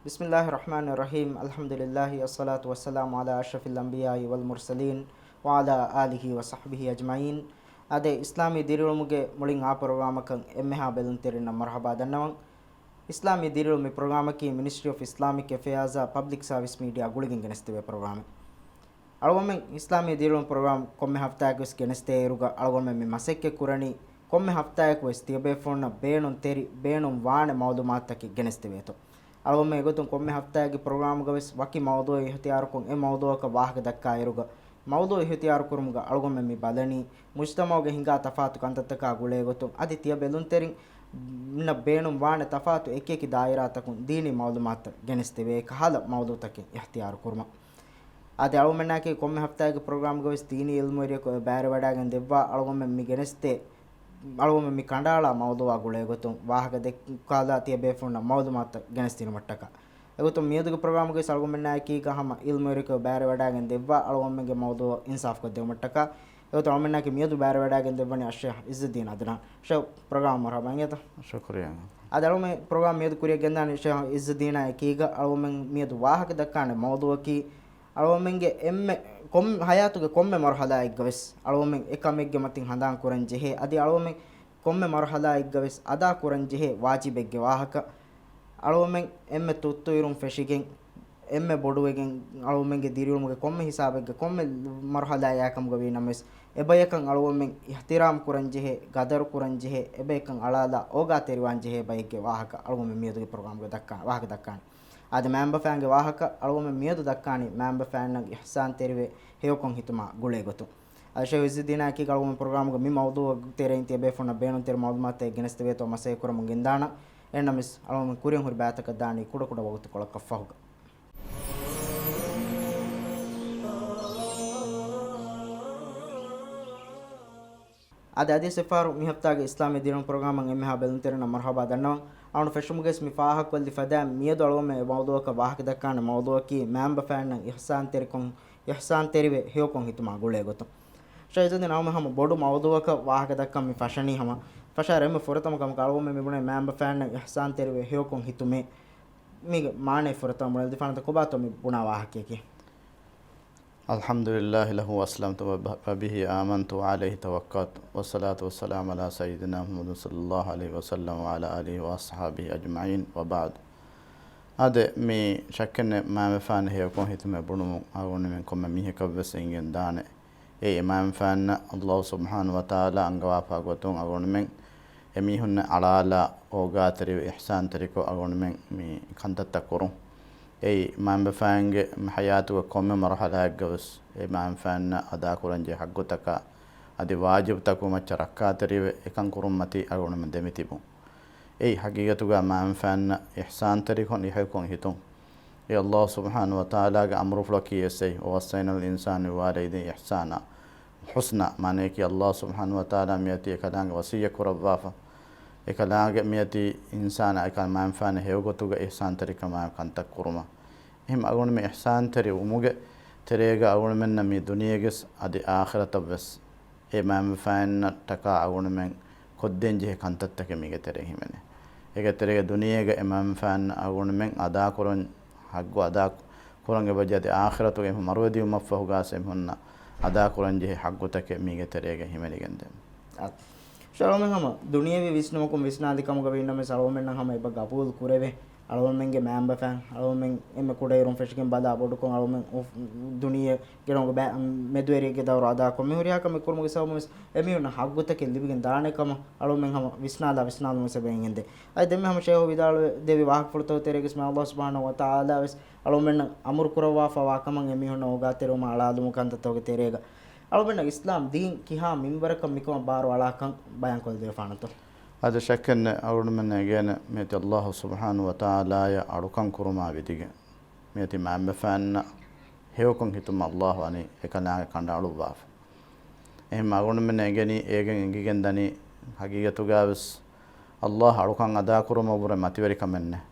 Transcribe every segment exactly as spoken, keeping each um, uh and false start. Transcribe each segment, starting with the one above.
بسم الله الرحمن الرحيم. الحمد لله، الصلاة والسلام على أشرف الأنبياء والمرسلين، وعلى آله وصحبه أجمعين. އާދެ، އިސްލާމީ ދިރިއުޅުމުގެ މުޅިން އާ ޕްރޮގްރާމަކަށް އެންމެހާ ބެލުންތެރިންނަށް މަރުޙަބާ ދަންނަވަން. އިސްލާމީ ދިރިއުޅުމު މި ޕްރޮގްރާމަކީ މިނިސްޓްރީ އޮފް އިސްލާމިކް އެފެއާޒާ ޕަބްލިކް ސާވިސް މީޑިއާ ގުޅިގެން ގެނެސްދެވޭ ޕްރޮގްރާމެއް. އަޅުގަނޑުމެން އިސްލާމީ ދިރިއުޅުމު ޕްރޮގްރާމް ކޮންމެ ހަފްތާއަކުވެސް ގެނެސްދޭއިރުގަ އަޅުގަނޑުމެން މި މަސައްކަތް ކުރަނީ ކޮންމެ ހަފްތާއަކުވެސް ތިޔަބޭފުޅުންނަށް ބޭނުންތެރި، ބޭނުންވާނެ މައުލޫމާތުތަކެއް ގެނެސްދެވޭތޯ. އަޅުގަނޑުމެން އެގޮތުން ކޮންމެ ހަފްތާއެއްގެ ޕްރޮގްރާމުގަވެސް ވަކި މައުޟޫޢެއް އިހްތިޔާރުކޮށް، އެ މައުޟޫޢަކަށް ވާހަކަ ދައްކާއިރުގަ، މައުޟޫޢު އިހްތިޔާރުކުރުމުގަ އަޅުގަނޑުމެން މި ބަލަނީ، މުޖްތަމަޢުގެ ހިނގާ ތަފާތު ކަންތައްތަކާ ގުޅޭގޮތުން، އަދި ތިޔަ ބެލުންތެރިންނަށް ބޭނުންވާނެ ތަފާތު އެކިއެކި ދާއިރާތަކުން ދީނީ މައުލޫމާތުތައް ގެނެސްދެވޭ ކަހަލަ މައުޟޫޢުތަކެއް އިހްތިޔާރު ކުރުމަށް. އާދެ، އަޅުގަނޑުމެންނާއެކީ ކޮންމެ ހަފްތާއެއްގެ ޕްރޮގްރާމްގަވެސް ދީނީ އިލްމުވެރިޔަކު ބައިވެވަޑައިގެން ދެއްވާ އަޅުގަނޑުމެން މި ގެނެސްދޭ، އަޅުގަނޑުމެން މި ކަނޑައަޅާ މައުޟޫޢާ ގުޅޭގޮތުން ވާހަކަ ދެއްކާލާ ތިޔަބޭފުޅުންނަށް މައުލޫމާތުތައް ގެނެސްދިނުމަށްޓަކާ. އެގޮތުން މިއަދުގެ ޕްރޮގްރާމުގަވެސް އަޅުގަނޑުމެންނާއެކީގަ ހަމަ އިލްމުވެރިޔަކު ބައިވެވަޑައިގެން ދެއްވާ އަޅުގަނޑުމެންގެ މައުޟޫޢަށް އިންސާފުކޮށްދެވުމަށްޓަކާ. އެގޮތުން އަޅުގަނޑުމެންނާއެކީ މިއަދު ބައިވެވަޑައިގެން ދެއްވަނީ އައްޝައިޚް އިއްޒުއްދީން އަދުނާން. ޝައިޚް، ޕްރޮގްރާމަށް މަރުޙަބާ އިނގޭތަ؟ ޝުކުރިއްޔާ. އަދި އަޅުގަނޑުމެން ޕްރޮގްރާމް މިއަދު ކުރިއަށް ގެންދާނީ ޝައިޚް އިއްޒުއްދީނާ އެކީގަ އަޅުގަނޑުމެން މިއަދު ވާހަކަ ދައްކާނެ މައުޟޫޢަކީ އަޅުގަނޑުމެންގެ އެންމެ ކޮން، ޙަޔާތުގެ ކޮންމެ މަރުޙަލާއެއްގަވެސް އަޅުގަނޑުމެން އެކަމެއްގެ މަތިން ހަނދާން ކުރަން ޖެހޭ، އަދި އަޅުގަނޑުމެން ކޮންމެ މަރުޙަލާއެއްގަވެސް އަދާ ކުރަން ޖެހޭ ވާޖިބެއްގެ ވާހަކަ. އަޅުގަނޑުމެން އެންމެ ތުއްތުއިރުން ފެށިގެން، އެންމެ ބޮޑުވެގެން، އަޅުގަނޑުމެންގެ ދިރިއުޅުމުގެ ކޮންމެ ހިސާބެއްގަ ކޮންމެ މަރުޙަލާއާ ކަމުގަ ވީ ނަމަވެސް، އެބަޔަކަށް އަޅުގަނޑުމެން އިޙްތިރާމް ކުރަން ޖެހޭ، ގަދަރު ކުރަން ޖެހޭ، އެބަޔަކަށް އަޅާލާ އޯގާތެރިވާން ޖެހޭ ބައެއްގެ ވާހަކަ އަޅުގަނޑުމެން މިއަދުގެ ޕްރޮގްރާމްގަ ދައްކާ، ވާހަކަ ދައްކާނެ. އާދެ، މައިންބަފައިންގެ ވާހަކަ އަޅުގަނޑުމެން މިއަދު ދައްކާނީ މައިންބަފައިންނަށް އިޙްސާންތެރިވެ ހެޔޮކޮށް ހިތުމާ ގުޅޭ ގޮތުން. އަދި ޝައިޚް އިއްޒުއްދީނާއެކީގަ އަޅުގަނޑުމެން ޕްރޮގްރާމުގަ މި މައުޟޫޢުގެ ތެރެއިން ތިޔަބޭފުޅުންނަށް ބޭނުންތެރި މައުލޫމާތުތައް ގެނެސްދެވޭތޯ މަސައްކަތް ކުރަމުން ގެންދާނަން. އެހެންނަމަވެސް އަޅުގަނޑުމެން ކުރިއަށް ހުރި ބައިތަކަށް ދާނީ ކުޑަކުޑަ ވަގުތުކޮޅަކަށް ފަހުގަ. އަދި އަދިވެސް އެއްފަހަރު މި ހަފްތާގެ އިސްލާމީ ދިރިއުޅުމު ޕްރޮގްރާމަށް އެންމެހާ ބެލުންތެރިންނަށް މަރުޙަބާ ދަންނަވަން. އަޅުގަނޑު ފެށުމުގަވެސް މި ފާހަގަކޮށްލި ފަދައިން މިއަދު އަޅުގަނޑުމެން އެ މައުޟޫޢަކަށް ވާހަކަ ދައްކާނެ މައުޟޫޢަކީ މައިންބަފައިންނަށް އިޙްސާންތެރިކޮށް، އިޙްސާންތެރިވެ ހެޔޮކޮށް ހިތުމާ ގުޅޭ ގޮތުން. ޝައިޚް އިއްޒުއްދީން އަޅުގަނޑުމެން ހަމަ ބޮޑު މައުޟޫޢަކަށް ވާހަކަ ދައްކަން މި ފަށަނީ ހަމަ ފަށާއިރު އެންމެ ފުރަތަމަ ކަމަކަށް އަޅުގަނޑުމެން މި ބުނޭ މައިންބަފައިންނަށް އިޙްސާންތެރިވެ ހެޔޮކޮށް ހިތުމޭ. މީގެ މާނައެއް ފުރަތަމަ ބުނެލަދީފާނަތަ ކޮބާތޯ މި ބުނާ ވާހަކައަކީ؟ الحمد لله له أسلمت وبه آمنت وعليه توكلت والصلاة والسلام على سيدنا محمد صلى الله عليه وسلم وعلى آله وأصحابه أجمعين وبعد. އާދެ، މި ޝައްކެއްނެތް މައިންބަފައިން ހެޔޮކޮށް ހިތުމެއް ބުނުމުން އަޅުގަނޑުމެން ކޮންމެ މީހަކަށްވެސް އެނގެން ދާނެ. އެއީ މައިންބަފައިންނަށް ﷲ ސުބްޙާނަހޫ ވަތަޢާލާ އަންގަވާފާ ގޮތުން އަޅުގަނޑުމެން އެމީހުންނަށް އަޅާލާ އޯގާތެރިވެ އިޙްސާންތެރިކޮށް އަޅުގަނޑުމެން މި ކަންތައްތައް ކުރުން. އެއީ މައިންބަފައިންގެ މި ޙަޔާތުގެ ކޮންމެ މަރުޙަލާއެއްގަވެސް އެ މައިންބަފައިންނަށް އަދާކުރަންޖެހޭ ޙައްޤުތަކާ އަދި ވާޖިބުތަކުގެ މައްޗަށް ރައްކާތެރިވެ އެކަން ކުރުންމަތީ އަޅުގަނޑުމެން ދެމިތިބުން. އެއީ ޙަޤީޤަތުގަ މައިންބަފައިންނަށް އިޙްސާންތެރިކޮށް ހެޔޮކޮށް ހިތުން. އެ ﷲ ސުބްޙާނަހޫ ވަތަޢާލާގެ އަމުރުފުޅަކީ އެއްޗެއް، وَوَصَّيْنَا الْإِنسَانَ بِوَالِدَيْهِ إِحْسَانًا، ޙުސްނާ، މާނައަކީ ﷲ ސުބްޙާނަހޫ ވަތަޢާލާ މިއޮތީ އެކަލާނގެ ވަޞިއްޔަތް ކުރައްވާފަ، އެކަލާނގެ މިއޮތީ އިންސާނާ އެކަލާ މައިންބަފައިންނަށް ހެޔޮގޮތުގަ އިޙްސާންތެރިކަމާއެކު ކަންތައް ކުރުމަށް. އެހެން އަޅުގަނޑުމެން އިޙްސާންތެރި ވުމުގެ ތެރޭގަ އަޅުގަނޑުމެންނަށް މި ދުނިޔޭގެސް އަދި އާޚިރަތަށްވެސް އެ މައިންބަފައިންނަށްޓަކާ އަޅުގަނޑުމެން ކޮށްދޭންޖެހޭ ކަންތައްތަކެއް މީގެ ތެރޭ ހިމެނޭ. އޭގެ ތެރޭގަ ދުނިޔޭގަ އެ މައިންބަފައިންނަށް އަޅުގަނޑުމެން އަދާކުރަން، ޙައްޤު އަދާ ކުރަން އެބަޖެހޭ އަދި އާޚިރަތުގަ އެމީހުން މަރުވެދިޔުމަށްފަހުގަސް އެމީހުންނަށް އަދާކުރަންޖެހޭ ޙައްޤުތަކެއް މީގެ ތެރޭގަ ހިމެނިގެންދޭ. އަ، އަޅުގަނޑުމެން ހަމަ ދުނިޔެވީ ވިސްނުމަކުން ވިސްނާލި ކަމުގަ ވީނަމަވެސް އަޅުގަނޑުމެންނަށް ހަމަ އެބަ ގަބޫލު ކުރެވޭ. އަޅުގަނޑުމެންގެ މައިންބަފައިން އަޅުގަނޑުމެން އެންމެ ކުޑައިރުން ފެށިގެން ބަލާ ބޮޑުކޮށް އަޅުގަނޑުމެން އުފް-، ދުނިޔޭގެ ގެނައުމުގެ ބައި-، މެދުވެރިއެއްގެ ދައުރު އަދާކޮށް މި ހުރިހާ ކަމެއް ކުރުމުގެ ސަބަބުން ވެސް އެމީހުންނަށް ޙައްޤުތަކެއް ލިބިގެން ދާނެ ކަމަށް އަޅުގަނޑުމެން ހަމަ ވިސްނާލާ ވިސްނާލުމުން ވެސް އެބަ އެނގެންދޭ. އަދި ދެންމެ ހަމަ ޝޭޚު ވިދާޅުވެ ދެއްވި ވާހަކަފުޅުތަކުގެ ތެރޭގަސް މި ﷲ ސުބްޙާނަހޫ ވަތަޢާލާ ވެސް އަޅުގަނޑުމެންނަށް އަމުރު ކުރައްވާފަ ވާ ކަމަށް އެމީހުންނަށް އޯގާތެރިވުމަށް އަޅާލުމުގެ ކަންތައްތަކުގެ ތެރޭގަ އަޅުގަނޑުމެންނަށް އިސްލާމް ދީން ކިހާ މިންވަރަކަށް މިކަމަށް ބާރު އަޅާކަން ބަޔާންކޮށްލަދެވިފާނަތޯ؟ އަދި ޝައްކެއްނެތް އަޅުގަނޑުމެންނަށް އެނގޭނެ މިއޮތީ ﷲ ސުބްޙާނަހޫ ވަތަޢާލާއަށް އަޅުކަން ކުރުމާ ވިދިގެން މިއޮތީ މައިންބަފައިންނަށް ހެޔޮކޮށް ހިތުމަށް ﷲ އަނީ އެކަލާނގެ ކަނޑައަޅުއްވާފަ. އެހެން އަޅުގަނޑުމެންނަށް އެނގެނީ އޭގެން އެނގިގެން ދަނީ ޙަޤީޤަތުގަވެސް ﷲ އަޅުކަން އަދާކުރުމަށްވުރެ މަތިވެރިކަމެއްނެތް.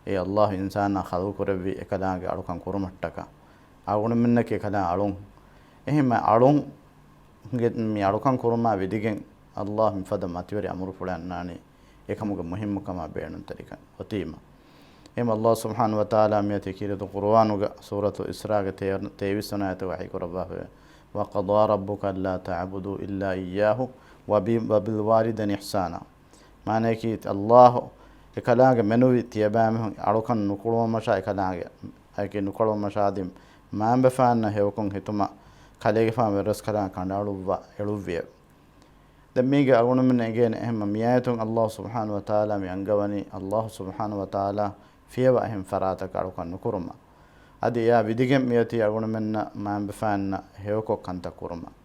އެ ﷲ އިންސާނާ ޚަލްޤުކުރެއްވީ އެކަލާނގެ އަޅުކަން ކުރުމަށްޓަކާ. އަޅުގަނޑުމެންނަކީ އެކަލާނގެ އަޅުން. އެހެން އަޅުންގެ މި އަޅުކަން ކުރުމާ ވިދިގެން ﷲ މިފަދަ މަތިވެރި އަމުރުފުޅެއް އަންނާނީ އެކަމުގެ މުހިއްމުކަމާ ބޭނުންތެރިކަން އޮތީމަ. އެހެން އައްލާހު ސުބްޙާނަހު ވަތަޢާލާ މިއޮތީ ކީރިތި ޤުރުއާނުގަ ސޫރަތު އިސްރާގެ ތޭ-، ތޭވީސް ވަނަ އާޔަތުގަ ވަޙީ ކުރައްވާފައި، وَقَضَىٰ رَبُّكَ أَلَّا تَعْبُدُوا إِلَّا إِيَّاهُ وَبِالْوَالِدَيْنِ إِحْسَانًا. މާނަޔަކީ، އައްލާހު އެކަލާނގެ މެނުވީ ތިޔަބައިމީހުން އަޅުކަން ނުކުޅުވަމަށާ އެކަލާނގެ، އައިކި ނުކުޅުވަމަށާ އަދި މައިންބަފައިންނަށް ހެޔޮކޮށް ހިތުމަށް ކަލޭގެފާނު ވެރިރަސްކަލާނގެ ކަނޑައަޅުއްވާ އެޅުއްވިއެވެ. ދެން މީގެ އަޅުގަނޑުމެން އެނގޭނެ އެހެންމަ މިއާޔަތުން އައްލާހު ސުބްޙާނަހު ވަތަޢާލާ މި އަންގަވަނީ އައްލާހު ސުބްޙާނަހު ވަތަޢާލާ ފިޔަވާ އެހެން ފަރާތަކަށް އަޅުކަން ނުކުރުމަށް. އަދި އެއާ ވިދިގެން މިއޮތީ އަޅުގަނޑުމެންނަށް މައިންބަފައިންނަށް ހެޔޮކޮށް ކަންތައް ކުރުމަށް.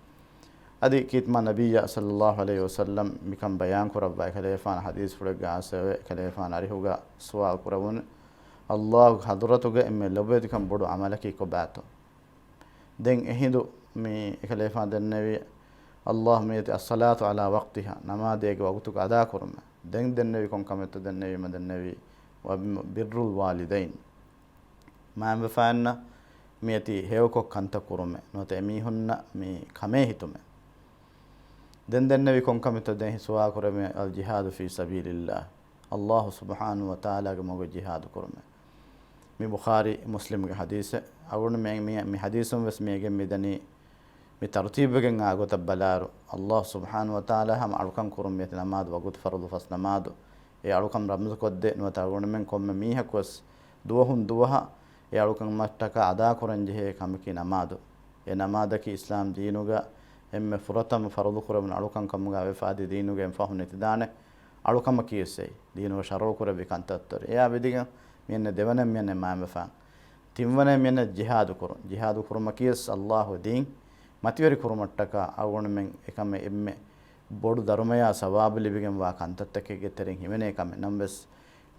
އަދި ކީރިތި މާ ނަބިއްޔާ ޞައްލައްލާހު ޢަލައިހި ވަސައްލަމް މިކަން ބަޔާން ކުރައްވާ އެކަލޭފާނު ޙަދީޘްފުޅެއްގަ އައިސްފައިވޭ، އެކަލޭފާނު އަރިހުގަ ސުވާލު ކުރެވުނު، އައްލާހުގެ ޙަޟްރަތުގަ އެންމެ ލޮބުވެތިކަން ބޮޑު ޢަމަލަކީ ކޮބާތޯ؟ ދެން އެހިނދު މި އެކަލޭފާނު ދެންނެވީ، އައްލާހު މިއޮތީ الصَّلَاةُ عَلَى وَقْتِهَا، ނަމާދު އޭގެ ވަގުތުގަ އަދާކުރުމަށް. ދެން ދެންނެވީ ކޮން ކަމެއްތޯ ދެންނެވީމަ ދެންނެވީ، وَبِرُّ الْوَالِدَيْنِ. މައިންބަފައިންނަށް މިއޮތީ ހެޔޮކޮށް ކަންތައް ކުރުމެއް ނުވަތަ އެމީހުންނަށް މި ކަމޭ ހިތުމެއް. ދެން ދެންނެވި ކޮން ކަމެއްތޯ ދެން ސުވާލު ކުރެވޭ، الْجِهَادُ فِي سَبِيلِ اللَّهِ، އައްލާހު ސުބްޙާނަހު ވަތަޢާލާގެ މަގުގަ ޖިހާދު ކުރުމެއް. މި ބުޚާރީ މުސްލިމްގެ ޙަދީޘެއް. އަޅުގަނޑު މި، މި، މި ޙަދީޘުން ވެސް މި އެނގެން މިދަނީ، މި ތަރުތީބުވެގެން އާ ގޮތަށް ބަލާއިރު، އައްލާހު ސުބްޙާނަހު ވަތަޢާލާ ހަމަ އަޅުކަން ކުރުން މިއޮތީ ނަމާދު ވަގުތު ފަރުޟު ފަސް ނަމާދު. އެ އަޅުކަން ރަމްޒުކޮށްދޭ ނުވަތަ އަޅުގަނޑުމެން ކޮންމެ މީހަކުވެސް ދުވަހުން ދުވަހަށް އެ އަޅުކަމަށްޓަކާ އަދާކުރަންޖެހޭ ކަމަކީ ނަމާދު. އެ ނަމާދަކީ އިސްލާމް ދީނުގަ އެންމެ ފުރަތަމަ ފަރުޟު ކުރެވުނު އަޅުކަން ކަމުގަ ވެފަ އަދި ދީނުގަ އެން ފަހު ނެތިދާނެ އަޅުކަމަކީވެސް އެއީ. ދީނުގަ ޝަރުޢު ކުރެއްވި ކަންތައްތައް. އެއާ ވިދިގެން މިއަންނަ ދެވަނަ މިއަންނަ މާމެފާން. ތިންވަނަ މިއަންނަ ޖިހާދު ކުރުން. ޖިހާދު ކުރުމަކީވެސް އައްލާހު ދީން މަތިވެރި ކުރުމަށްޓަކާ އަޅުގަނޑުމެން އެކަމެއް އެންމެ ބޮޑު ދަރުމަޔާ ސަވާބު ލިބިގެންވާ ކަންތައްތަކެއްގެ ތެރެއިން ހިމެނޭ ކަމެއް. ނަމަވެސް،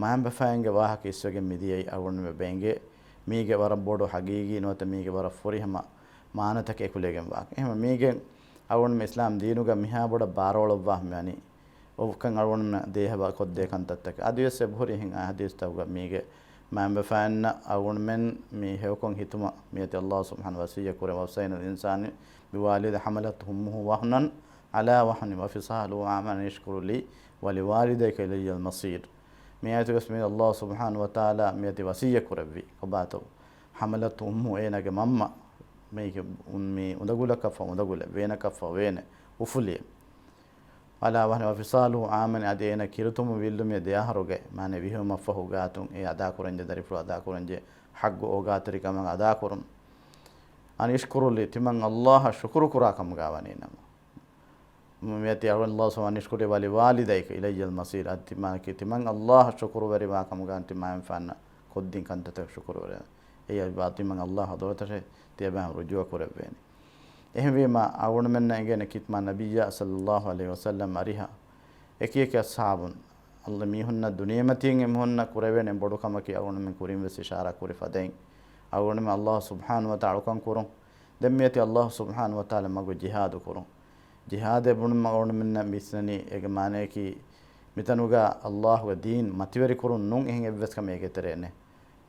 މާމެފާންގެ ވާހަކަ އިސްވެގެން މިދިޔައީ އަޅުގަނޑުމެން ބެނގޭ މީގެ ވަރަށް ބޮޑު ޙަޤީޤީ ނުވަތަ މީގެ ވަރަށް ފުރިހަމަ މާނަތަކެއް އެކުލެވިގެންވާކަން. އެހެންވެ މީގެން އަޅުގަނޑުމެން އިސްލާމް ދީނުގަ މިހާ ބޮޑަށް ބާރުއަޅުއްވާ މިވަނީ އޮފްކަން އަޅުގަނޑުމެން ދޭހަވާ ކޮށްދޭ ކަންތައްތަކެއް. އަދިވެސް އެބަހުރި އެހެން އާ ޙަދީޘްތަކުގަ މީގެ މާމެފާންނަށް އަޅުގަނޑުމެން މި ހެޔޮކޮށް ހިތުމަށް މިއޮތީ އައްލާހު ސުބްޙާނަހު ވަޞިއްޔަތް ކުރެ، وَوَصَّيْنَا الْإِنسَانَ بِوَالِدَيْهِ حَمَلَتْهُ أُمُّهُ وَهْنًا عَلَىٰ وَهْنٍ وَفِصَالُهُ عَامَانِ أَنِ اشْكُرْ لِي وَلِوَالِدَيْكَ إِلَيَّ الْمَصِيرُ. މި އާޔަތުގަސް މި އައްލާހު ސުބްޙާނަހު ވަތަޢާލާ މިއޮތީ ވަޞިއްޔަތް ކުރެއްވި ކޮބާތޯ؟ حَمَلَتْهُ أُمُّهُ، އޭނާގެ މަންމަ މީގެ އުން-، މި އުނދަގުލަކަށްފަ އުނދަގުލެއް، ވޭނަކަށްފަ ވޭނެއް، އުފުލިއެއް. عَلَىٰ وَهْنٍ وَفِصَالُهُ عَامَانِ، އަދި އޭނާ ކިރުތުންވެ ވިއްލުމީ ދެ އަހަރުގައި، މާނަ ވިހިވުމަށްފަހު ގާތުން އެ އަދާކުރަންޖެހޭ، ދަރިފުޅު އަދާކުރަންޖެހޭ ޙައްޤު އޯގާތެރިކަމަށް އަދާކުރުން. أَنِ اشْكُرْ لِي، ތިމަން އައްލާހަށް ޝުކުރު ކުރާ ކަމުގަ ވަނީ ނަމަ. މިއޮތީ އަޅުގަނޑު އައްލާހު ސުބްޙާނަހު ވަތަޢާލާ، وَلِوَالِدَيْكَ إِلَيَّ الْمَصِيرُ، އަދި ތިމާ-، ތިމަން އައްލާހަށް ޝުކުރުވެރިވާ ކަމުގަ ތި މާމެފާނަށް ކޮށްދިން ކަންތައްތައް ޝުކުރުވެރި. އެއީ ތިމަން އައްލާހު ޙަޟްރަތަށޭ ތިޔަބައިމީހުން ރުޖޫޢަ ކުރެއްވޭނެ. އެހެންވީމަ، އަޅުގަނޑުމެންނަށް އެނގޭނެ ކީރިތި މާ ނަބިއްޔާ ޞައްލައްލާހު ޢަލައިހި ވަސައްލަމް އަރިހަށް އެކި އެކި އަޞްޙާބުން، އައްލާ މީހުންނަށް ދުނިޔެމަތީން އެމީހުންނަށް ކުރެވޭނެ ބޮޑު ކަމަކީ އަޅުގަނޑުމެން ކުރިން ވެސް އިޝާރާ ކުރި ފަދައިން، އަޅުގަނޑުމެން އައްލާހު ސުބްޙާނަހު ވަތަޢާލާ އަޅުކަން ކުރުން. ދެން މިއޮތީ އައްލާހު ސުބްޙާނަހު ވަތަޢާލާ މަގު ޖިހާދު ކުރުން. ޖިހާދޭ ބުނުމަށް އަޅުގަނޑުމެންނަށް މި އިސްނަނީ އޭގެ މާނަޔަކީ، މިތަނުގަ އައްލާހުގެ ދީން މަތިވެރި ކުރުން ނޫން އެހެން އެއްވެސް ކަމެއް އޭގެ ތެރޭ ނެތް.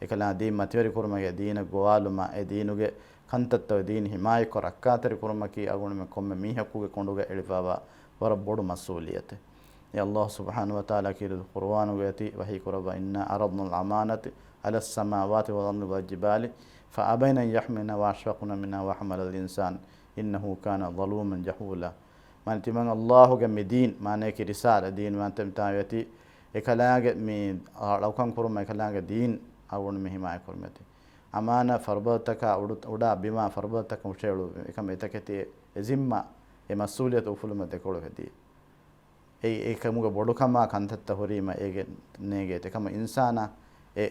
އެކަލާ ދީން މަތިވެރި ކުރުމަކީ ދީނަށް ގޮވާލުމާ، އެ ދީނުގެ ކަންތައްތައް ދީން ހިމާޔަތްކޮށް ރައްކާތެރި ކުރުމަކީ އަޅުގަނޑުމެން ކޮންމެ މީހަކުގެ ކޮނޑުގަ އެޅިފައިވާ ވަރަށް ބޮޑު މަސްއޫލިއްޔަތެއް. އެ އައްލާހު ސުބްޙާނަހު ވަތަޢާލާ ކީރިތި ޤުރުއާނުގައި ވަޙީ ކުރައްވާ، إِنَّا عَرَضْنَا الْأَمَانَةَ عَلَى السَّمَاوَاتِ وَالْأَرْضِ وَالْجِبَالِ فَأَبَيْنَ أَنْ يَحْمِلْنَهَا وَأَشْفَقْنَ مِنْهَا وَحَمَلَهَا الْإِنْسَانُ إِنَّهُ كَانَ ظَلُومًا جَهُولًا. މާނަ ތިމަން އައްލާހުގެ މި ދީން، މާނައަކީ ރިސާލަ ދީން ވާންތަ މިތާ އޮތީ، އެކަލާނގެ މި އަޅުކަން ކުރުމަށް އެކަލާނގެ ދީން އަޅުގަނޑުމެން ހިމާޔަތް ކުރުމަށް އޮތީ. އަމާނާ ފަރުބަދަތަކާ އުޑު-، އުޑާ ބިމާ ފަރުބަދަތަކަށް ހުށައެޅުއްވި އެކަމަށް އެތަކެތި އެ ޒިންމާ، އެ މަސްއޫލިއްޔަތު އުފުލުމަށް ދެކޮޅު ހެދީ. އެ، އެކަމުގެ ބޮޑުކަމާ ކަންތައްތައް ހުރީމަ އޭގެ ނޭގޭތެ. އެކަމަ އިންސާނާ އެ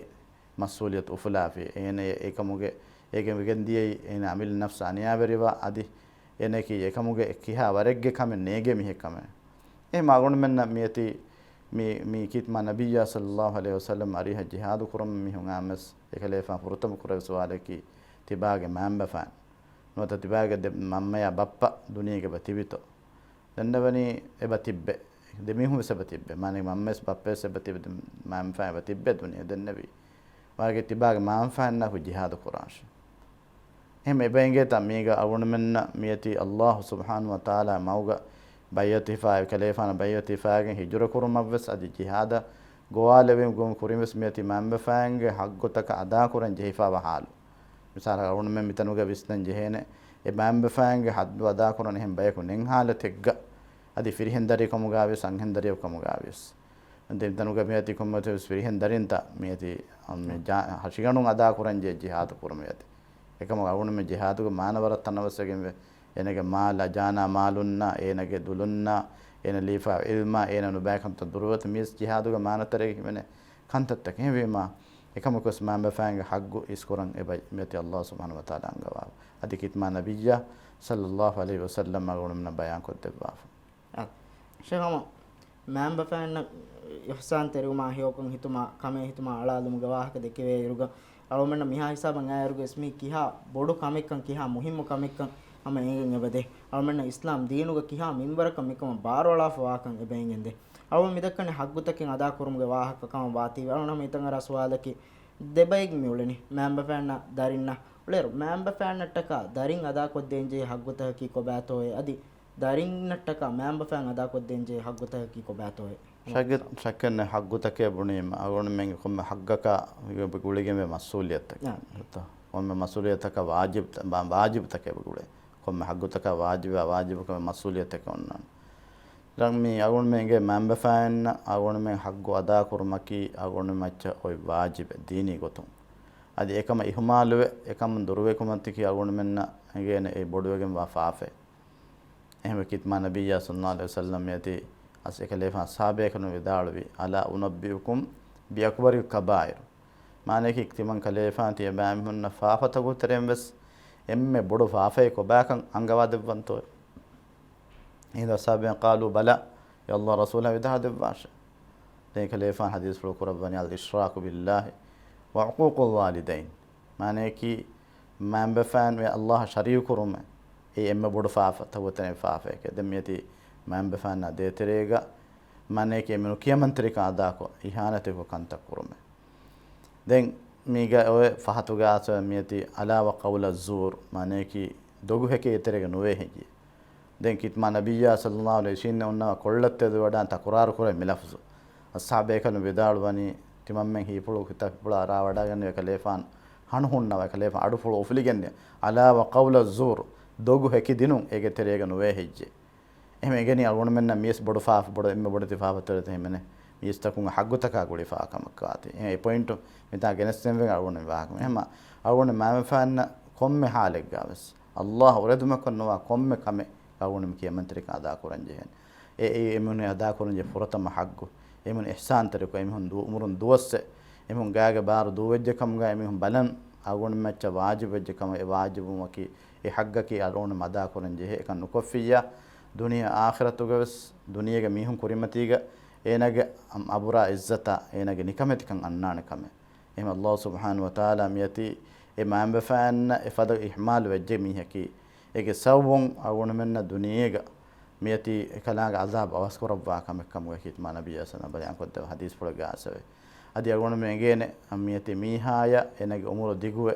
މަސްއޫލިއްޔަތު އުފުލާފި. އޭނަ އެ، އެކަމުގެ އޭގެ ވެގެން ދިޔައީ އޭނަ އަމިއްލަ ނަފްސަށް އަނިޔާވެރިވާ އަދި އޭނައަކީ އެކަމުގެ ކިހާ ވަރެއްގެ ކަމެއް ނޭގޭ މީހެއް ކަމެއް. އެހެން އަޅުގަނޑުމެންނަށް މިއޮތީ މި، މި ކީރިތި މާ ނަބިއްޔާ ޞައްލައްލާހު ޢަލައިހި ވަސައްލަމް އަރިހަށް ޖިހާދު ކުރަމުން މި ހުން އައިމަސް އެކަލޭފާނު ފުރަތަމަ ކުރެވި ސުވާލަކީ ތިބާގެ މާމްބަފާން ނުވަތަ ތިބާގެ ދެ މަންމަޔާ ބައްޕަ ދުނިޔޭގަ އެބަ ތިބިތޯ؟ ދެންނެވަނީ އެބަ ތިއްބެ. ދެމީހުން ވެސް އެބަ ތިއްބެ. މާނަ މަންމަޔަސް ބައްޕަޔަސް އެބަ ތިބެ. މާމްބަފާން އެބަ ތިއްބެ ދުނިޔޭ ދެންނެވީ. ވާގެ ތިބާގެ މާމްބަފާންނާ ހުށް ޖިހާދު ކުރާށޭ. އެހެން އެބަ އެނގޭތާ މީގަ އަޅުގަނޑުމެންނަށް މިއޮތީ އައްލާހު ސުބްޙާނަހު ވަތަޢާލާ މަގުގަ ބައިޢަތު ހިފާ، ކަލޭފާނަށް ބައިޢަތު ހިފާގެން ހިޖުރަ ކުރުމަށްވެސް އަދި ޖިހާދަށް ގޮވާލެވުމުގެ ކުރިން ވެސް މިއޮތީ މައިންބަފައިންގެ ޙައްޤުތަކަށް އަދާކުރަން ޖެހިފައިވާ ޙާލު. މިސާލަކަށް އަޅުގަނޑުމެން މިތަނުގަ ވިސްނަން ޖެހޭނެ، އެ މައިންބަފައިންގެ ޙައްޤު އަދާކުރަން އެހެން ބަޔަކު ނެތް ޙާލަތެއްގަ، އަދި ފިރިހެން ދަރިކަމުގަ ވެސް އަންހެން ދަރިކަމުގަ ވެސް. ދެން މިތަނުގަ މިއޮތީ ކޮންމެ ވަގުތެއް ވެސް ފިރިހެން ދަރިންތައް މިއޮތީ، އަ، މި ޖާ-، ހަށިގަނޑުން އަދާކުރަން ޖެހޭ ޖިހާދު ކުރުމެއް އެތި. އެކަމަކު އަޅުގަނޑުމެން ޖިހާދުގެ މާނަ ވަރަށް ތަނަވަސްވެގެންވޭ. އޭނަގެ މާލަށް، ޖާނާ މާލުންނާ، އޭނަގެ ދުލުންނާ، އޭނަ ލީފާ ޢިލްމާ، އޭނަ ނުބައިކަންތައް ދުރުވަތަ މީސް ޖިހާދުގެ މާނަތެރޭގަ ހިމެނޭ ކަންތައްތަކެއް. އެހެންވީމާ، އެކަމަކުވެސް މައިންބަފައިންގެ ޙައްޤު އިސްކުރަން އެބަ-، މިއޮތީ ﷲ ސުބްޙާނަހޫ ވަތަޢާލާ އަންގަވާ. އަދި ކިތްމާ ނަބިއްޔާ ޞައްލައްލާހު ޢަލައިހި ވަސައްލަމް އަޅުގަނޑުމެންނަށް ބަޔާންކޮށްދެއްވާފަ. އާ، ޝޭޚް ހަމަ މައިންބަފައިންނަށް އިޙްސާންތެރިވުމާ ހެޔޮކޮށް ހިތުމާ ކަމޭ ހިތުމާ އަޅާލުމުގެ ވާހަކަ ދެކެވޭ އިރުގަ، އަޅުގަނޑުމެންނަށް މިހާ ހިސާބަށް އައިއިރުގަ ވެސް މީ ކިހާ ބޮޑު ކަމެއްކަން، ކިހާ މުހިއްމު ކަމެއްކަން ހަމަ އެނގެން އެބަދޭ. އަޅުގަނޑުމެންނަށް އިސްލާމް ދީނުގަ ކިހާ މިންވަރަކަށް މިކަމަށް ބާރުއަޅާފަވާކަން އެބަ އެނގެންދޭ. އަޅުގަނޑު މިދައްކަނީ ޙައްޤުތަކެއް އަދާކުރުމުގެ ވާހަކަ ކަމަށް ވާތީވެ. އަޅުގަނޑު ހަމަ ހިތަށް އަރާ ސުވާލަކީ، ދެބައިގެ މި އުޅެނީ މައިންބަފައިންނަށް ދަރިންނަށް އުޅޭއިރު، މައިންބަފައިންނަށްޓަކާ ދަރިން އަދާކޮށްދޭންޖެހޭ ޙައްޤުތަކަކީ ކޮބާތޯއޭ؟ އަދި ދަރިންނަށްޓަކާ މައިންބަފައިން އަދާކޮށްދޭންޖެހޭ ޙައްޤުތަކަކީ ކޮބާތޯއޭ؟ ޝައްކެއް-، ޝައްކެއްނެތް، ޙައްޤުތަކޭ ބުނީމަ، އަޅުގަނޑުމެންގެ ކޮންމެ ޙައްޤަކާ ގުޅިގެންވޭ މަސްއޫލިއްޔަތުތަކެއް. އާ. ކޮންމެ މަސްއޫލިއްޔަތަކާ ވާޖިބު-، ވާ-، ވާޖިބުތަކެއް ގުޅޭ. ކޮންމެ ޙައްޤުތަކާ ވާޖިބާ، ވާޖިބުކަމެއް މަސްއޫލިއްޔަތެއް އޮންނާނެ. ދެން މި އަޅުގަނޑުމެންގެ މައިންބަފައިންނަށް އަޅުގަނޑުމެން ޙައްޤު އަދާކުރުމަކީ އަޅުގަނޑުމެން މައްޗަށް އޮތް ވާޖިބެއް ދީނީ ގޮތުން. އަދި އެކަމަށް އިހުމާލުވެ، އެކަމުން ދުރުވެކުމަކީ އަޅުގަނޑުމެންނަށް އެނގޭނެ އެއީ ބޮޑުވެގެންވާ ފާފައެއް. އެހެންވެ ކިތްމާ ނަބިއްޔާ ޞައްލައްލާހު ޢަލައިހި ވަސައްލަމް އެތި އަސް އެކަލޭފާން އަޞްޙާބޭކަލުން ވިދާޅުވި، "ألا أنبئكم بأكبر الكبائر؟" މާނައަކީ ތިމަން ކަލޭފާން ތިޔަބައިމީހުންނަށް ފާފަތަކުގެ ތެރެއިން ވެސް އެންމެ ބޮޑު ފާފައެއް ކޮބާކަން އަންގަވާ ދެއްވަންތޯ؟ އެހިނދު އަޞްޙާބުން، "قالوا بلى، ޔާ ﷲ ރަސޫލާ ވިދާޅު ދެއްވާށޭ." ދެން ކަލޭފާން ޙަދީޘްފުޅު ކުރައްވަނީ، "الإشراك بالله وعقوق الوالدين." މާނައަކީ މައިންބަފައިން ވެ ﷲ އަށް ޝަރީކު ކުރުމެއް. އެއީ އެންމެ ބޮޑު ފާފަ، ތަކުގެ ތެރެއިން ފާފައެކޭ. ދެން މިއޮތީ މައިންބަފައިންނާ ދޭތެރޭގަ މާނައަކީ އެމީހުން ކިޔަމަންތެރިކަން އަދާކޮށް، އިހާނަތެއްކޮށް ކަންތައް ކުރުމެއް. ދެން މީގަ އޮވެ ފަހަތުގަ އަސް މިއޮތީ "ألا وقول الزور"، މާނައަކީ ދޮގު ހެކި އެތެރޭގަ ނުވޭ ހެއްޔޭ. ދެން ކިތްމާ ނަބިއްޔާ ޞައްލައްލާހު ޢަލައިހި ވަސައްލަމް އޮންނަ ކޮށްލައްތައް ވަޑާން ތަކުރާރު ކުރޭ މި ލަފުޒު. އަޞްޙާބޭކަލުން ވިދާޅުވަނީ، ތިމަންމެން ހީފުޅު ކިތައް ހިފުޅާ އަރާ ވަޑައިގަންނަވާ ކަލޭފާން ހަނު ހުންނަވާ ކަލޭފާން އަޑުފުޅު އުފުލިގެން ދިޔަ، "ألا وقول الزور"، ދޮގު ހެކި ދިނުން އޭގެ ތެރޭގަ ނުވޭ ހެއްޔޭ. އެހެން އެނގެނީ އަޅުގަނޑުމެންނަށް މިޔަސް ބޮޑު ފާފަ، ބޮޑު އެންމެ ބޮޑެތި ފާފަތަކުގެ ތެރެއިން ހިމެނޭ މީސްތަކުން ޙައްޤުތަކާ ގުޅި ފާފަ ކަމަކާ އެ ޕޮއިންޓު މިތާ ގެނެސްދެންވެގެން އަޅުގަނޑު ވާހަކަ. އެހެން އަޅުގަނޑު މައިންބަފައިންނަށް ކޮންމެ ޙާލެއްގަ ވެސް ﷲ އަށް އުރެދުމެއްކޮށް ނުވާ ކޮންމެ ކަމެއް އަޅުގަނޑު ކިޔަމަންތެރިކަން އަދާކުރަން ޖެހޭނެ. އެ، އެ، އެމީހުން އަދާކުރަން ޖެހޭ ފުރަތަމަ ޙައްޤު، އެމީހުން އިޙްސާންތެރިކޮށް، އެމީހުން ދު-، އުމުރުން ދުވަސްވެ، އެމީހުން ގާގެ ބާރު ދޫވެއްޖެ ކަމުގަ އެމީހުން ބަލަން އަޅުގަނޑުމެން މައްޗަށް ވާޖިބުވެއްޖެ ކަމަށް، އެ ވާޖިބުވުމަކީ އެ ޙައްޤަކީ އަޅުގަނޑު އަދާކުރަން ޖެހޭ. އެކަން ނުކޮށްފިއްޔާ، ދުނިޔެ އާޚިރަތުގަ ވެސް ދުނިޔޭގެ މީހުން ކުރިމަތީގަ އޭނާގެ އަ-، އަބުރާ ޢިއްޒަތާ އޭނާގެ ނިކަމެތިކަން އަންނާނެ ކަމެއް. އެހެން ﷲ ސުބްޙާނަހޫ ވަތަޢާލާ މިއޮތީ އެ މައިންބަފައިންނަށް އެފަދަ އިހުމާލު ވެއްޖެ މީހަކީ، އޭގެ ސަބަބުން އަޅުގަނޑުމެންނަށް ދުނިޔޭގަ މިއަތީ އެކަލާނގެ ޢަޛާބު އަވަސްކުރައްވާ ކަމެއް ކަމުގައި ކިތްމާ ނަބިއްޔާ ޞައްލައްލާހު ޢަލައިހި ވަސައްލަމް ބަޔާންކޮށްދެއްވި ޙަދީޘްފުޅެއްގަ އައިސްފަވޭ. އަދި އަޅުގަނޑުމެން އެނގޭނެ މިއަތީ މީހާޔަށް އޭނާގެ އުމުރު ދިގުވެ،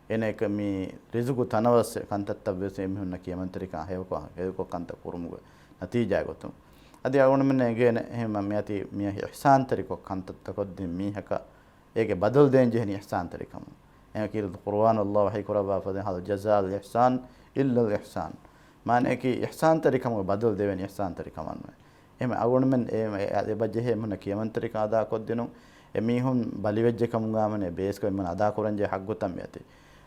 އޭނާ މި ރިޒުޤު ތަނަވަސްވެ ކަންތައްތައް ވެސް އެމީހުންނަށް ކިޔަމަންތެރިކަން ހެޔޮކޮށް، ހެޔޮކޮށް ކަންތައް ކުރުމުގެ ނަތީޖާ ގޮތުން. އަދި އަޅުގަނޑުމެން އެނގޭނެ އެހެން މިއަތީ މީހަކީ އިޙްސާންތެރިކޮށް ކަންތައްތައް ކޮށްދިން މީހަކަށް އޭގެ ބަދަލު ދޭން ޖެހެނީ އިޙްސާންތެރިކަމުން. އެހެން ކީރިތި ޤުރުއާނު ﷲ ވަޙީ ކުރައްވާ ފަދައިން، "هل جزاء الإحسان إلا الإحسان." މާނައަކީ އިޙްސާންތެރިކަމުގެ ބަދަލު ދެވެނީ އިޙްސާންތެރިކަމަށްނުވޭ. އެހެން އަޅުގަނޑުމެން އެ، އެ، އެބަ ޖެހޭ އެމީހުންނަށް ކިޔަމަންތެރިކަން އަދާކޮށްދިނުން، އެމީހުން ބަލިވެއްޖެ ކަމުގަ މަނޭ ބޭސްކޮށް އެމީހުން އަދާކުރަންޖެހޭ ޙައްޤުތައް މިއަތީ.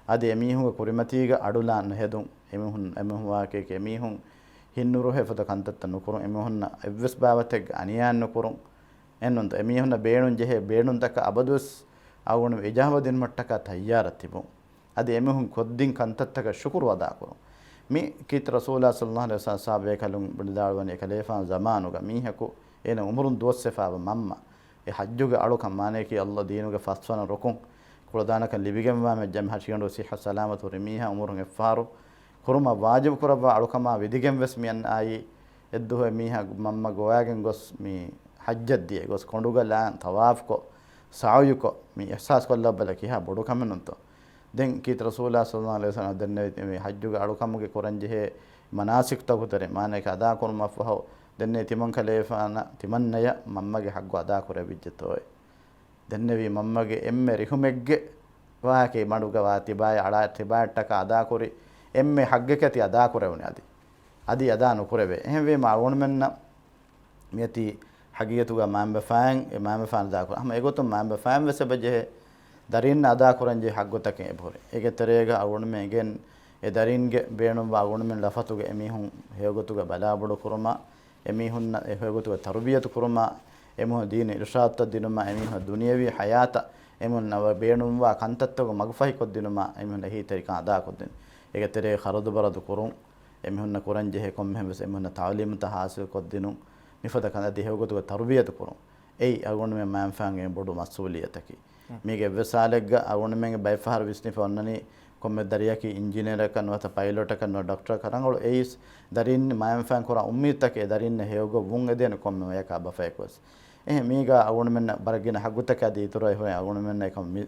އަދި އެމީހުންގެ ކުރިމަތީގަ އަޑުލާން ނުހެދުން، އެމީހުން، އެމީހުން ވާހަކައަކީ އެމީހުން ހިތްނުރުހޭ ފަދަ ކަންތައްތައް ނުކުރުން، އެމީހުންނަށް އެއްވެސް ބާވަތެއްގެ އަނިޔާއެއް ނުކުރުން. އެންނުންތަ؟ އެމީހުންނަށް ބޭނުން ޖެހޭ ބޭނުންތަކަށް އަބަދުވެސް އަޅުގަނޑު އިޖާބަ ދިނުމަށްޓަކާ ތައްޔާރަށް ތިބުން. އަދި އެމީހުން ކޮށްދިން ކަންތައްތަކަށް ޝުކުރު އަދާކުރުން. މި ކީރިތި ރަސޫލާ ޞައްލައްލާހު ޢަލައިހި ވަސައްލަމް ޞަޙާބީ ކަލުން ވިދާޅުވަނީ އެކަލޭފާނު ޒަމާނުގަ މީހަކު އޭނަ އުމުރުން ދުވަސްވެފައިވާ މަންމަ އެ ޙައްޖުގެ އަޅުކަން މާނައަކީ ﷲ ދީނުގެ ފަސްވަނަ ރުކުން ކުޅަދާނަކަން ލިބިގެންވާ މެއް ޖަމް ހަށިގަނޑު ޞިއްޙަ ސަލާމަތު ހުރި މީހާ އުމުރުން އެއްފަހަރު ކުރުމަށް ވާޖިބު ކުރައްވާ އަޅުކަމާ ވިދިގެން ވެސް މި އަންނައީ އެއްދުވަހު މީހާ މަންމަ ގޮވާގެން ގޮސް މި ޙައްޖަށް ދިޔަ ގޮސް ކޮނޑުގަލާން ޠަވާފްކޮށް ސަޢުޔުކޮށް މި އިޙްސާސް ކޮށްލައްވާލަ ކިހާ ބޮޑު ކަމެއް ނޫންތޯ. ދެން ކީރިތި ރަސޫލާ ޞައްލައްލާހު ޢަލައިހި ވަސައްލަމް ދެންނެވި މި ޙައްޖުގެ އަޅުކަމުގެ ކުރަންޖެހޭ މަނާސިކުތަކު ތެރޭ މާނައަކީ އަދާކުރުމަށްފަހު ދެންނެވި ތިމަން ކަލޭފާނަށް ތިމަންނަޔަށް މަންމަގެ ޙައްޤު އަދާކުރެވިއްޖެތޯއޭ. ދެންނެވީ މަންމަގެ އެންމެ ރިހުމެއްގެ ވާހަކައެއް، މަޑުގަ ވާ ތިބާއި އަޅާ ތިބާއަށްޓަކާ އަދާކުރި އެންމެ ހައްގެކޭ ތި އަދާކުރެވުނީ އަދި. އަދި އަދާ ނުކުރެވޭ. އެހެންވީމަ އަޅުގަނޑުމެންނަށް މިއޮތީ ހަގީގަތުގަ މައިންބަފައިން، އެ މައިންބަފައިން އަދާކުރާ ހަމަ އެގޮތުން މައިންބަފައިން ވެސް އެބަ ޖެހޭ ދަރީންނަށް އަދާކުރަން ޖެހޭ ހައްގުތަކެއް އެބަހުރި. އޭގެ ތެރޭގަ އަޅުގަނޑުމެން އެނގެން އެ ދަރީންގެ ބޭނުންވާ އަޅުގަނޑުމެން ލަފަތުގަ އެމީހުން ހެޔޮގޮތުގަ ބަލާބޮޑު ކުރުމަށް، އެމީހުންނަށް އެ ހެޔޮގޮތުގަ ތަރުބިޔަތު ކުރުމަށް، އެމީހުން ދީނީ އިރުޝާދުތައް ދިނުމަށް، އެމީހުން ދުނިޔަވީ ހަޔާތަށް އެމީހުންނަށް ބޭނުންވާ ކަންތައްތަކުގަ މަގުފަހިކޮށްދިނުމަށް، އެމީހުން އެހީތެރިކަން އަދާކޮށްދިނުން. އޭގެ ތެރޭ ޚަރަދުބަރަދު ކުރުން، އެމީހުންނަށް ކުރަންޖެހޭ ކޮންމެހެން ވެސް އެމީހުންނަށް ތައުލީމުތައް ހާސިލްކޮށްދިނުން، މިފަދަ ކަން އަދި ހެޔޮގޮތުގަ ތަރުބިޔަތު ކުރުން. އެއީ އަޅުގަނޑުމެން މައިންބަފައިންގެ ބޮޑު މަސްއޫލިއްޔަތަކީ. މީގެ އެއްވެސް ހާލެއްގަ އަޅުގަނޑުމެންގެ ބައެއްފަހަރު ވިސްނިފަ އޮންނަނީ ކޮންމެ ދަރިޔަކީ އިންޖިނިއަރަކަށް ނުވަތަ ޕައިލޮޓަކަށް ނުވަތަ ޑޮކްޓަރަކަށް ރަނގަޅު. އެއީސް ދަރީން މައިންބަފައިން ކުރާ އުއްމީދުތަކެއް އެ ދަރީންނަށް ހެޔޮގޮތް ވުން އެދޭނެ ކޮންމެ ބަޔަކާ ބަފައެކު ވެސް. އެހެން މީގަ އަޅުގަނޑުމެންނަށް ވަރަށް ގިނަ ހައްގުތަކެއް އަދި އިތުރަށް އެހެން އަޅުގަނޑުމެންނަށް އެކަމަ މި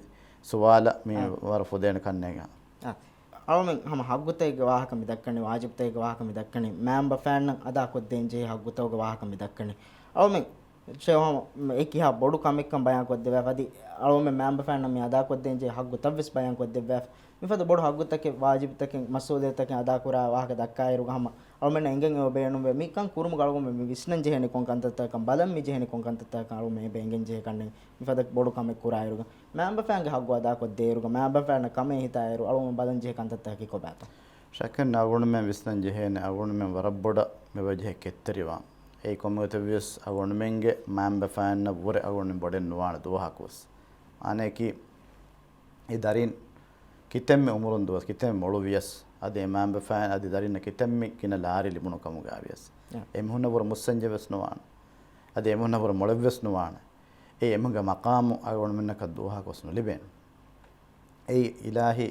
ސުވާލަށް މި އާ. ވަރަށް ފުދޭނެ ކަންނޭނގެ. އާ. އަޅުމެން ހަމަ ހައްގުތަކެއްގެ ވާހަކަ މި ދައްކަނީ، ވާޖިބުތަކެއްގެ ވާހަކަ މި ދައްކަނީ، މައިންބަފައިންނަށް އަދާކޮށްދޭން ޖެހޭ ހައްގުތަކުގެ ވާހަކަ މި ދައްކަނީ. އަޅުމެން ޝޭހު ހަމަ އެ ކިހާ ބޮޑު ކަމެއްކަން ބަޔާންކޮށްދެއްވާފަ އަދި އަޅުމެން މައިންބަފައިންނަށް މި އަދާކޮށްދޭން ޖެހޭ ހައްގުތައްވެސް ބަޔާންކޮށްދެއްވާފަ. މިފަދަ ބޮޑު ހައްގުތަކެއް، ވާޖިބުތަކެއް، މަސްއޫލިއްޔަތުތަކެއް އަދާކުރާ ވާހަކަ ދައްކާއިރުގަ ހަމަ އަޅުމެންނަށް އެނގެން އެބަ ބޭނުންވޭ. މިކަން ކުރުމުގަ އަޅުގަނޑުމެން މި ވިސްނަން ޖެހޭނީ ކޮން ކަންތައްތަކަކަން، ބަލަން މި ޖެހޭނީ ކޮން ކަންތައްތަކަކަން އަޅުމެން އެބަ އެނގެން ޖެހޭ ކަންނޭނގެ. މިފަދަ ބޮޑު ކަމެއް ކުރާއިރުގަ މައިންބަފައިންގެ ހައްގު އަދާކޮށްދޭއިރުގަ މައިންބަފައިންނަށް ކަމޭ ހިތާއިރު އަޅުގަނޑު ބަލަން ޖެހޭ ކަންތައްތަކަކީ ކޮބާތޯ؟ ޝައްކެއް ނެތް އަޅުގަނޑުމެން ވިސްނަން ޖެހޭނެ އަޅުގަނޑުމެން ވަރަށް ބޮޑަށް މި އެބަ ޖެހޭ ކެތްތެރިވާން. އެއީ ކޮންމެ ގޮތެއްވިޔަސް އަޅުގަނޑުމެންގެ މައިންބަފައިންނަށް ވުރެ އަޅުގަނޑުމެން ބޮޑެއް ނުވާނެ ދުވަހަކުވެސް. އަނެކީ އެ ދަރިން ކިތަންމެ އުމުރުން ދުވަސް، ކިތަންމެ މޮޅު ވިޔަސް، އަދި އެ މައިންބަފައިން އަދި ދަރިންނަށް ކިތަންމެ ގިނަ ލާރި ލިބުނު ކަމުގަ ވިޔަސް، އެމީހުންނަށް ވުރެ މުއްސަންޖެއްވެސް ނުވާނެ. އަދި އެމީހުންނަށް ވުރެ މޮޅެއްވެސް ނުވާނެ. އެ އެމީހުންގެ މަޤާމު އަޅުގަނޑުމެންނަކަށް ދުވަހަކުވެސް ނުލިބޭނެ. އެއީ އިލާހީ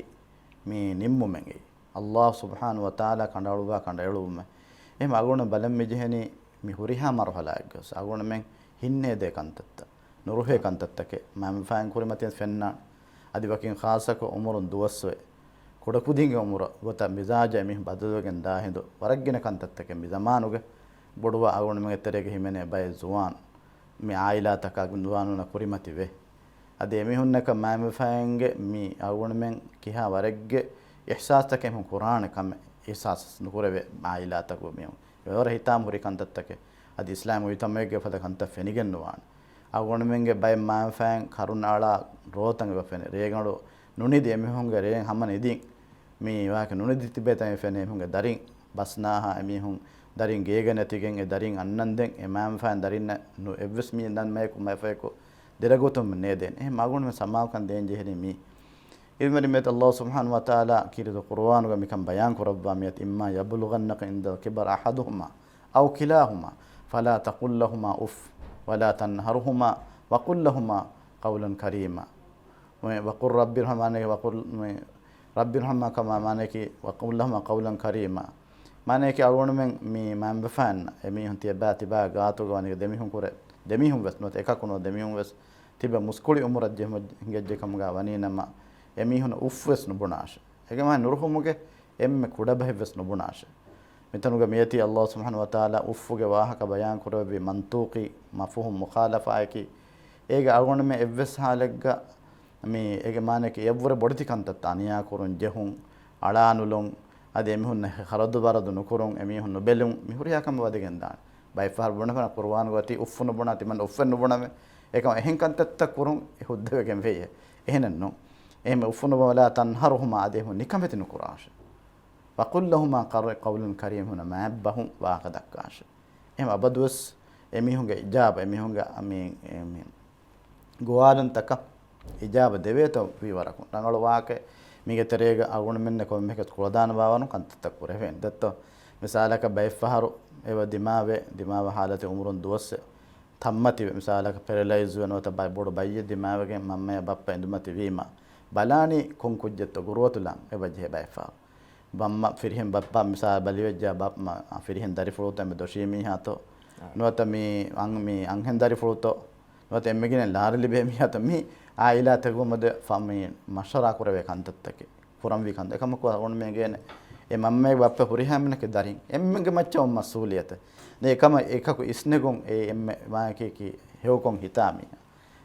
މި ނިންމުމެއް އެއީ. އައްލާހު ސުބްޙާނަހު ވަތަޢާލާ ކަނޑައަޅުއްވާ ކަނޑައެޅުވުމެއް. އެހެން އަޅުގަނޑު ބަލަން މިޖެހެނީ މި ހުރިހާ މަރުޙަލާއެއްގަވެސް އަޅުގަނޑުމެން ހިތްހޭދޭ ކަންތައްތައް، ނުރުހޭ ކަންތައްތަކެއް މައިންބަފައިން ކުރިމަތިން ފެންނާނެ. އަދި ވަކިން ޚާއްޞަކޮށް އުމުރުން ދުވަސްވެ ކުޑަކުދިންގެ އުމުރަށް ގޮތަށް މިޒާޖަށް އެމީހުން ބަދަލުވެގެން ދާ ހިނދު ވަރަށް ގިނަ ކަންތައްތަކެއް މި ޒަމާނުގެ ބޮޑުވާ އަޅުގަނޑުމެންގެ ތެރޭގަ ހިމެނޭ ބައެއް ޒުވާން މި އާއިލާތަކާ ޒުވާނުންނަށް ކުރިމަތިވެ. އަދި އެމީހުންނަކަށް މައިންބަފައިންގެ މި އަޅުގަނޑުމެން ކިހާ ވަރެއްގެ އިޙްސާސްތަކެއް އެމީހުން ކުރާނެ ކަމެއް އިޙްސާސް ނުކުރެވޭ އާއިލާތަކުގެ މީހުން. އެވަރަށް ހިތާމަހުރި ކަންތައްތަކެއް. އަދި އިސްލާމް މުޖުތަމަޢެއްގެ ފަދަ ކަންތައް ފެނިގެން ނުވާނެ. އަޅުގަނޑުމެންގެ ބައެއް މައިންބަފައިން ކަރުނަ އަޅާ ރޯތަން އެބަ ފެނޭ. ރޭގަނޑު ނުނިދި އެމީހުންގެ ރޭން ހަމަ ނިދިން މި ވާހަކަ ނުނިދި ތިބޭ ތަނެއް ފެނޭ. އެމީހުންގެ ދަރިން ބަސްނާހާ އެމީހުން ދަރިން ގޭގަ ނެތިގެން އެ ދަރިން އަންނަންދެން އެ މައިންބަފައިން ދަރިންނަށް ނު އެއްވެސް މީ ނަންމަޔަކު މައިފަޔަކު ދެރަގޮތުން ނޭދޭނެ. އެހެން އަޅުގަނޑުމެން ސަމާލުކަން ދޭން ޖެހެނީ މީ. އިރުމެރި މޭތަ އައްލާހު ސުބްޙާނަހު ވަތަޢާލާ ކީރިތި ޤުރުއާނުގަ މިކަން ބަޔާން ކުރައްވާ މިއަދު، إما يبلغن عندك الكبر أحدهما أو كلاهما فلا تقل لهما أف ولا تنهرهما وقل لهما قولا كريما. ވަޤުލް ރައްބި އިރްޙަމް މާނައަކީ ވަޤުލް، މި، ރައްބި އިރްޙަމްހުމާ ކަމާ މާނައަކީ ވަޤުލް ލަހުމާ ޤައުލަން ކަރީމާ. މާނައަކީ އަޅުގަނޑުމެން މި މައިންބަފައިންނަށް އެމީހުން ތިޔަބާ ތިބާ ގާތުގަ ވަނީ ދެމީހުން ކުރެ، ދެމީހުން ވެސް ނުވަތަ އެކަކު ނުވަ ދެމީހުން ވެސް ތިބެ މުސްކުޅި އުމުރަށް ޖެހުމަށް ހިނގައްޖެ ކަމުގަ ވަނީ ނަމަ އެމީހުން އުފް ވެސް ނުބުނާށެ. އެކަމާ ނުރުހުމުގެ އެންމެ ކުޑަ ބަހެއް ވެސް ނުބުނާށެ. މިތަނުގަ މިއޮތީ އައްލާހު ސުބްޙާނަހު ވަތަޢާލާ އުފްގެ ވާހަކަ ބަޔާން ކުރެއްވި މަންޠޫޤީ މަފްހޫމް މުޚާލަފާއަކީ، އޭގެ އަޅުގަނޑުމެން އެއްވެސް ހާލެއްގަ މި އޭގެ މާނައަކީ އެއަށްވުރެ ބޮޑެތި ކަންތައްތައް އަނިޔާ ކުރުން ޖެހުން، އަޅާ ނުލުން، އަދި އެމީހުންނަށް ޚަރަދު ބަރަދު ނުކުރުން، އެމީހުން ނުބެލުން، މި ހުރިހާ ކަމެއް ވަދެގެން ދާނެ. ބައެއް ފަހަރު ބުނެފަ ޤުރުއާނުގަ އޮތީ އުފް ނުބުނާ، ތިމަން އުފްއެއް ނުބުނަމޭ. އެކަމަ އެހެން ކަންތައްތައް ކުރުން އެ ހުއްދަވެގެން ވެއްޔޭ. އެހެނެއްނު. އެހެން އުފް ނުބުނާ، ولا تنهرهما، އަދި އެމީހުން ނިކަމެތި ނުކުރާށެ. وقل لهما قر-، قولا كريما، ހުނަ މާތް ބަހުން ވާހަކަ ދައްކާށެ. އެހެން އަބަދުވެސް އެމީހުންގެ އިޖާބަ، އެމީހުންގެ މި، މި ގޮވާލުންތަކަށް އިޖާބަ ދެވޭތޯ ވީ ވަރަކުން. ރަނގަޅު ވާހަކައެއް މީގެ ތެރޭގަ އަޅުގަނޑުމެންނަށް ކޮންމެހެކަސް ކުޅަދާނަ ބާވަނު ކަންތައްތައް ކުރެވޭނެ. ދެއްތޯ މިސާލަކަށް ބައެއްފަހަރު އެބަ ދިމާވެ، ދިމާވާ ހާލަތެއް އުމުރުން ދުވަސް ތައްމަތިވެ، މިސާލަކަށް ޕެރަލައިޒްވެ ނުވަތަ ބަ-، ބޮޑު ބައްޔެއް ދިމާވެގެން މަންމަޔާ ބައްޕަ އެނދުމަތި ވީމަ، ބަލާނީ ކޮން ކުއްޖެއްތޯ ގުރުއަތުލަން އެބަ ޖެހޭ ބައެއްފަހަރު. ބައްމަ ފިރިހެން ބައްޕަ މިސާ ބަލިވެއްޖާ ބަ-، މަ-، ފިރިހެން ދަރިފުޅުތައް މި ދޮށީ މީހާތޯ، އާ. ނުވަތަ މި އަން-، މި އަންހެން ދަރިފުޅުތޯ، ނުވަތަ އެންމެގިނައިން ލާރި ލިބޭ މީހާތޯ، މި އާއިލާތަކުގެ މަދު ފަ-، މި މަޝްވަރާ ކުރެވޭ ކަންތައްތަކެއް، ކުރަންވީ ކަންތައް. އެކަމަކު އަޅުގަނޑުމެން އެނގޭނެ އެ މަންމައެއް ބައްޕަ ހުރިހާ މީހަކީ ދަރިން. އެންމެގެ މައްޗަށް އޮން މަސްއޫލިއްޔަތެއް. ދެން އެކަމަ އެކަކު އިސްނެގުން އެ އެންމެ މާކީކީ ހެޔޮކޮން ހިތާ މީހާ.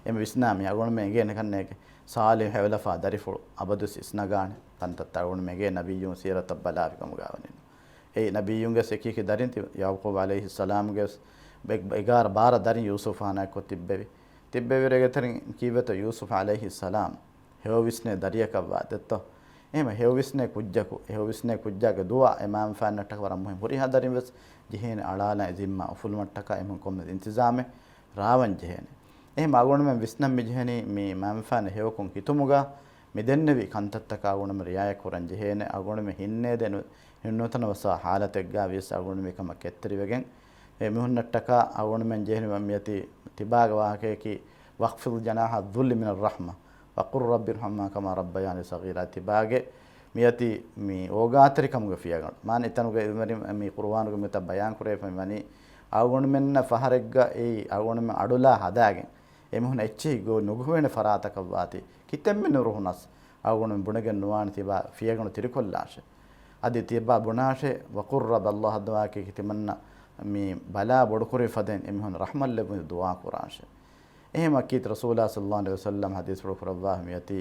އެމެ ވިސްނާ މި އަޅުގަނޑުމެން އެނގޭނެ ކަންނޭގެ ސާލިހު ހެޔޮލަފާ ދަރިފުޅު އަބަދުވެސް ވިސްނަގާނެ ތަންތަންތައް އަޅުގަނޑުމެން އެނގޭ ނަބިއްޔުން ސީރަތަށް ބަލާފި ކަމުގަ ވަނީ. އެއީ ނަބިއްޔުންގެ އެކި އެކި ދަރިން ތި-، ޔަޢުޤޫބް ޢަލައިހިއްސަލާމްގެ ވެސް ބެ-، އެގާރަ ބާރަ ދަރިން ޔޫސުފް ހާނާއެއްކޮށް ތިއްބެވި. ތިއްބެވިރޭގެ ތެރެއިން ކީއްވެތޯ ޔޫސުފް ޢަލައިހިއްސަލާމް ހެޔޮ ވިސްނޭ ދަރިޔަކަށްވާ ދެއްތޯ؟ އެހެމަ ހެޔޮ ވިސްނޭ ކުއްޖަކު، އެ ހެޔޮ ވިސްނޭ ކުއްޖާގެ ދުޢާ އެ މައިންބަފައިންނަށްޓަކަ ވަރަށް މުހިންމު. ހުރިހާ ދަރިން ވެސް ޖެހޭނެ އަޅާލާ އެ ޒިންމާ އުފުލުމަށްޓަކާ އެމީހުން ކޮންމެ އިންތިޒާމެއް ރާވަން ޖެހޭނެ. އެހެމަ އަޅުގަނޑުމެން ވިސްނަން މި ޖެހެނީ މި މައިންބަފައިންނަށް ހެޔޮކޮށް ހިތުމުގަ މި ދެންނެވި ކަންތައްތަކަށް އަޅުގަނޑުމެން ރިޢާޔަތް ކުރަން ޖެހޭނެ. އަޅުގަނޑުމެން ހިންނޭދޭ ނު-، ނުތަނަވަސްވާ ޙާލަތެއްގަ ވިޔަސް އަޅުގަނޑުމެން ކަމަށް ކެތްތެރިވެގެން އެ މީހުންނަށްޓަކާ އަޅުގަނޑުމެން ޖެހެނީ މިއަދި ތިބާގެ ވާހަކަޔަކީ، "واخفض جناح الذل من الرحمة وقل رب ارحمهما كما ربياني صغيرا." ތިބާގެ މިއަދި މި އޯގާތެރިކަމުގެ ފިޔަގަނޑު. މާނަ އެތަނުގަ އެވެރި މި ޤުރުއާނުގެ މިތައް ބަޔާން ކުރެވިފައި ވަނީ، އަޅުގަނޑުމެންނަށް ފަހަރެއްގަ އެއީ އަޅުގަނޑުމެން އަޑުލާ ހަދާގެން އެމީހުން އެއްޗެހި ގޮ-، ނުގޮވޭނެ ފަރާތަކަށް ވާތީ، ކިތަންމެ ނުރުހުނަސް އަޅުގަނޑުމެން ބުނެގެން ނުވާނެ ތިބާ ފިޔަގަނޑު ތިރިކޮށްލާށޭ. އަދި ތިބާ ބުނާށޭ، "وقل رب" އައްލާހަށް ދުޢާއެކޭ ތިމަންނަ މި ބަލާ ބޮޑުކުރި ފަދައިން އެމީހުން ރަޙްމަތް ލެއްވުން ދުޢާ ކުރާށޭ. އެހެމަ ކީރިތި ރަސޫލާ ޞައްލައްލާހު ޢަލައިހި ވަސައްލަމް ޙަދީޘްފުޅު ކުރައްވާ މިއޮތީ،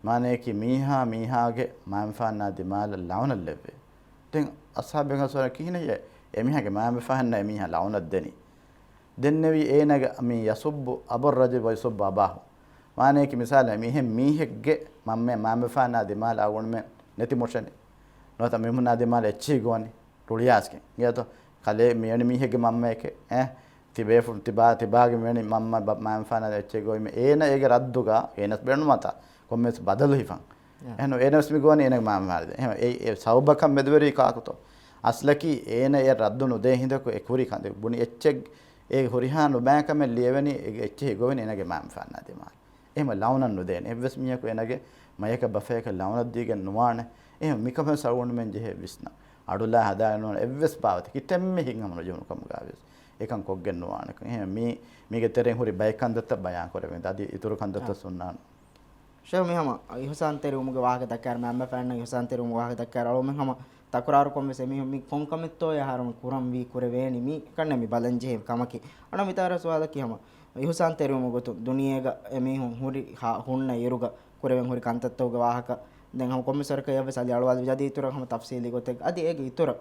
މާނަޔަކީ މީހާ މީހާގެ މައިންބަފައިންނާ ދިމާލަށް ލަޢުނަތް ލެއްވޭ. ދެން އަޞްޙާބު ބޭކަލުން ސުވާލު، ކިހިނެއްޔޭ އެމީހާގެ މައިންބަފައިންނަށް އެމީހާ ލަޢުނަތް ދެނީ؟ ދެންނެވީ އޭނަގެ މި "يسب أبا الرجل ويسب أباه". މާނަޔަކީ މިސާލަށް މިހެން މީހެއްގެ މަންމަ މައިންބަފައިންނާ ދިމާލަށް އަޅުގަނޑުމެން ނެތި މޮށަނީ. ނުވަތަ މީހުންނާ ދިމާލަށް އެއްޗެހި ގޮވަނީ. ރުޅިއައިސްގެން. އިނގޭތޯ؟ ކަލޭ މިވެނި މީހެއްގެ މަންމައެކޭ. އެ، ތިބޭފު-، ތިބާ، ތިބާގެ މިވެނި މަންމަ ބަ-، މައިންބަފައިންނާ އެއްޗެހި ގޮވީމަ އޭނަ އޭގެ ރައްދުގަ އޭނަސް ބޭނުމަތާ ކޮންމެސް ބަދަލު ހިފަން. އެހެން އޭނަސް މި ގޮވަނީ އޭނަގެ މައިންބަފައިންނާ. އެހެން އެ، އެ ސަބަބަކަށް މެދުވެރި ކާކުތޯ؟ އަސްލަކީ އޭނަ އެ ރައްދު ނުދޭ ހިނދަކު އެ ކުރި ކަން ބުނި އެއްޗެއް އެ ހުރިހާ ނުބައިކަމެއް ލިޔެވެނީ އެ އެއްޗެހި ގޮވެނީ އޭނަގެ މައިންބަފައިންނާ ދިމާލަށް. އެހެން ލަޢުނަތް ނުދޭނެ. އެއްވެސް މީހަކު އޭނަގެ މަޔަކަށް ބަފަޔަކަށް ލަޢުނަތް ދީގެން ނުވާނެ. އެހެން މިކަމެއް އަޅުގަނޑުމެން ޖެހޭ ވިސްނަން. އަޑުލާ ހަދާގެން ނުވާނެ. އެއްވެސް ބާވަތެއް ކިތަންމެ ހިތްހަމަ ނުޖެހުނު ކަމުގަ ވިޔަސް އެކަން ކޮށްގެން ނުވާނެ. އެހެން މީ، މީގެ ތެރެއިން ހުރި ބައެއް ކަންތައްތައް ބަޔާން ކުރެވޭ. އަދި އިތުރު ކަންތައްތައް އާ. ސުންނާނެ. ޝޭޚް މިހަމަ އިޙުސާންތެރިވުމުގެ ވާހަކަ ދައްކާއިރު، މައިންބަފައިންނަށް އިޙުސާންތެރިވުމުގެ ވާހަކަ ދައްކާއިރު، އަޅުގަނޑުމެން ހަމަ ތަކުރާރު ކޮށްވެސް އެމީހުން މި ކޮން ކަމެއްތޯއޭ އަހަރުމެން ކުރަންވީ ކުރެވޭނީ މީ ކަންނޭނގެ މި ބަލަން ޖެހޭ ކަމަކީ. އަޅުގަނޑު މިތާރަސް ވާހަކަ ހަމަ އިޙުސާންތެރިވުމުގެ ގޮތުން ދުނިޔޭގަ އެމީހުން ހުރި ހާ-، ހުންނަ އިރުގަ ކުރެވެން ހުރި ކަންތައްތަކުގެ ވާހަކަ ދެން ހަމަ ކޮންމެސް ވަރަކަށް އެއަށްވެސް އަލި އަޅުވާލެވި އަދި އިތުރަށް ހަމަ ތަފްސީލީ ގޮތެއް އަދި އޭގެ އިތުރަށް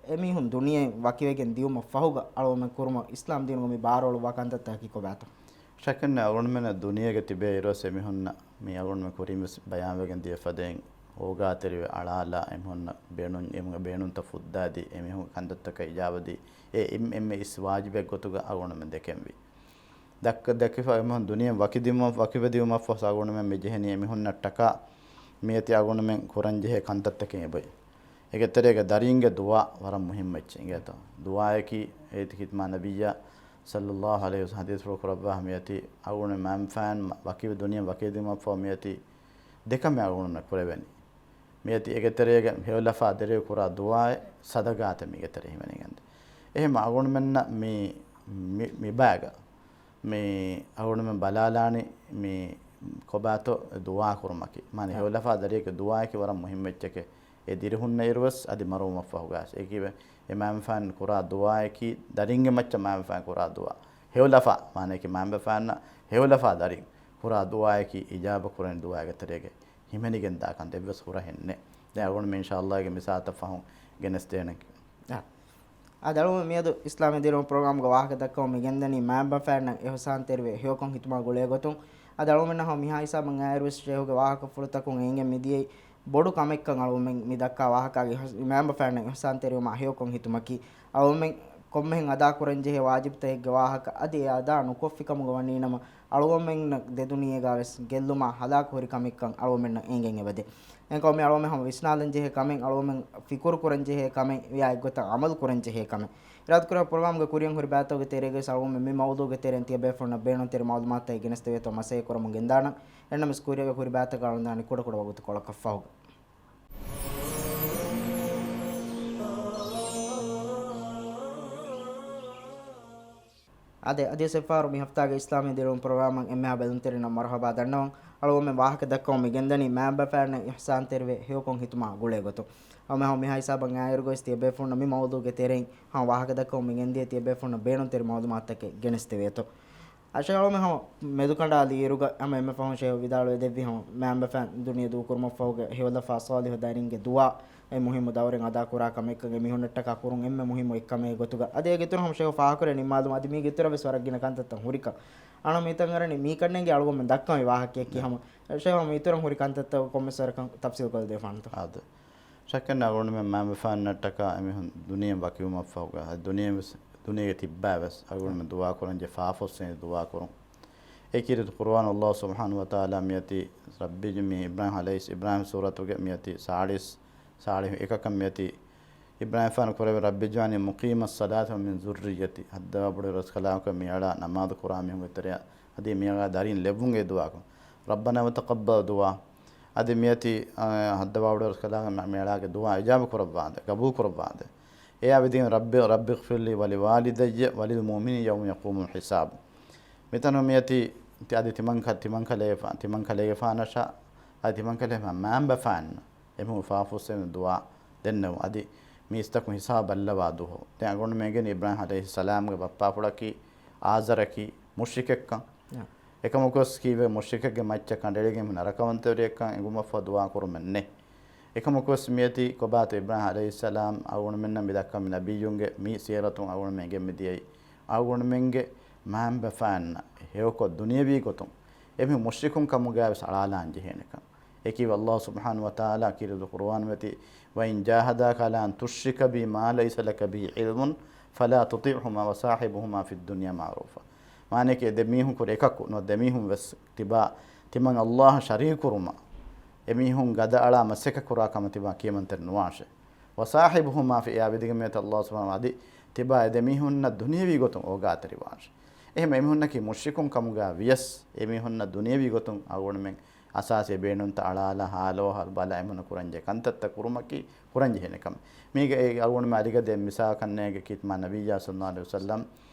އެމީހުން ދުނިޔެ ވަކިވެގެން ދިޔުމަށް ފަހުގަ އަޅުގަނޑުމެން ކުރުމަށް އިސްލާމް ދީނުގަ މި ބާރުއަޅުއްވާ ކަންތައްތަކަކީ ކޮބާތޯ؟ ޝައްކެއްނެތް، އަޅުގަނޑުމެންނަށް ދުނިޔޭގަ ތިބޭ އިރުވެސް އެމީހުންނަށް މި އަޅުގަނޑުމެން ކުރިންވެސް ބަޔާންވެގެން ދިޔަ ފަދައިން އޯގާތެރިވެ އަޅާލާ އެމީހުންނަށް ބޭނުން، އެމީހުންގެ ބޭނުންތައް ފުއްދާދީ އެމީހުންގެ ކަންތައްތަކަށް އިޖާބަދީ އެ އެންމެ އެންމެ އިސް ވާޖިބެއް ގޮތުގަ އަޅުގަނޑުމެން ދެކެންވީ. ދައްކަ-، ދެކިފަ އެމީހުން ދުނިޔެ ވަކިދިއުމަށް، ވަކިވެދިއުމަށްފަސް އަޅުގަނޑުމެން މި ޖެހެނީ އެމީހުންނަށްޓަކާ މިއޮތީ އަޅުގަނޑުމެން ކުރަންޖެހޭ ކަންތައްތަކެއް އެބައި. އޭގެ ތެރޭގަ ދަރީންގެ ދުޢާ ވަރަށް މުހިއްމު އެއްޗެއް އިނގޭތޯ. ދުޢާއަކީ އޭތި ޚިދްމާ ނަބިއްޔާ ޞައްލައްލާހު ޢަލައިހި ވަސައްލަމް ޙަދީޘްފުޅު ކުރައްވާ މިއޮތީ އަޅުގަނޑު މައިންބަފައިން ވަކިވެ ދުނިޔެ ވަކިވެދިއުމަށްފަހު މިއޮތީ ދެކަމެއް އަޅުގަނޑުމެން ކުރެވެނީ. މިއޮތީ އޭގެ ތެރޭގަ ހެޔޮލަފާ ދެރަވެ ކުރާ ދުޢާއެއް ޞަދަގާތެއް މީގެ ތެރޭ ހިމެނިގެންދޭ. އެހެން އަޅުގަނޑުމެންނަށް މި، މި، މި ބައިގަ މި އަޅުގަނޑުމެން ބަލާލާނީ މި ކޮބާތޯ ދުޢާ ކުރުމަކީ. މާނަ އަ. ހެޔޮލަފާ ދަރިއެއްގެ ދުޢާއަކީ ވަރަށް މުހިއްމު އެއްޗެކޭ. އެ ދިރިހުންނަ އިރުވެސް އަދި މަރުވުމަށްފަހުގަސް. އެކީވެ އެ މައިންބަފައިން ކުރާ ދުޢާއަކީ ދަރިންގެ މައްޗަށް މައިންބަފައިން ކުރާ ދުޢާ. ހެޔޮލަފާ، މާނައަކީ މައިންބަފައިންނަށް ހެޔޮލަފާ ދަރިން ކުރާ ދުޢާއަކީ އިޖާބަ ކުރަނި ދުޢާއެއްގެ ތެރޭގަ ހިމެނިގެންދާ ކަންތައް އެއްވެސް ހުރަހެއް ނެތް. ދެން އަޅުގަނޑުމެން އިންޝާﷲ ގެ މިސާލުތައް ފަހުން ގެނެސްދޭނެ. އާ. އާދެ، އަޅުގަނޑު މިއަދު އިސްލާމީ ދިރިހުން ޕްރޮގްރާމްގެ ވާހަކަ ދައްކަމުން މި ގެންދަނީ މައިންބަފައިންނަށް އިޙުސާންތެރިވެ ހެޔޮކޮށް ހިތުމާ ގުޅޭ ގޮތުން. އާދެ، އަޅުގަނޑުމެންނަށް ހަމަ މިހާ ހިސާބަށް އައިއިރުވެސް ޝޭހުގެ ވާހަކަފުޅުތަކުން އެނގެން މިދިޔައީ ބޮޑު ކަމެއްކަން. އަޅުގަނޑުމެން މި ދައްކާ ވާހަކާގެ އިޙުސް-، މައިންބަފައިންނަށް އިޙުސާންތެރިވުމާ ހެޔޮކޮށް ހިތުމަކީ އަޅުގަނޑުމެން ކޮންމެހެން އަދާކުރަންޖެހޭ ވާޖިބުތަކެއްގެ ވާހަކަ އަދި އެ އަދާ ނުކޮށްފިކަމުގަ ވަނީނަމަ، އަޅުގަނޑުމެންނަށް ދެދުނިޔޭގަވެސް ގެއްލުމާ ހަލާކު ހުރި ކަމެއްކަން އަޅުގަނޑުމެންނަށް އެނގެން އެބަދޭ. އެހެންކަމުން މި އަޅުގަނޑުމެން ހަމަ ވިސްނާލަންޖެހޭ ކަމެއް، އަޅުގަނޑުމެން ފިކުރު ކުރަންޖެހޭ ކަމެއް، ވިޔާ އެއްގޮތަށް އަމަލު ކުރަންޖެހޭ ކަމެއް. އިރާދަކުރާ ޕްރޮގްރާމްގެ ކުރިއަށް ހުރި ބައިތަކުގެ ތެރޭގަވެސް އަޅުގަނޑުމެން މި މައުޟޫގެ ތެރެއިން ތިޔަބޭފުޅުންނަށް ބޭނުންތެރި މަޢުލޫމާތުތައް ގެނެސްދެވޭތޯ މަސައްކަތް ކުރަމުން ގެންދާނަން. އެހެންނަމަވެސް ކުރިއަށް ހުރި ބައިތަކަށް އަޅުގަނޑު ދާނީ ކުޑަކުޑަ ވަގުތުކޮޅަކަށްފަހުގަ. އާދެ، އަދިވެސް އެއްފަހަރު މި ހަފްތާގެ އިސްލާމީ ދިރިހުން ޕްރޮގްރާމަށް އެންމެހާ ބެލުންތެރިންނަށް މަރުޙަބާ ދަންނަވަން. އަޅުގަނޑުމެން ވާހަކަ ދައްކަމުން މި ގެންދަނީ މައިންބަފައިންނަށް އިޙުސާންތެރިވެ ހެޔޮކޮށް ހިތުމާ ގުޅޭ ގޮތުން. އަޅުގަނޑުމެން ހަމަ މިހާ ހިސާބަށް އައިއިރުގަވެސް ތިޔަބޭފުޅުންނަށް މި މައުޟޫގެ ތެރެއިން ހަމަ ވާހަކަ ދައްކަމުން މި ގެންދިޔަ ތިޔަބޭފުޅުންނަށް ބޭނުންތެރި މަޢުލޫމާތުތަކެއް ގެނެސްދެވޭތޯ. އަށެހަޅުމެ ހަމަ މެދުކަނޑާލި އިރުގަ ހަމަ އެންމެ ފަހުން ޝޭހު ވިދާޅުވެ ދެއްވި ހަމަ މާންބަފައިން ދުނިޔެ ދޫކުރުމަށްފަހުގެ ހެޔޮލަފާ ޞާލިޙު ދަރިންގެ ދުޢާ އެ މުހިއްމު ދައުރެއް އަދާކުރާ ކަމެއްކަން އެމީހުންނަށްޓަކާ ކުރުން އެންމެ މުހިއްމު އެއްކަމެއް ގޮތުގަ އަދި އޭގެ އިތުރަށް ހަމަ ޝޭހު ފާހަގަކުރޭ ނިންމާލުމަށް އަދި މީގެ އިތުރަށް ވެސް ވަރަށް ގިނަ ކަންތައްތައް ހުރިކަން. އަޅަމެން މިތަން އަރަނީ މީ ކަންނޭނގެ އަޅުގަނޑުމެން ދައްކަން ވާހަކައަކީ ހަމަ ޝޭހު ހަމަ އިތުރަށް ހުރި ކަންތައްތައް ކޮންމެސް ވަރަކަށް ތަފްސީލް ކޮށްދެވިފާނަންތޯ؟ އާދެ. ޝައްކެއް ނެތް އަޅުގަނޑުމެން މާންބަފައިންނަށްޓަކާ އެމީހުން ދުނިޔެއިން ވަކިވުމަށްފަހުގަ އަދި ދުނިޔެ ވެސް ދުނިޔޭގެ ތިއްބާވެސް އަޅުގަނޑުމެން ދުޢާ ކުރަންޖެ ފާފަހުސްވެ ދުޢާ ކުރުން. އެ ކީރިތި ޤުރުއާނު ﷲ ސުބްޙާނަހޫ ވަތަޢާލާ މިއޮތީ ރައްބި މި އިބްރާހީމް ޢަލައިހި، އިބްރާހީމް ސޫރަތުގެ މިއޮތީ ސާޅީސް، ސާޅީސް އެކަކަށް މިއޮތީ އިބްރާހީމްފާނު ކުރެއްވި رب اجعلني مقيم الصلاة ومن ذريتي. ހައްދަވާ ބޮޑު ރަސްކަލާކޮ މިއަޅާ ނަމާދު ކުރާ މީހުންގެ ތެރެއަށް އަދި މިއަޅާ ދަރިން ލެއްވުން އެ ދުޢާކުން. ربنا وتقبل دعاء. އަދި މިއޮތީ، އާ، ހައްދަވާ ބޮޑު ރަސްކަލާކޮ މި-، މިއަޅާގެ ދުޢާ އިޖާބަ ކުރައްވާނދެ، ގަބޫލު ކުރައްވާނދެ. އެއާ ވިދިން رب، رب اغفر لي ولوالدي وللمؤمنين يوم يقوم الحساب. މިތަނު މިއޮތީ ތި-، އަދި ތިމަންކަ-، ތިމަންކަލޭފާ-، ތިމަންކަލޭގެފާނަށާ އަދި ތިމަންކަލޭފާނު މާންބަފާން އެމީހުން ފާފަހުސްވެ ދުޢާ ދެންނެވުން. އަދި މީސްތަކުން ހިސާބު ބައްލަވާ ދުވަހު. ދެން އަޅުގަނޑުމެން އެނގެނީ އިބްރާހީމް ޢަލައިހިއްސަލާމްގެ ބައްޕާފުޅަކީ އާޒަރަކީ މުޝްރިކެއްކަން. އެކަމަކުވެސް ކީއްވެ މުޝްރިކެއްގެ މައްޗަށް ކަނޑައެޅިގެން މި ނަރަކަވަންތަވެރިއެއްކަން އެނގުމަށްފަހު ދުޢާ ކުރުމެއް ނެތް. އެކަމަކުވެސް މިއޮތީ ކޮބާތޯ އިބްރާހީމް ޢަލައިހިއްސަލާމް އަޅުގަނޑުމެންނަށް މި ދައްކަން މި ނަބިއްޔުންގެ މި ސީރަތުން އަޅުގަނޑުމެން އެނގެން މި ދިޔައީ އަޅުގަނޑުމެންގެ މާންބަފާންނަށް ހެޔޮކޮށް ދުނިޔަވީ ގޮތުން އެމީހުން މުޝްރިކުން ކަމުގައި ވެސް އަޅާލާން ޖެހޭނެކަން. އެކީ ﷲ ސުބްޙާނަހޫ ވަތަޢާލާ ކީރިތި ޤުރުއާން މަތީ، وإن جاهداك على أن تشرك بي ما ليس لك به علم فلا تطعهما وصاحبهما في الدنيا معروفا. މާނައަކީ އެ ދެ މީހުން ކުރެ އެކަކު ނުވަ ދެ މީހުން ވެސް ތިބާ ތިމަން ﷲ އަށް ޝަރީކު ކުރުމަށް އެމީހުން ގަދައަޅާ މަސައްކަތް ކުރާ ކަމަށް ތިބާ ކިޔަމަންތެރި ނުވާށޭ. وصاحبهما في، އެއާ ވިދިގެ މިއޮތީ ﷲ ސުބްޙާނަހޫ ވަތަޢާލާ އަދި ތިބާ އެ ދެ މީހުންނަށް ދުނިޔަވީ ގޮތުން އޯގާތެރިވާށޭ. އެހެން އެމީހުންނަކީ މުޝްރިކުން ކަމުގަ ވިޔަސް އެމީހުންނަށް ދުނިޔަވީ ގޮތުން އަޅުގަނޑުމެން އަސާސީ ބޭނުންތައް އަޅާލާ ހާލު އަހުވާލު ބަލާ އެމީހުންނަށް ކުރަންޖެހޭ ކަންތައްތައް ކުރުމަކީ ކުރަންޖެހޭނެ ކަމެއް. މީގަ އެ އަޅުގަނޑުމެން އަލިގަދަ މިސާލަކަށް ނޭނގެ ކީރިތި މާ ނަބިއްޔާ ޞައްލަﷲު ޢަލައިހި ވަސައްލަމް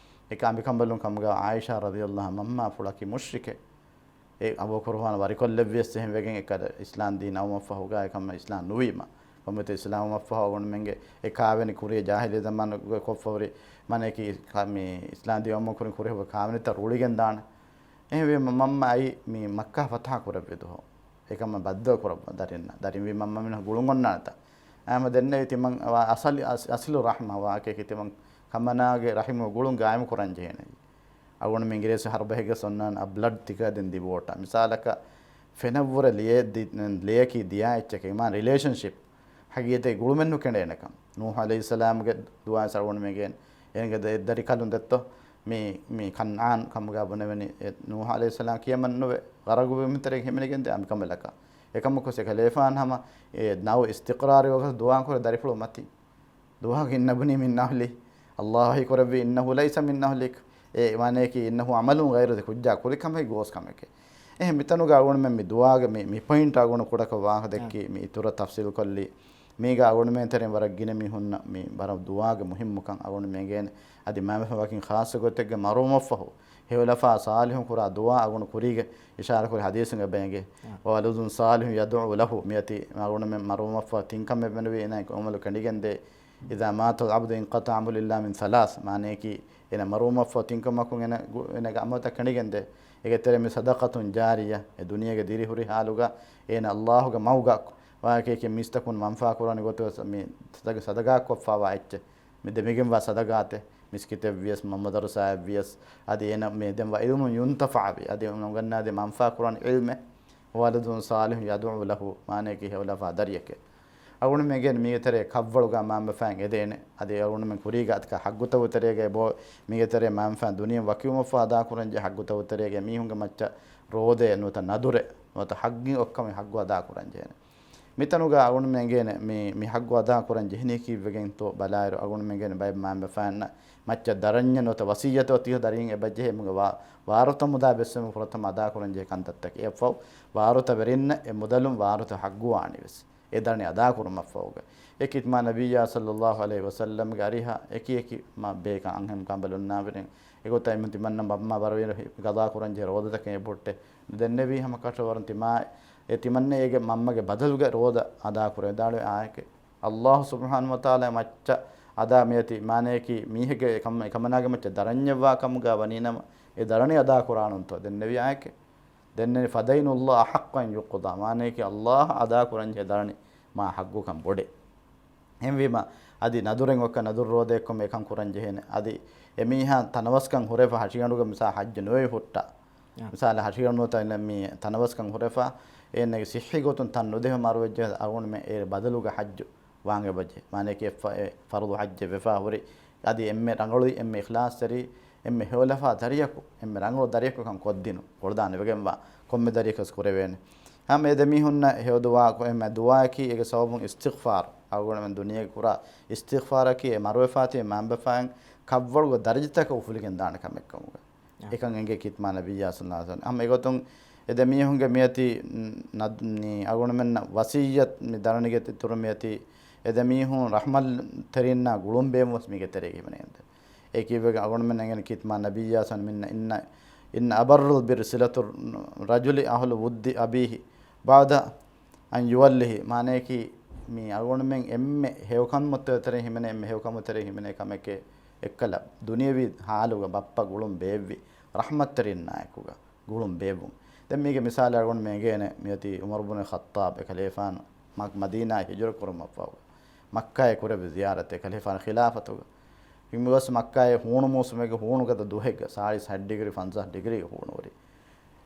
އެކަ އަނބިކަނބަލުން ކަމުގަ ޢާއިޝާ ރަޟިޔަﷲ ޢަންހާ މަންމާފުޅަކީ މުޝްރިކެއް. އެ އަބޫ ޤުރުއާން ވަރިކޮށްލެއްވިޔަސް އެހެން ވެގެން އެކަލަ އިސްލާމް ދީން އައުމަށްފަހުގަ އެކަމަށް އިސްލާމް ނުވީމަ. ކޮންމެތި އިސްލާމް އައުމަށްފަހު އަޅުގަނޑުމެންގެ އެ ކާވެނި ކުރިޔަށް ޖާހިލީ ޒަމާނުގަ ކޮށްފަ ހުރި މާނައަކީ ކަ-، މި އިސްލާމް ދީން އައުމަށް ކުރިން ކުރި ކާވެނިތައް ރުޅިގެން ދާނެ. އެހެންވީމަ މަންމަ އައީ މި މައްކާ ފަތަޙަ ކުރެއްވި ދުވަހު. އެކަމަށް ބައްދަލު ކުރައްވަ ދަރިންނަށް. ދަރިން ވީ މަންމަ މިނަ ގުޅުން އޮންނާނެތަ؟ އާމަ ދެންނެވި ތިމަން އަ-، އަސަލި-، އަސް-، އަސްލު ރަޙްމަ ވާހަކައަކީ ތިމަން ކަމަނާގެ ރަޙިމުގެ ގުޅުން ގާއިމު ކުރަން ޖެހޭނެ. އަޅުގަނޑުމެން އިނގިރޭސި ހަރުބަހެއްގެ އޮންނާނެ A blood thicker than the water. މިސާލަކަށް ފެނަށްވުރެ ލިޔެ-، ދި-، ލިޔަކީ ދިޔާ އެއްޗެކޭ. މާ ރިލޭޝަންޝިޕް ހަގީގަތެއް ގުޅުމެއް ނުކެނޑޭނެކަން. ނޫޙު ޢަލައިހިއްސަލާމްގެ ދުޢާއިން އަޅުގަނޑުމެން އެނގޭނެ. އޭނަގެ ދެ-، ދަރިކަލުން ދެއްތޯ؟ މި، މި ކަންޢާން ކަމުގަ ބުނެވެނީ، އެ ނޫޙު ޢަލައިހިއްސަލާމް ކިޔަމަންނުވެ، ޣަރަޤުވުމުގެ ތެރެއިން ހިމެނިގެންދޭ އަނބިކަނބަލަކަށް. އެކަމަކު އެކަލޭފާނު ހަމަ އެ ނައު އިސްތިޤްރާރު ވަގުތު ދުޢާ ކުރޭ ދަރިފުޅު މަތިން. ދުވަހަކު އިންނަބުނީ މިން އަހްލި. ﷲ ވަޙީ ކުރެއްވީ އިންނަހު ލައިސަ މިން އަހްލިކް. އެ ވާނައަކީ އިންނަހު ޢަމަލުން ޣައިރު ކުއްޖާ ކުރި ކަމެއް ގޯސް ކަމެކޭ. އެހެން މިތަނުގަ އަޅުގަނޑުމެން މި ދުޢާގެ މި، މި ޕޮއިންޓް އަޅުގަނޑު ކުޑަކޮށް ވާހަކަ ދެއްކީ، މި އިތުރަށް ތަފްސީލު ކޮށްލީ. މީގަ އަޅުގަނޑުމެން ތެރެއިން ވަރަށް ގިނަ މީހުންނަށް މި ވަރަށް ދުޢާގެ މުހިއްމުކަން އަޅުގަނޑުމެން އެނގޭނެ. އަދި މާމެފަ ވަކިން ޚާއްޞަ ގޮތެއްގެ މަރުވުމަށްފަހު، ހެޔޮލަފާ ޞާލިޙުން ކުރާ ދުޢާ އަޅުގަނޑު ކުރީގެ އިޝާރަ ކުރި ޙަދީޘުން އެބަ އެނގޭ. އާ. وولد صالح يدعو له. މިއޮތީ އަޅުގަނޑުމެން މަރުވުމަށްފަހު ތިން ކަމެއް ބުނެވި އޭނާ އަމަލު ކެނޑިގެންދޭ. إذا مات العبد انقطع عمله إلا من ثلاث. މާނައަކީ އޭނަ މަރުވުމަށްފަހު ތިން ކަމަކުން އޭނަ ގު-، އޭނަގެ އަމަލުތައް ކެނޑިގެންދޭ. އޭގެ ތެރެ މި صدقة جارية، އެ ދުނިޔޭގެ ދިރިހުރި ޙާލުގަ އޭނަ ﷲގެ މަގުގަ ވާހަކައަކީ މީސްތަކުން މަންފާ ކުރާނެ ގޮތުގަ މި ޞަދަގަ-، ޞަދަގާ ކޮށްފާވާ އެއްޗެއް. މި ދެމިގެންވާ ޞަދަގާތެއް، މިސްކިތެއްވިޔަސް، މަދަރުސާއެއްވިޔަސް، އަދި އޭނަ މި ދެންވާ ޢިލްމު ينتفع ބި، އަދި ނުގަންނާދޭ މަންފާ ކުރާނެ ޢިލްމެއް. وولد صالح يدعو له، މާނައަކީ ހެޔޮލަފާ ދަރިއެކޭ. އަޅުގަނޑުމެން އެނގޭނެ މީގެ ތެރޭ ކަށްވަޅުގަ މާމެފައިން އެދޭނެ. އަދި އަޅުގަނޑުމެން ކުރީގަ އަދި ޙައްޤުތަކުގެ ތެރޭގައި ބޯ، މީގެ ތެރޭ މާމެފައިން ދުނިޔެ ވަކިވުމަށްފަހު އަދާކުރަންޖެހޭ ޙައްޤުތަކުގެ ތެރޭގައި މީހުންގެ މައްޗަށް ރޯދައެއް ނުވަތަ ނަދުރެއް ނުވަތަ ޙައްޤީ އޮއްކަމެއް ޙައްޤު އަދާކުރަންޖެހޭނެ. މިތަނުގަ އަޅުގަނޑުމެން އެނގޭނެ މި، މި ޙައްޤު އަދާކުރަން ޖެހެނީ ކީއްވެގެންތޯ ބަލާއިރު، އަޅުގަނޑުމެން އެނގޭނެ ބައެއް މާމެފައިންނަށް މައްޗަށް ދަރަންޏެއް ނުވަތަ ވަޞިއްޔަތެއް އޮތީ ދަރިން އެބަޖެހޭ އެމީހުންގެ ވާ-، ވާރުތަ މުދާ ބެއްސެވުމަށް ފުރަތަމަ އަދާކުރަންޖެހޭ ކަންތައްތަކެއް. އެއަށްފަހު ވާރުތަ ވެރިންނަށް އެ މުދަލުން ވާރުތަ ޙައްޤުވާނީވެސް. އެ ދަރަނި އަދާކުރުމަށްފަހުގަ. އެ ކީރިތި މާ ނަބިއްޔާ ޞައްލަﷲު ޢަލައިހި ވަސައްލަމްގެ އަރިހަށް އެކި އެކި މާ ބޭކަން އަންހެން ކަނބަލުންނާވެރިން އެގޮތަށް އެމީހުން ތިމަންނަ މަންމަ ބަރަވެރި ޤަޟާ ކުރަންޖެހޭ ރޯދަތަކެއް އެބަހުއްޓެ ނުދެންނެވީ ހަމަ ކަށަވަރުން ތިމާ އެ ތިމަންނަ އޭގެ މަންމަގެ ބަދަލުގެ ރޯދަ އަދާކުރަން ވިދާޅުވި އާޔަތެއް. ﷲ ސުބްޙާނަހޫ ވަތަޢާލާ މައްޗަށް އަދާ މިއޮތީ މާނައަކީ މީހެއްގެ އެކަމަ-، އެކަމަނާގެ މައްޗަށް ދަރަންޏެއްވާ ކަމުގަ ވަނީނަމަ، އެ ދަރަނި އަދާ ކުރާނުންތޯ؟ ދެންނެވި އާއެކޭ. ދެންނެވި، فدين الله أحق أن يقضى، މާނަޔަކީ ﷲ އަދާ ކުރަންޖެހޭ ދަރަނި މާ ޙައްޤުކަން ބޮޑޭ. އެހެންވީމަ، އަދި ނަދުރެއް އޮއްކަ ނަދުރު ރޯދައެއްކޮށް އެކަން ކުރަން ޖެހޭނެ. އަދި އެމީހާ ތަނަވަސްކަން ހުރެފަ ހަށިގަނޑުގަ މިސާ ޙައްޖު ނުވެވި ހުއްޓާ. އާ. މިސާލަށް ހަށިގަނޑު ނުވަތަ މި ތަނަވަސްކަން ހުރެފަ އޭނަގެ ޞިއްޙީ ގޮތުން ތަން ނުދެވޭ މަރުވެއްޖެ އަޅުގަނޑުމެން އޭ ބަދަލުގަ ޙައްޖު ވާން އެބަޖެ. މާނަޔަކީ އެ ފަ-، އެ ފަރުޟު ޙައްޖެއް ވެފަ ހުރި. އަދި އެންމެ ރަނގަޅު، އެންމެ އިޚްލާޞްތެރި، އެންމެ ހެޔޮލަފާ ދަރިޔަކު، އެންމެ ރަނގަޅު ދަރިޔަކު ކަން ކޮށްދިނު. ކޮޅުދާން ވެގެންވާ ކޮންމެ ދަރިޔަކަސް ކުރެވޭނެ. ހަމަ އެ ދެމީހުންނަށް ހެޔޮ ދުޢާ ކޮ-، އެންމެ ދުޢާއަކީ އޭގެ ސަބަބުން އިސްތިޣްފާރު. އަޅުގަނޑުމެން ދުނިޔޭގަ ކުރާ އިސްތިޣްފާރަކީ އެ މަރުވެފާތީ މައިންބަފައިން ކަށްވަޅުގެ ދަރަޖަތަކަށް އުފުލިގެން ދާނެ ކަމެއް ކަމުގަ. އެކަން އެނގޭ ކީރިތި މާތް ނަބިއްޔާ ޞައްލަﷲ ޢަލައިހި ވަސައްލަމް. ހަމަ އެގޮތުން އެ ދެމީހުންގެ މިއޮތީ، ނ-، ނަދު-، މި އަޅުގަނޑުމެންނަށް ވަޞިއްޔަތު މި ދަރަނިގެ އިތުރު މިއޮތީ އެ ދެމީހުން ރަޙްމަތްތެރިންނާ ގުޅުން ބޭއްވުން ވެސް މީގެ ތެރޭގަ ހިމެނޭ. އެކީ ވެގެން އަޅުގަނޑުމެން އެނގެން ކީރިތި މާތް ނަބިއްޔާ ޞައްލަﷲ ޢަލައިހި ވަސައްލަމް މިންނަ އިންނަ أبر البر صلة الرجل أهل ود أبيه بعد أن يوليه. މާނަޔަކީ މި އަޅުގަނޑުމެން އެންމެ ހެޔޮކަންމަތް ތެރެއިން ހިމެނޭ، އެންމެ ހެޔޮކަންމަތް ތެރެއިން ހިމެނޭ ކަމެކޭ އެއްކަލަ ދުނިޔަވީ ޙާލުގަ ބައްޕަ ގުޅުން ބޭއްވި ރަޙްމަތްތެރިންނާއެކުގަ ގުޅުން ބޭއްވުން. ދެން މީގެ މިސާލެއް އަޅުގަނޑުމެން އެނގޭނެ، މިއޮތީ ޢުމަރު ބުނު ޚައްޠާބް އެކަލޭފާނު މަ-، މަދީނާއަށް ހިޖުރަ ކުރުމަށްފަހު، މައްކާއަށް ކުރެއްވި ޒިޔާރަތެއް އެކަލޭފާނު ޚިލާފަތުގަ. މި ވެސް މައްކާއެއް ހޫނު މޫސުމެއްގެ ހޫނުގަދަ ދުވަހެއްގަ، ސާޅީސް ހަތް ޑިގްރީ، ފަންސާސް ޑިގްރީގެ ހޫނު ހުރި.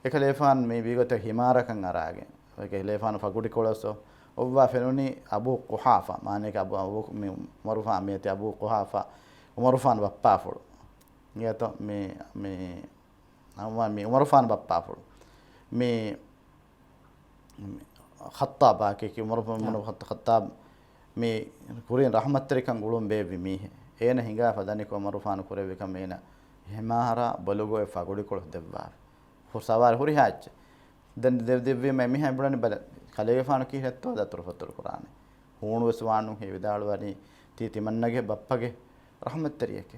އެކަލޭފާނު މި ވީގޮތަށް ހިމާރަކަށް އަރާގެން، އެކަލޭފާނު ފަގުޑިކޮޅަސް އޮއްވާ ފެނުނީ އަބޫ ޤުޙާފާ، މާނަޔަކީ އަބޫ، އަބޫ، މި ޢުމަރުފާނު، މިއޮތީ އަބޫ ޤުޙާފާ، ޢުމަރުފާނު ބައްޕާފުޅު. އިނގޭތޯ މި، މި އައްވާ މި ޢުމަރުފާނު ބައްޕާފުޅު. މި، މި ޚައްޠާބާ ކި، ކި ޢުމަރު ބުނު ޚައްޠާބް މި ކުރިން ރަޙްމަތްތެރިކަން ގުޅުން ބޭއްވި މީހެއް. އޭނަ ހިނގާފަ ދަނިކޮށް ޢުމަރުފާނު ކުރެއްވި ކަމަށް އޭނަ ހިމާރާ ބޮލުގޮތް ފަގުޑިކޮޅު ދެއްވާފަ. ހު-، ސަވާރު ހުރިހާ އެއްޗެއް. ދެން ދެ-، ދެއްވީމަ އެމީހާ ބުނަނީ ބަލަ، ކަލޭގެފާނު ކީ ހެއްތޯ ދަތުރުފަތުރު ކުރާނެ. ހޫނު ވެސް ވާނު ހޭ ވިދާޅުވަނީ ތީ ތިމަންނަގެ ބައްޕަގެ ރަޙްމަތްތެރިއެކޭ.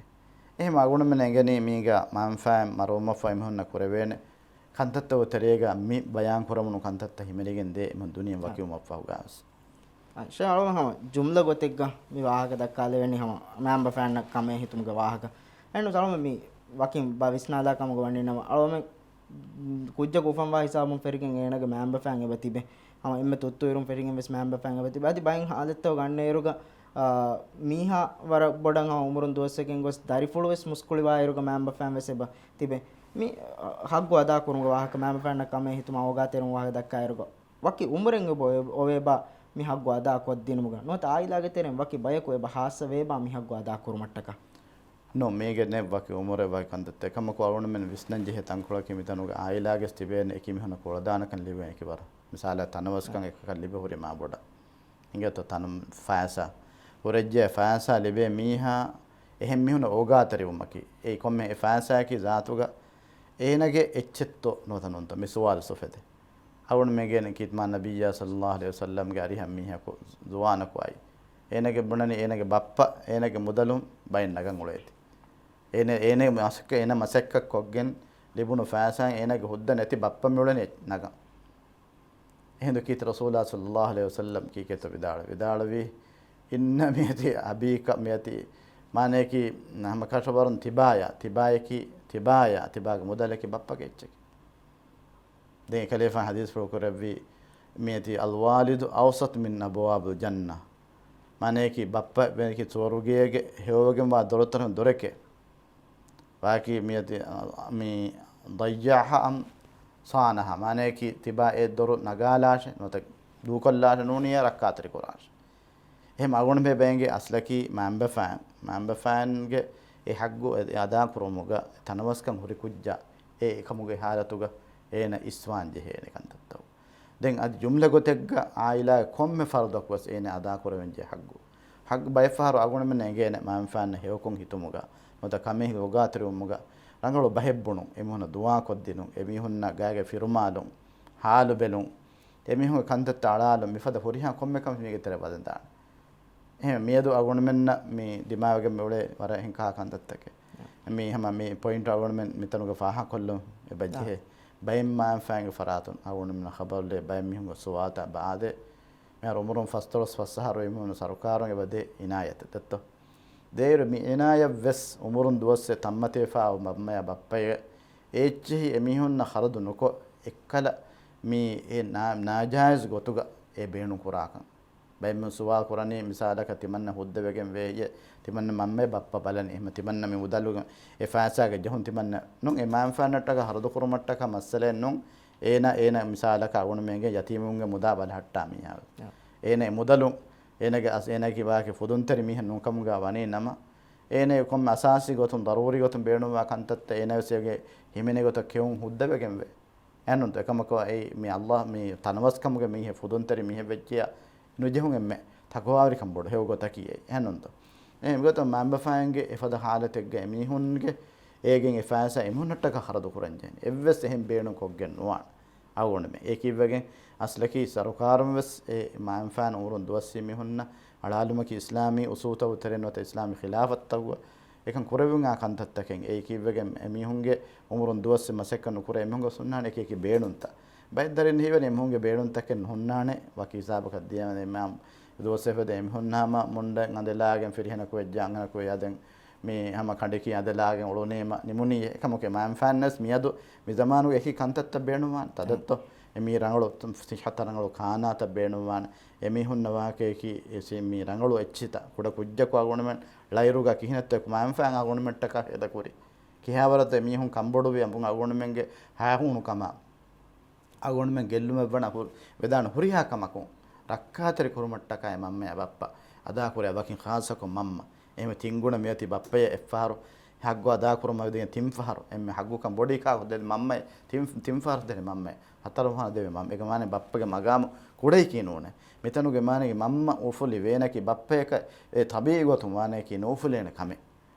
އެހެން އަޅުގަނޑުމެން އެނގެނީ މީގަ މައިންބަފައިން މަރުވުމަށްފަހު އެމީހުންނަށް ކުރެވޭނެ ކަންތައްތަކުގެ ތެރޭގަ މި ބަޔާން ކުރެވުނު ކަންތައްތައް ހިމެނިގެން ދޭ އެމީހުން ދުނިޔެ ވަކިވުމަށްފަހުގަވެސް. އާ، ޝޭޚް އަޅުގަނޑު ހަމަ ޖުމްލަ ގޮތެއްގަ މި ވާހަކަ ދައްކާލެވެނީ ހަމަ މައިންބަފައިންނަށް ކަމޭ ހިތުމުގެ ވާހަކަ. އެހެން އަޅުގަނޑު މި ވަކިން ބަ ވިސްނާލާ ކަމުގަ ވަނީ ނަމަ އަޅުގަނޑު ކުއްޖަކު އުފަންވާ ހިސާބުން ފެށިގެން އޭނަގެ މައިންބަފައިން އެބަ ތިބެ. ހަމަ އެންމެ ތުއްތު އިރުން ފެށިގެން ވެސް މައިންބަފައިން އެބަ ތިބެ. އަދި ބައެއް ހާލަތްތައް ގަންނައިރުގަ، އާ، މީހާ ވަރަށް ބޮޑަށް ހަމަ އުމުރުން ދުވަސްވެގެން ގޮސް ދަރިފުޅު ވެސް މުސްކުޅިވާއިރުގަ މައިންބަފައިން ވެސް އެބަ ތިބެ. މި، އާ، ޙައްޤު އަދާ ކުރުމުގެ ވާހަކަ މައިންބަފައިންނަށް ކަމޭ ހިތުމަށް އޯގާތެރިވުމުގެ ވާހަކަ ދައްކާއިރުގަ ވަކި އުމުރެއް އެބަ އޮވޭބާ މި ޙައްޤު އަދާ ކޮށްދިނުމުގަ ނުވަތަ އާއިލާގެ ތެރެއިން ވަކި ބަޔަކު އެބަ ޚާއްޞަ ވޭބާ މި ޙައްޤު އަދާ ކުރުމަށްޓަކާ؟ ނޯ، މީގެ ނެއް ވަކި އުމުރެއް ވަކި ކަންތައްތައް. އެކަމަކު އަޅުގަނޑުމެން ވިސްނަން ޖެހޭ ތަންކޮޅަކީ މިތަނުގަ އާއިލާގެސް ތިބޭނެ އެކި މީހުންނަށް ކުޅަދާނަކަން ލިބޭނެ އެކި ވަރަށް. މިސާލަށް ތަނަވަސްކަން އެކަކަށް ލިބޭ ހުރި މާ ބޮޑަށް. އިނގޭތޯ ތަނު ފައިސާ. ހުރެއްޖެ ފައިސާ ލިބޭ މީހާ އެހެން މީހުންނަށް އޯގާތެރިވުމަކީ. އެއީ ކޮންމެ އެ ފައިސާއަކީ ޒާތުގަ އޭނަގެ އެއްޗެއްތޯ ނުވަތަ ނޫންތޯ؟ މި ސުވާލު ސުފެދޭ. އަޅުގަނޑުމެން އެނގޭނެ ކީރިތި މާތް ނަބިއްޔާ ޞައްލަﷲު ޢަލައިހި ވަސައްލަމްގެ އަރިހަށް މީހަކު ޒުވާނަކު އައި. އޭނަގެ ބުނަނީ އޭނަގެ ބައްޕަ އޭނަގެ މުދަލުން ބައެއް ނަގަން އުޅޭތީ. އޭނަ، އޭނަ މަސައްކަ-، އޭނަ މަސައްކަތް ކޮށްގެން ލިބުނު ފައިސާއިން އޭނަގެ ހުއްދަ ނެތި ބައްޕަ މިއުޅެނީ ނަގަން. އެހިނދު ކީރިތި ރަސޫލާ ޞައްލަﷲު ޢަލައިހި ވަސައްލަމް ކީކޭތޯ ވިދާޅު-، ވިދާޅުވީ، އިންނަ މިއަތި އަބީކަ، މިއަތި މާނަޔަކީ ހަމަ ކަށަވަރުން ތިބާޔާ، ތިބާޔަކީ، ތިބާޔާ، ތިބާގެ މުދަލަކީ ބައްޕަގެ އެއްޗެކޭ. ދެން އެކަލޭފާނު ޙަދީޘްފުޅު ކުރެއްވީ، މިއަތި الوالد أوسط من أبواب الجنة. މާނަޔަކީ ބައްޕަ ވެނިކި ސުވަރުގޭގެ ހެޔޮވެގެންވާ ދޮރުތަކުން ދޮރެކޭ. ވާކީ މިއަތި، މި ضيعها أم صانها، މާނަޔަކީ ތިބާ އެ ދޮރު ނަގާލާށޭ، ނުވަތަ ދޫކޮށްލާށޭ، ނޫނީ ރައްކާތެރި ކުރާށޭ. އެހެން އަޅުގަނޑުމެން ބޭނގޭ އަސްލަކީ މައިންބަފައިން، މައިންބަފައިންގެ އެ ޙައްޤު އެ އަދާކުރުމުގަ ތަނަވަސްކަން ހުރި ކުއްޖާ އެ އެކަމުގެ ޙާލަތުގަ އޭނަ އިސްވާން ޖެހޭނެ ކަންތައްތައް. ދެން އަދި ޖުމްލަ ގޮތެއްގަ ޢާއިލާގެ ކޮންމެ ފަރުދަކުވެސް އޭނަ އަދާކުރެވެންޖެހޭ ޙައްޤު. ޙައްޤު ބައެއްފަހަރު އަޅުގަނޑުމެންނަށް އެނގޭނެ މައިންބަފައިންނަށް ހެޔޮކޮށް ހިތުމުގަ ނުވަތަ ކަމެއް އޯގާތެރިވުމުގަ ރަނގަޅު ބަހެއް ބުނުން، އެމީހުންނަށް ދުޢާ ކޮށްދިނުން، އެމީހުންނަށް ގާގެ ފިރުމާލުން، ޙާލު ބެލުން، އެމީހުންގެ ކަންތައްތައް އަޅާލުން، މިފަދަ ހުރިހާ ކޮންމެ ކަމެއް މީގެ ތެރެ ވަދެދާނެ. އެހެން މިއަދު އަޅުގަނޑުމެންނަށް މި ދިމާވެގެން މި އުޅޭ ވަރަށް އެހެން ކަހަލަ ކަންތައްތަކެއް. މި ހަމަ މި ޕޮއިންޓް އަޅުގަނޑުމެން މިތަނުގަ ފާހަގަކޮށްލުން އެބަޖެހޭ. ބައެއް މައިންބަފައިންގެ ފަރާތުން އަޅުގަނޑުމެންނަށް ޚަބަރުލެއް ބައެއް މީހުންގެ ސުވާލުތައް އެބަ އާދޭ. މިހާރު އުމުރުން ފަސްދޮޅަސް ފަސް އަހަރު އެމީހުން ސަރުކާރުން އެބަ ދޭ އިނާޔަތެއް ދެއްތޯ. ދޭއިރު މި އިނާޔަތް ވެސް އުމުރުން ދުވަސްވެ ތަންމަތިވެފަ މަންމަޔާ ބައްޕައެއް އެއްޗެހި އެމީހުންނަށް ޚަރަދު ނުކޮށް، އެއްކަލަ މި އެ ނާ-، ނާޖާއިޒް ގޮތުގަ އެ ބޭނުން ކުރާކަން. ބައެއްމެން ސުވާލު ކުރަނީ، މިސާލަކަށް ތިމަންނަ ހުއްދަވެގެން ވޭ، ތިމަންނަ މަންމަ ބައްޕަ ބަލަނީ، އެހެން ތިމަންނަ މި މުދަލުގެ އެ ފައިސާގެ ޖެހުން ތިމަންނަ ނޫން، އެ މައިންފާނަށްޓަކަ ޚަރަދު ކުރުމަށްޓަކަ މައްސަލައެއް ނޫން. އޭނަ، އޭނަ މިސާލަކަށް އަޅުގަނޑުމެންގެ ޔަތީމުންގެ މުދާ ބަލަހައްޓާ މީހާ ވެސް. އާ. އޭނަ އެ މުދަލު، އޭނަގެ އަސް-، އޭނަގެ ވާހަކަ ފުދުންތެރި މީހެއް ނޫންކަމުގަ ވަނީ ނަމަ، އޭނަ ކޮންމެ އަސާސީ ގޮތުން ޟަރޫރީ ގޮތުން ބޭނުންވާ ކަންތައްތައް އޭނަ ވެސް އޭގެ ހިމެނޭ ގޮތަށް ކެއުން ހުއްދަވެގެންވޭ. އެހެންނޫންތޯ؟ އެކަމަކު އެއީ މި ﷲ މި ތަނަވަސްކަމުގެ މީހެއް ފުދުންތެރި މީހެއް ވެއްޖިޔާ ނުޖެހުން އެންމެ ތަޤްވާވެރިކަން ބޮޑު ހެޔޮ ގޮތަކީ އެއީ. އެހެންނޫންތޯ؟ އެހެން މިގޮތަށް މައިންބަފައިންގެ އެފަދަ ޙާލަތެއްގަ އެމީހުންގެ އޭގެން އެ ފައިސާ އެމީހުންނަށްޓަކާ ޚަރަދު ކުރަންޖެހެނީ. އެއްވެސް އެހެން ބޭނުން ކޮށްގެން ނުވާނެ. އަޅުގަނޑުމެން އެ ކިއްވެގެން އަސްލަކީ ސަރުކާރުން ވެސް އެ މައިންބަފައިން އުމުރުން ދުވަސްވީ މީހުންނަށް އަޅާލުމަކީ އިސްލާމީ އުސޫލުތައް ތެރެއިން ނުވަތަ އިސްލާމީ ޚިލާފަތުތަކުގަ އެކަން ކުރެވުން އާ ކަންތައްތަކެއް. އެ ކިއްވެގެން އެމީހުންގެ އުމުރުން ދުވަސްވެ މަސައްކަތް ނުކުރޭ އެމީހުންގެ ހުންނާނެ އެކި އެކި ބޭނުންތައް. ބައެއް ދަރިން ހީވަނީ އެމީހުންގެ ބޭނުންތަކެއް ނުހުންނާނެ. ވަކި ހިސާބަކަށް ދިޔަ އެމީހުން ދުވަސްވެފަދަ އެމީހުން ހަމަ މުންޑެއް އަނދެލާގެން ފިރިހެނަކު ވެއްޖެ އަންހެނަކު ވެއްޖެ ދެން މި ހަމަ ކަނޑަކީ އަނދެލާގެން އުޅުނީމަ ނިމުނީ. އެކަމަކު މައިންބަފައިންނަށް ވެސް މިއަދު މި ޒަމާނުގެ އެކި ކަންތައްތައް ބޭނުންވާނެ. ތަދަށްތޯ އެ މީ ރަނގަޅު ސިއްހަތަށް ރަނގަޅު ކާނާތައް ބޭނުންވާނެ. އެމީހުންނަށް ވާހަކައަކީ އެ ސި-، މި ރަނގަޅު އެއްޗިތައް ކުޑަ ކުއްޖަކު އަޅުގަނޑުމެން ޅައިރުގަ ކިހިނެއްތޯ މައިންބަފައިން އަޅުގަނޑުމެންޓަކަށް ހޭދަކުރީ. ކިހާވަރަށްތޯ އެމީހުން ކަންބޮޑުވި އަޅުގަނޑުމެންގެ ހައިހޫނުކަމާ އަޅުގަނޑުމެން ގެއްލުމެއްވާނެ ހު-، ވެދާނެ ހުރިހާ ކަމަކުން ރައްކާތެރި ކުރުމަށްޓަކާ އެ މަންމައާ ބައްޕަ އަދާކުރޭ. ވަކިން ޚާއްޞަކޮށް މަންމަ. އެހެންވެ ތިން ގުނަ މިއޮތީ ބައްޕަޔަށް އެއްފަހަރު ހައްގު އަދާކުރުމަށް ދެން ތިން ފަހަރު. އެންމެ ހައްގުކަން ބޮޑީ ކާކު ދެން މަންމައެއް. ތިން، ތިން ފަހަރު ދެން މަންމައެއް. ހަތަރު ފަހަރު ދެން މަންމައެއް. އެކަމަކު ވާނެ ބައްޕަގެ މަގާމު ކުޑައެކީ ނޫނޭ. މިތަނުގެ މާނައަކީ މަންމަ އުފުލި ވޭނަކީ ބައްޕަޔަކަށް އެ ޠަބީޢީ ގޮތުން ވާނެއަކީ ނުއުފުލޭނެ ކަމެއް.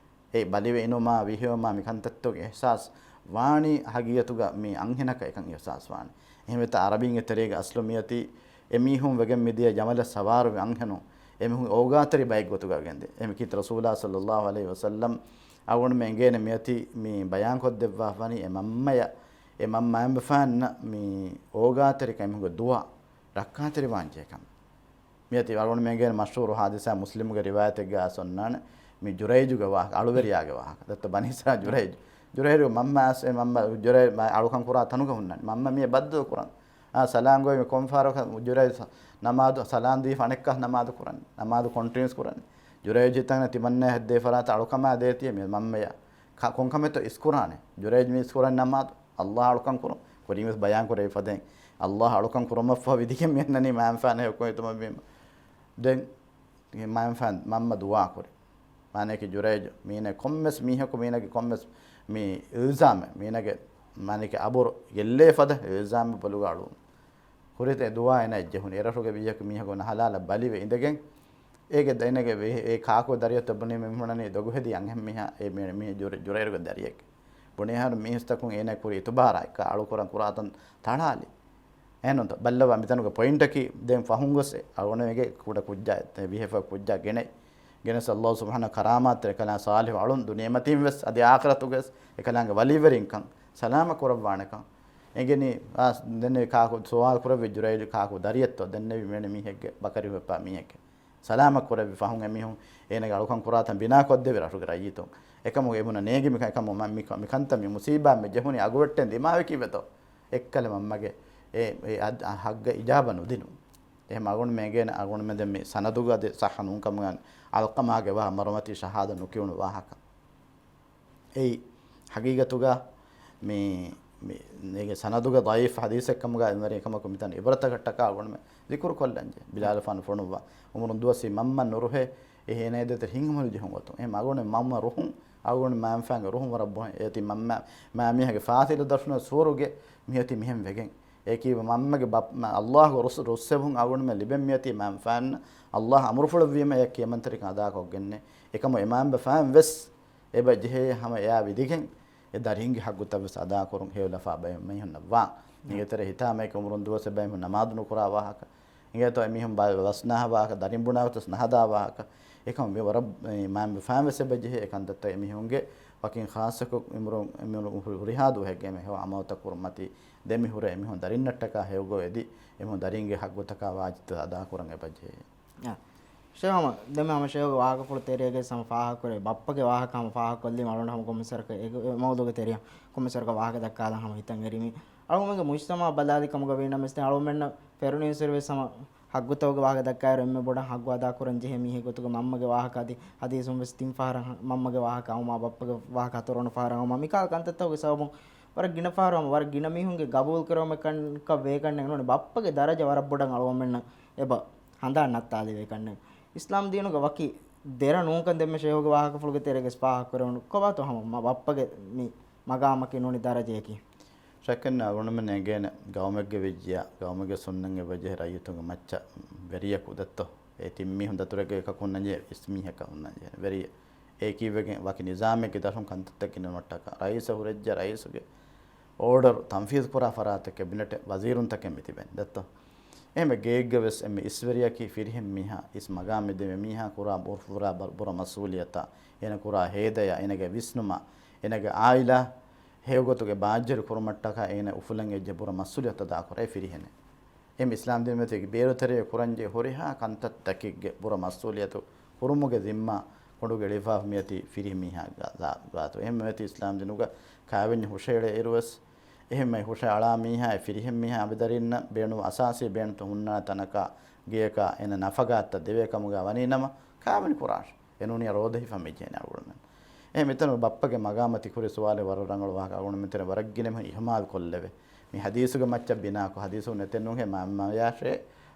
އެ ބަލިވެ އިނުމާ ވިހެއުމާ މި ކަންތައްތަކުގެ އިޙްސާސް ވާނީ ހަގީގަތުގަ މި އަންހެނަކަށް އެކަން އިޙްސާސް ވާނީ. އެހެންވެތަ ޢަރަބީންގެ ތެރޭގަ އަސްލު މިއޮތީ އެމީހުން ވެގެން މިދިޔަ ޖަމަލަށް ސަވާރުވެ އަންހެނުން އެމީހުން އޯގާތެރި ބައެއްގޮތުގަ ގެންދޭ. އެމީ ކީރިތި ރަސޫލާ ޞައްލައްލާހު ޢަލައިހި ވަސައްލަމް އަޅުގަނޑުމެން އެނގޭނެ މިއޮތީ މި ބަޔާންކޮށްދެއްވާފަވަނީ އެ މަންމަޔަށް، އެ މަންމައިން ބަފާންނަށް މި އޯގާތެރިކަން އެމީހުންގެ ދުޢާ ރައްކާތެރިވާންޖެހޭ ކަމަށް. މިއޮތީ އަޅުގަނޑުމެންގެ މަޝްހޫރު ޙާދިސާ މުސްލިމުގެ ރިވާޔަތެއްގަ އައިސް އޮންނާނެ. މި ޖުރައިޖުގެ ވާހަކަ، އަޅުވެރިޔާގެ ވާހަކަ. ދައްތަ ބަނީ އިސްރާއީލް ޖުރައިޖު. ޖުރައިޖު މަންމަ އައިސް އެ މަންމަ ޖުރައި މަ-، އަޅުކަން ކުރާ ތަނުގަ ހުންނާނެ. މަންމަ މިއަށް ބައްދަލު ކުރަން. އާ، ސަލާން ގޮވި މި ކޮން ފަހަރަކަށް ޖުރައިޖު ސަ-، ނަމާދު، ސަލާން ދީފަ އަނެއްކާ ނަމާދު ކުރަން. ނަމާދު ކޮންޓިނިއުސް ކުރަން. ޖުރައިޖު ހިތަން ތިމަންނަ ހެއްދޭ ފަރާތަށް އަޅުކަމާ ދޭތީ މި މަންމަޔަށް. ކަ-، ކޮންކަމެއްތޯ އިސްކުރާނެ؟ ޖުރައިޖު މި އިސްކުރަން ނަމާދު. ﷲ އަޅުކަން ކުރުން. ކުރިން ވެސް ބަޔާން ކުރެވި ފަދައިން، ﷲ އަޅުކަން ކުރުމަށްފަހު ވިދިގެން މި އަންނަނީ މައިންބަފާން ހެޔޮކޮށް ހިތުމަށް ވީމަ. ދެން މައިންބަފާން މަންމަ ދުޢާ ކުރި. މާނައަކީ ޖުރައިޖު، މީނަ ކޮންމެސް މީހަކު މީނަގެ ކޮންމެސް މި އިލްޒާމެއް، މީނަގެ މާނައަކީ އަބުރު ގެއްލޭ ފަދަ އިލްޒާމެއް ބޮލުގަ އަޅުވުން. ކުރިތަ އެ ދުޢާ އޭނައަށް ޖެހުނީ. އެރަށުގެ ވީހަކު މީހަކު ނަހަލާލަ ބަލިވެ އިނދެގެން، އޭގެ ދައިނަގެ ވެ-، އެ ކާކު ދަރިއަށް ބުނީ މި ހުންނަނީ ދޮގުހެދި އަންހެން މީހާ، އެ މީ-، މީ ޖުރަ-، ޖުރައިރުގެ ދަރިއެއް. ބުނިހާރު މީސްތަކުން އޭނަ ކުރި އިތުބާރާ އެކަ އަޅުކުރަން ކުރާތަން ތަޅާލި. އެހެންނުންތަ؟ ބައްލަވާ މިތަނުގެ ޕޮއިންޓަކީ ދެން ފަހުން ގޮސް އަޅުގަނޑުމެންގެ ކުޑަ ކުއްޖާ، ވިހެފަ ކުއްޖާ ގެނެ، ގެނެސް ﷲ ސުބްޙާނަހޫ ކަރާމާތްތެރި އެކަލާނގެ ޞާލިޙު އަޅުން ދުނިޔެމަތީން ވެސް އަދި އާޚިރަތުގަވެސް އެކަލާނގެ ވަލީވެރިންކަން ސަލާމަތް ކުރައްވާނެކަން އެނގެނީ. އާ، ދެންނެވި ކާކު ސުވާލު ކުރެއްވި ޖުރައިޖު ކާކު ދަރިއެއްތޯ؟ ދެންނެވި މިވެނި މީހެއްގެ ބަކަރި ހުއްޕާ މީހެއްގެ. ސަލާމަތް ކުރެއްވި ފަހުން އެމީހުން އޭނަގެ އަޅުކަން ކުރާތަން ބިނާކޮށްދެވި ރަށުގެ ރައްޔިތުން. އެކަމުގެ އެމީހުންނަށް ނޭނގި މިކަ-، އެކަމު މަ-، މިކަ-، މިކަންތައް މި މުސީބާ މި ޖެހުނީ އަގުވެއްޓެން ދިމާވެކީ ވެތޯ؟ އެއްކަލަ މަންމަގެ އެ، އެ އަދް-، އަ، ހައްގަށް އިޖާބަ ނުދިނުން. އެހެން އަގުން މެގޭނެ އަގުން މެދެ މި ސަނަދުގަ އަދި ޞައްޙަ ނޫންކަމުގަ އަލްޤަމާގެ ވާހަ މަރުމަތީ ޝަހާދަ ނުކިޔުނު ވާހަކަ. އެއީ ހަގީގަތުގަ މި، މި، މީގެ ސަނަދުގަ ޟަޢީފް ޙަދީޘެއްކަމުގަ އެންވެރި ކަމަކު މިތަން ޢިބްރަތަކަށްޓަކާ އަޅުގަނޑުމެން ޛިކުރު ކޮށްލަންޖެ. ބިލާލު ފާނު ފޮނުއްވާ އުމުރުން ދުވަސްވީ މަންމަ ނުރުހޭ އެ ހޭނަ ދޭތެރެ ހިނގުމަލު ޖެހުން ގޮތުން. އެ މަގުނެ މަންމަ ރުހުން އަޅުގަނޑު މައިންބަފައިންގެ ރުހުން ވަރަށް ބޮހެ. އޭތި މަންމަ، މާމީހަގެ ފާސިލު ދަށުން ސުވަރުގެ މިއޮތީ މިހެން ވެގެން. އެކީ މަންމަގެ ބަ-، މަ-، ﷲ ގެ ރުސް-، ރުއްސެވުން އަޅުގަނޑުމެން ލިބެން މިއޮތީ މައިންބަފައިން ﷲ އަމުރުފުޅަށްވީމަ އެ ކިޔަމަންތެރިކަން އަދާކޮށްގެންނެ. އެކަމު އެ މައިންބަފައިން ވެސް އެބަ ޖެހޭ ހަމަ އެއާ ވިދިގެން އެ ދަރިންގެ ހައްގުތައް ވެސް އަދާކުރުން ހެޔޮ ލަފާ ބައެއް މީހުންނަށް ވާ. އިނގޭތެރެ ހިތާމައެކެ އުމުރުން ދުވަސް ބައެއް ނަމާދު ނުކުރާ ވާހަކަ. އިނގޭތޯ އެމީހުން ބަ-، ވަސްނާހާ ވާހަކަ، ދަރިން ބުނާ ގޮތަސް ނަހަދާ ވާހަކަ. އެކަމު މި ވަރަށް މައިންބަފައިން ވެސް އެބަ ޖެހޭ އެ ކަންތައްތައް އެމީހުންގެ ވަކިން ޚާއްޞަކޮށް އިމުރު-، އިމުރު ހުރިހާ ދުވަހެއްގެ މެ ހެޔޮ ޢަމަލުތައް ކުރުމަތީ ދެން މި ހުރޭ އެމީހުން ދަރިންނަށްޓަކާ ހެޔޮގޮތް އެދި، އެމީހުން ދަރިންގެ ހައްގުތަކާ ވާޖިބްތައް އަދާކުރަން އެބަޖެހޭ. އާ. ޝޭހް ހަމަ ދެންމެ ހަމަ ޝޭހުގެ ވާހަކަފުޅު ތެރޭގައި ހަމަ ފާހަގަކުރޭ، ބައްޕަގެ ވާހަކަ ހަމަ ފާހަގަކޮށްލީމަ އަޅުގަނޑު ހަމަ ކޮންމެސް ވަރަކަށް އެ މައުޟޫގެ ތެރެއަށް ކޮންމެސް ވަރަކަށް ވާހަކަ ދައްކާލަން ހަމަ ހިތަށް އެރިމީ. އަޅުގަނޑުމެންގެ މުޖްތަމަޢަށް ބަލާލި ކަމުގަ ވީނަމަވެސް ދެން އަޅުގަނޑުމެންނަށް ފެރުނީންސުރެ ވެސް ހަމަ ހައްގުތަކުގެ ވާހަކަ ދައްކާއިރު އެންމެ ބޮޑަށް ހައްގު އަދާކުރަން ޖެހޭ މީހެއް ގޮތުގަ މަންމަގެ ވާހަކަ އަދި ހަދީސުން ވެސް ތިން ފަހަރަށް މަންމަގެ ވާހަކަ އައުމާ ބައްޕަގެ ވާހަކަ ހަތަރު ވަނަ ފަހަރަށް އައުމާ މިކަހަލަ ކަންތައްތަކުގެ ސަބަބުން ވަރަށް ގިނަ ފަހަރު ހަމަ ވަރަށް ގިނަ މީހުންގެ ގަބޫލު ކުރެވުމެއް ކަންކަން ވޭކަންނެއް ނޫނީ ބައްޕަގެ ދަރަޖަ ވަރަށް ބޮޑަށް އަޅުގަނޑުމެންނަށް އެބަ ހަނދާން ނައްތާލެވޭ ކަންނެއް. އިސްލާމް ދީނުގަ ވަކި ދެރަ ނޫންކަން ދެންމެ ޝޭހުގެ ވާހަކަފުޅުގެ ތެރޭގަ ފާހަގަކުރެވުނު ކޮބާތޯ ހަމަ މަ-، ބައްޕަގެ މި މަގާމަކީ ނޫނީ ދަރަޖަޔަކީ. ޝައްކެއް ނެތް އަޅުގަނޑުމެން އެނގޭނެ ގައުމެއްގެ ވެއްޖިޔާ، ގައުމެއްގެ ސުންނަތް އެބަޖެހޭ ރައްޔިތުންގެ މައްޗަށް ވެރިޔަކު ދެއްތޯ. އެ ތިން މީހުން ދަތުރެއްގައި އެކަކު ހުންނަންޖެހޭ އިސް މީހަކަށް ހުންނަންޖެހޭ ވެރިޔެއް. އެއީ ކީއްވެގެން ވަކި ނިޒާމެއްގެ ދަށުން ކަންތައްތަކެއް ނިންމުމަށްޓަކާ ރައީސަށް ހުރެއްޖެ ރައީސުގެ އޯޑަރު ތަންފީޒު ކުރާ ފަރާތެއް ކެބިނެޓެއް ވަޒީރުންތަކެއް މި ތިބެން ދެއްތޯ. އެހެންވެ ގެއެއްގަ ވެސް އެންމެ އިސްވެރިޔަކީ ފިރިހެން މީހާ، އިސް މަގާމް މި ދެމި މީހާ ކުރާ ބުރ-، ފުރާ ބަ-، ބުރަ މަސްއޫލިއްޔަތާ، އޭނަ ކުރާ ހޭދަޔާ، އޭނަގެ ވިސްނުމާ، އޭނަގެ އާއިލާ ހެޔޮގޮތުގެ ބާއްޖަވެރި ކުރުމަށްޓަކާ އޭނަ އުފުލަން އެއްޗެއް ބުރަ މަސްއޫލިއްޔަތު އަދާކުރޭ ފިރިހެނެއް. އެ އިސްލާމް ދީން މިއޮތީ ބޭރު ތެރެއަށް ކުރަންޖެހޭ ހުރިހާ ކަންތައްތަކެއްގެ ބުރަ މަސްއޫލިއްޔަތު ކުރުމުގެ ޒިންމާ ކޮނޑުގަ އެޅިފާ މިއޮތީ ފިރިހެން މީހާ ގާ-، ގާ-، ގާތު. އެހެން މިއޮތީ އިސްލާމް ދީނުގަ ކާވެންޏަށް ހުށައެޅޭ އިރުވެސް، އެހެންމެ ހުށައަޅާ މީހާ އެ ފިރިހެން މީހާ އަނބިދަރިންނަށް ބޭނުން އަސާސީ ބޭނުންތައް ހުންނާ ތަނަކާ ގެޔަކާ އޭނަ ނަފަގާތައް ދެވޭ ކަމުގަ ވަނީ ނަމަ ކާވެނި ކުރާށޭ. އެ ނޫނީ ރޯދަ ހިފަން މިޖެހޭނެ އަޅުގަނޑުމެން. އެހެން މިތަނު ބައްޕަގެ މަގާމަށް ތި ކުރި ސުވާލެއް ވަރަށް ރަނގަޅު ވާހަކަ އަޅުގަނޑުމެން ތެރެ ވަރަށް ގިނަ މީހުން އިހުމާލު ކޮށްލެވޭ. މި ހަދީސުގެ މައްޗަށް ބިނާކޮށް ހަދީސު ނެތެއް ނޫންހޭ މަ-، މަޔާށޭ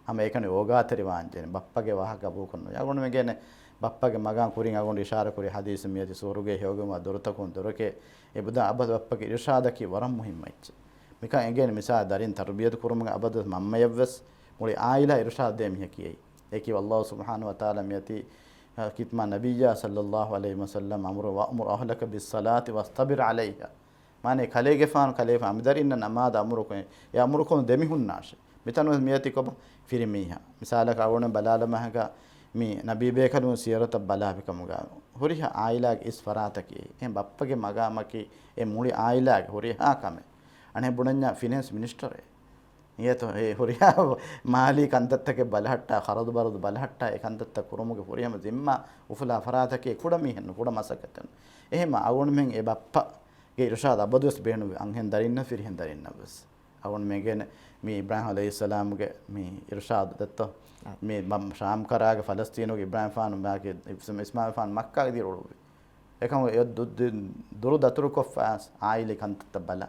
ހަމަ އެކަނި އޯގާތެރިވާންޖެހޭނެ. ބައްޕަގެ ވާހަކަ ގަބޫލުކޮށްނު. އަޅުގަނޑުމެން އެނގޭނެ ބައްޕަގެ މަގާމް ކުރިން އަޅުގަނޑު އިޝާރަ ކުރި ހަދީސު މިއޮތީ ސުވަރުގެ ހެޔޮވުމާ ދޮރުތަކުން ދޮރެކޭ. އެބަދާ އަބަދު ބައްޕަގެ އިރުޝާދަކީ ވަރަށް މުހިއްމު އެއްޗެއް. މިކަން އެނގޭނެ މިސާލަށް ދަރިން ތަރުބިޔަތު ކުރުމުގެ އަބަދު މަންމަޔަށްވެސް މުޅި އާއިލާ އިރުޝާދު ދޭ މީހަކީ އެއީ. އެކީ ﷲ ސުބްޙާނަހޫ ވަތަޢާލާ މިއޮތީ، އަ، ކިތަމާ ނަބިއްޔާ ޞައްލައްލާހު ޢަލައިހި ވަސައްލަމް އަމުރު، "وَأْمُرْ أَهْلَكَ بِالصَّلَاةِ وَاصْطَبِرْ عَلَيْهَا." މާނައީ ކަލޭގެފާނު ކަލޭފާނު އަނބިދަރިންނަށް ނަމާދަށް އަމުރުކޮށް، އެ އަމުރުކޮށް ދެމިހުންނާށޭ. މިތަނު މިއޮތީ ކޮބާ؟ ފިރިމީހާ. މިސާލަކަށް އަޅުގަނޑު ބަލާލަމާ ހަގާ މި ނަބީބޭކަލުން ސީރަތަށް ބަލާ ބިކަމުގަ ހުރިހާ އާއިލާގެ އިސް ފަރާތަކީ އެހެން ބައްޕަގެ މަގާމަކީ އެ މުޅި އާއިލާގެ ހުރިހާ ކަމެއް. އަނެއް ބުނަންޏާ ފިނޭންސް މިނިސްޓަރެއް. އިނގޭތޯ އެ ހުރިހާ މާލީ ކަންތައްތަކެއް ބަލަހައްޓާ، ޚަރަދު ބަރަދު ބަލަހައްޓާ، އެ ކަންތައްތައް ކުރުމުގެ ފުރިހަމަ ޒިންމާ އުފުލާ ފަރާތަކީ ކުޑަ މީހެއްނު، ކުޑަ މަސައްކަތެއްނު. އެހެންމަ އަޅުގަނޑުމެން އެ ބައްޕަގެ އިރުޝާދު އަބަދުވެސް ބޭނުންވޭ އަންހެން ދަރިންނަށް ފިރިހެން ދަރިންނަށްވެސް. އަޅުގަނޑު މެނގޭނެ މި އިބްރާހިމް ޢަލައިހިއްސަލާމުގެ މި އިރުޝާދު ދެއްތޯ؟ އާ. މި މަ-، ޝާމް ކަރާގެ ފަލަސްތީނުގެ އިބްރާހިމް ފާނު މާކި އިސް-، އިސްމާޢީލް ފާނު މައްކާގެ ދިރުޅުވި. އެކަމު އެ ދު-، ދު-، ދުރު ދަތުރުކޮށްފަ އާއިލީ ކަންތައްތައް ބަލަ.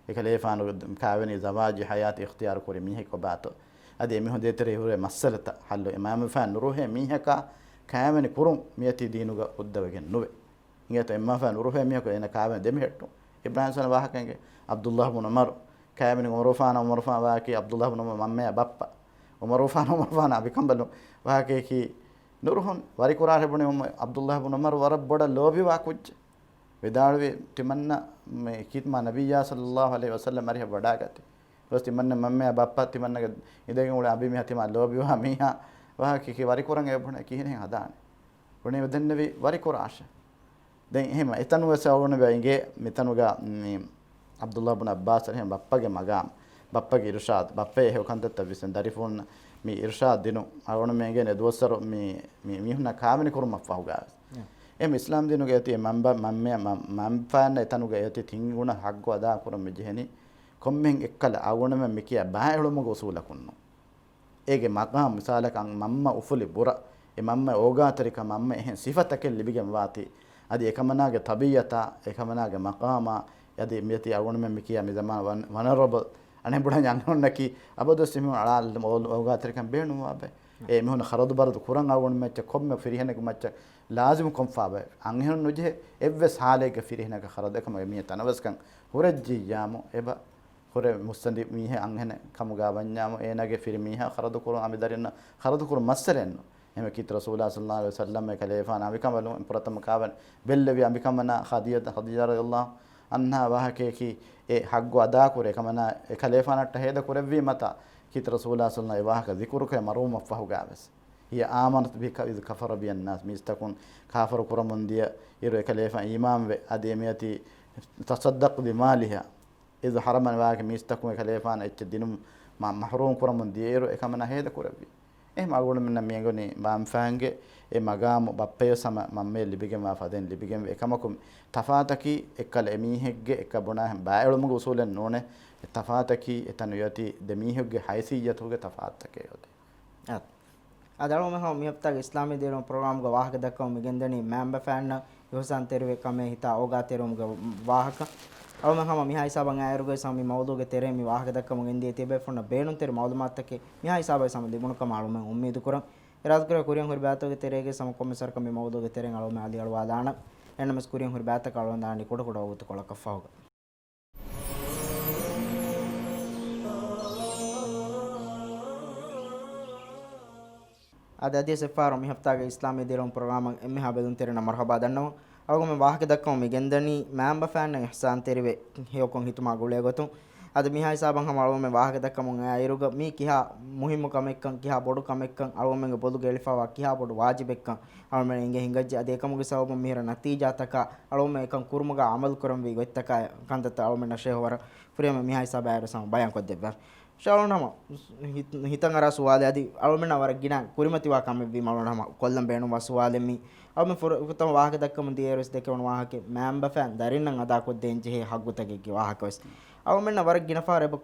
އެކަލޭފާނު ކާވެނި ޒަވާޖީ ހަޔާތު އިޚްތިޔާރު ކުރި މީހެއް ކޮބާތޯ؟ އަދި އެމީހުން ދޭތެރޭ ހުރޭ މައްސަލަތައް ހައްލު އެ މައިމަފާން ނުރުހޭ މީހަކާ ކާވެނި ކުރުން މިއޮތީ ދީނުގަ ހުއްދަވެގެން ނުވޭ. އިނގޭތޯ އެއްމަފާން ނުރުހޭ މީހަކު އޭނަ ކާވެނި ދެމިހެއްޓުން. އިބްރާހިމް ސަލާމް ވާހަކައިނގެ ޢަބްދުﷲ ބުނު ޢުމަރު ކާވެނި ޢުމަރުފާނަށް، ޢުމަރުފާން ވާކީ ޢަބްދުﷲ ބުނު ޢުމަރު މަންމަޔާ ބައްޕަ. ޢުމަރުފާނަށް، ޢުމަރުފާނަށް އަނބިކަނބަލުން ވާހަކައަކީ ނުރުހުން ވަރިކުރާށޭ ބުނި ޢުމަ-، ޢަބްދުﷲ ބުނު ޢުމަރު ވަރަށް ބޮޑަށް ލޯބިވާ ކުއްޖެއް. ވިދާޅުވި ތިމަންނަ މި ކީތްމާ ނަބިއްޔާ ޞައްލައްލާހު ޢަލައިހި ވަސައްލަމް އަރިހަށް ވަޑާގަތީ. ގޮސް ތިމަންނަ މަންމަޔާ ބައްޕަ ތިމަންނަގެ އިނދެގެން އުޅޭ އަނބިމީހާ ތިމާ ލޯބިވާ މީހާ ވާހަކައަކީ ވަރިކުރަން އޭ ބުނެ ކިހިނެއް ހަދާނެ. ބުނެ ދެންނެވި ވަރިކުރާށޭ. ދެން އެހެން އެތަނު ވެސް އަޅުގަނޑު އިނގޭ މިތަނުގަ މި ޢަބްދުﷲ ބުން ޢައްބާސް އަރިހަށް ބައްޕަގެ މަގާމް، ބައްޕަގެ އިރުޝާދު، ބައްޕަޔަށް ހެޔޮ ކަންތައްތައް ވިސްނަން ދަރިފުޅުންނަށް މި އިރުޝާދު ދިނުން. އަޅުގަނޑު އިނގޭނެ ދުވަސްވަރު މި، މި މީހުންނަށް ކާވެނި ކުރުމަށް ފަހުގަވެސް. އެހެން އިސްލާމް ދީނުގަ އެތި މަންބަ-، މަންމެ-، މަ-، މަންފާންނަށް އެތަނުގަ އެތި ތިން ގުނަ ހައްގު އަދާ ކުރަން މި ޖެހެނީ. ކޮންމެހެން އެއްކަލަ އަޅުގަނޑުމެން މިކިޔާ ބައި އެޅުމުގެ އުސޫލަކުންނު. އޭގެ މަގާމް މިސާލަކަށް މަންމަ އުފުލި ބުރަ، އެ މަންމަ އޯގާތެރިކަން މަންމަ އެހެން ސިފަތަކެއް ލިބިގެން ވާތީ، އަދި އެކަމަނާގެ ތަބީއަތާ، އެކަމަނާގެ މަގާމާ، އަދި މިއޮތީ އަޅުގަނޑުމެން މިކިޔާ މި ޒަމާން ވަން-، ވަނަރަބަލް، އަނެއް ބުޑަން އަންހެނުންނަކީ އަބަދުވެސް އެމީހުން އަޅާ އޯ-، އޯގާތެރިކަން ބޭނުންވާ ބައެއް. އެ މީހުން ޚަރަދު ބަރަދު ކުރަން އަޅުގަނޑު މައްޗަށް ކޮންމެ ފިރިހެނެއްގެ މައްޗަށް ލާޒިމު ކޮންފާ ބައެއް. އަންހެނުން ނުޖެހޭ އެއްވެސް ހާލެއްގަ ފިރިހެނަކަށް ޚަރަދު އެކަމަށް އެމީހެއް ތަނަވަސްކަން ހުރެއްޖިއްޔާމު އެބަ ހުރެ މުއްސަނދި މީހެއް އަންހެނެއް ކަމުގަ ވަންޏާމު، އޭނާގެ ފިރިމީހާ ޚަރަދު ކުރުން އަނބިދަރިންނަށް ޚަރަދު ކުރުން މައްސަލައެއްނު. އެހެންވެ ކީރިތި ރަސޫލާ ޞައްލައްލާހު ޢަލައިހި ވަސައްލަމް އެކަލޭފާނަށް އަނބިކަނބަލުން ފުރަތަމަ ކާވެނި ބެއްލެވި އަނބިކަނބަނާ ޚަދީޖަ، ޚަދީޖާ ރަޟިޔައްލާހު ޢަންހާ ވާހަކައަކީ އެ ހައްގު އަދާކުރޭ އެކަމަނާ އެކަލޭފާނަށްޓަށް ހޭދަ ކުރެއްވީމަތާ ކީރިތި ރަސޫލާ ޞައްލައްލާހު ޢަލައިހި ވަސައްލަމް އެ ވާހަކަ ޒިކުރުކޮށް މަރުވުމަށްފަހުގަވެސް. هي آمنت بك إذ كفر بها الناس، މީސްތަކުން ކާފަރު ކުރަމުން ދިޔަ އިރު އެކަލޭފާން އީމާންވެ، އަދި އެމިއޮތީ تصدقت بمالها. އިޒު ހަރަމަން ވާހަކަ މީސްތަކުން އެކަލޭފާނަށް އެއްޗެއް ދިނުމަށް މަ-، މަޙްރޫމް ކުރަމުން ދިޔައިރު އެކަމަނާ ހޭދަ ކުރެއްވި. އެހެން އަޅުގަނޑުމެންނަށް މިއަންގަނީ މަންފާންގެ އެ މަގާމު ބައްޕަޔަށް ހަމަ މަންމަޔަށް ލިބިގެންވާ ފަދައިން ލިބިގެންވޭ. އެކަމަކު ތަފާތަކީ އެއްކަލަ އެމީހެއްގެ އެއްކަ ބުނާ ބައި އެޅުމުގެ އުސޫލެއް ނޫނޭ. ތަފާތަކީ އެތަނު އޮތީ ދެ މީހެއްގެ ހައިސިއްޔަތުގެ ތަފާތުތަކެއް އޮތީ. އާ. އަދި އަޅުގަނޑުމެން ހަމަ މިހަފްތާގެ އިސްލާމީ ދިވެހިރިއުޅުން ޕްރޮގްރާމްގެ ވާހަކަ ދައްކަމުން މިގެންދަނީ މައިންބަފައިންނަށް އިހުސާންތެރިވެ ކަމޭ ހިތާ އޯގާތެރިވުމުގެ ވާހަކަ. އަޅުގަނޑުމެން ހަމަ މިހާ ހިސާބަށް އައިއިރުގައި ހަމަ މި މައުޟޫގެ ތެރޭ މި ވާހަކަ ދައްކަމުން ގެންދިޔަ ތިބޭފުޅުންނަށް ބޭނުންތެރި މައުލޫމާތުތަކެއް މިހާ ހިސާބަށް ހަމަ ލިބުނު ކަމަށް އަޅުގަނޑުމެން އުއްމީދު ކުރަން. އިރާދަކުރޭ ކުރިއަށް ހުރި ބައިތަކުގެ ތެރޭގައި ހަމަ ކޮންމެސް ވަރަކަށް މި މައުޟޫގެ ތެރެއިން އަޅުގަނޑުމެން އަލިއަޅުވާލާނަން. އެހެންނަމަވެސް ކުރިއަށް ހުރި ބައިތަކަށް އަޅުގަނޑު ދާނީ ކުޑަކުޑަ ވަގުތުކޮޅަކަށް ފަހުގަ. އަދި އަދިވެސް އެއްފަހަރު މި ހަފްތާގެ އިސްލާމީ ދިވެހިރިއުޅުން ޕްރޮގްރާމަށް އެންމެހާ ބެލުންތެރިންނަށް މަރުޙަބާ ދަންނަވަން. އަޅުގަނޑުމެން ވާހަކަ ދައްކަމުން މި ގެންދަނީ މައިންބަފައިންނަށް އިޙްސާންތެރިވެ ހެޔޮކޮށް ހިތުމާ ގުޅޭ ގޮތުން. އަދި މިހާ ހިސާބަށް ހަމަ އަޅުގަނޑުމެން ވާހަކަ ދައްކަމުން އައިއިރުގަ މީ ކިހާ މުހިއްމު ކަމެއްކަން، ކިހާ ބޮޑު ކަމެއްކަން، އަޅުގަނޑުމެންގެ ބޮލުގަ އެޅިފައިވާ ކިހާ ބޮޑު ވާޖިބެއްކަން އަޅުގަނޑުމެން އެނގޭ ހިނގައްޖެ. އަދި އެކަމުގެ ސަބަބުން މިހިރަ ނަތީޖާތަކާ އަޅުގަނޑުމެން އެކަން ކުރުމުގަ އަމަލު ކުރަންވީ ގޮތްތަކާ ކަންތައްތައް އަޅުގަނޑުމެންނަށް ޝޭހު ވަރަށް ފުރިހަމަ މިހާ ހިސާބަށް އައިއިރު ހަމަ ބަޔާން ކޮށްދެއްވާ. އަޅުގަނޑު ހަމަ ހިތް-، ހިތަށް އަރާ ސުވާލެއް އަދި އަޅުމެންނަށް ވަރަށް ގިނަ ކުރިމަތިވާ ކަމެއްވީމަ އަޅުގަނޑު ހަމަ ކޮށްލަން ބޭނުންވާ ސުވާލެއް މީ. އަޅުމެން ފުރަތަމަ ވާހަކަ ދައްކަމުން ދިޔައިރުވެސް ދެކެވުނު ވާހަކައެއް މައިންބަފައިން ދަރިންނަށް އަދާކޮށްދޭން ޖެހޭ ހައްގުތަކެއްގެ ވާހަކަވެސް. އަޅުމެންނަށް ވަރަށް ގިނަ ފަހަރު އެބަ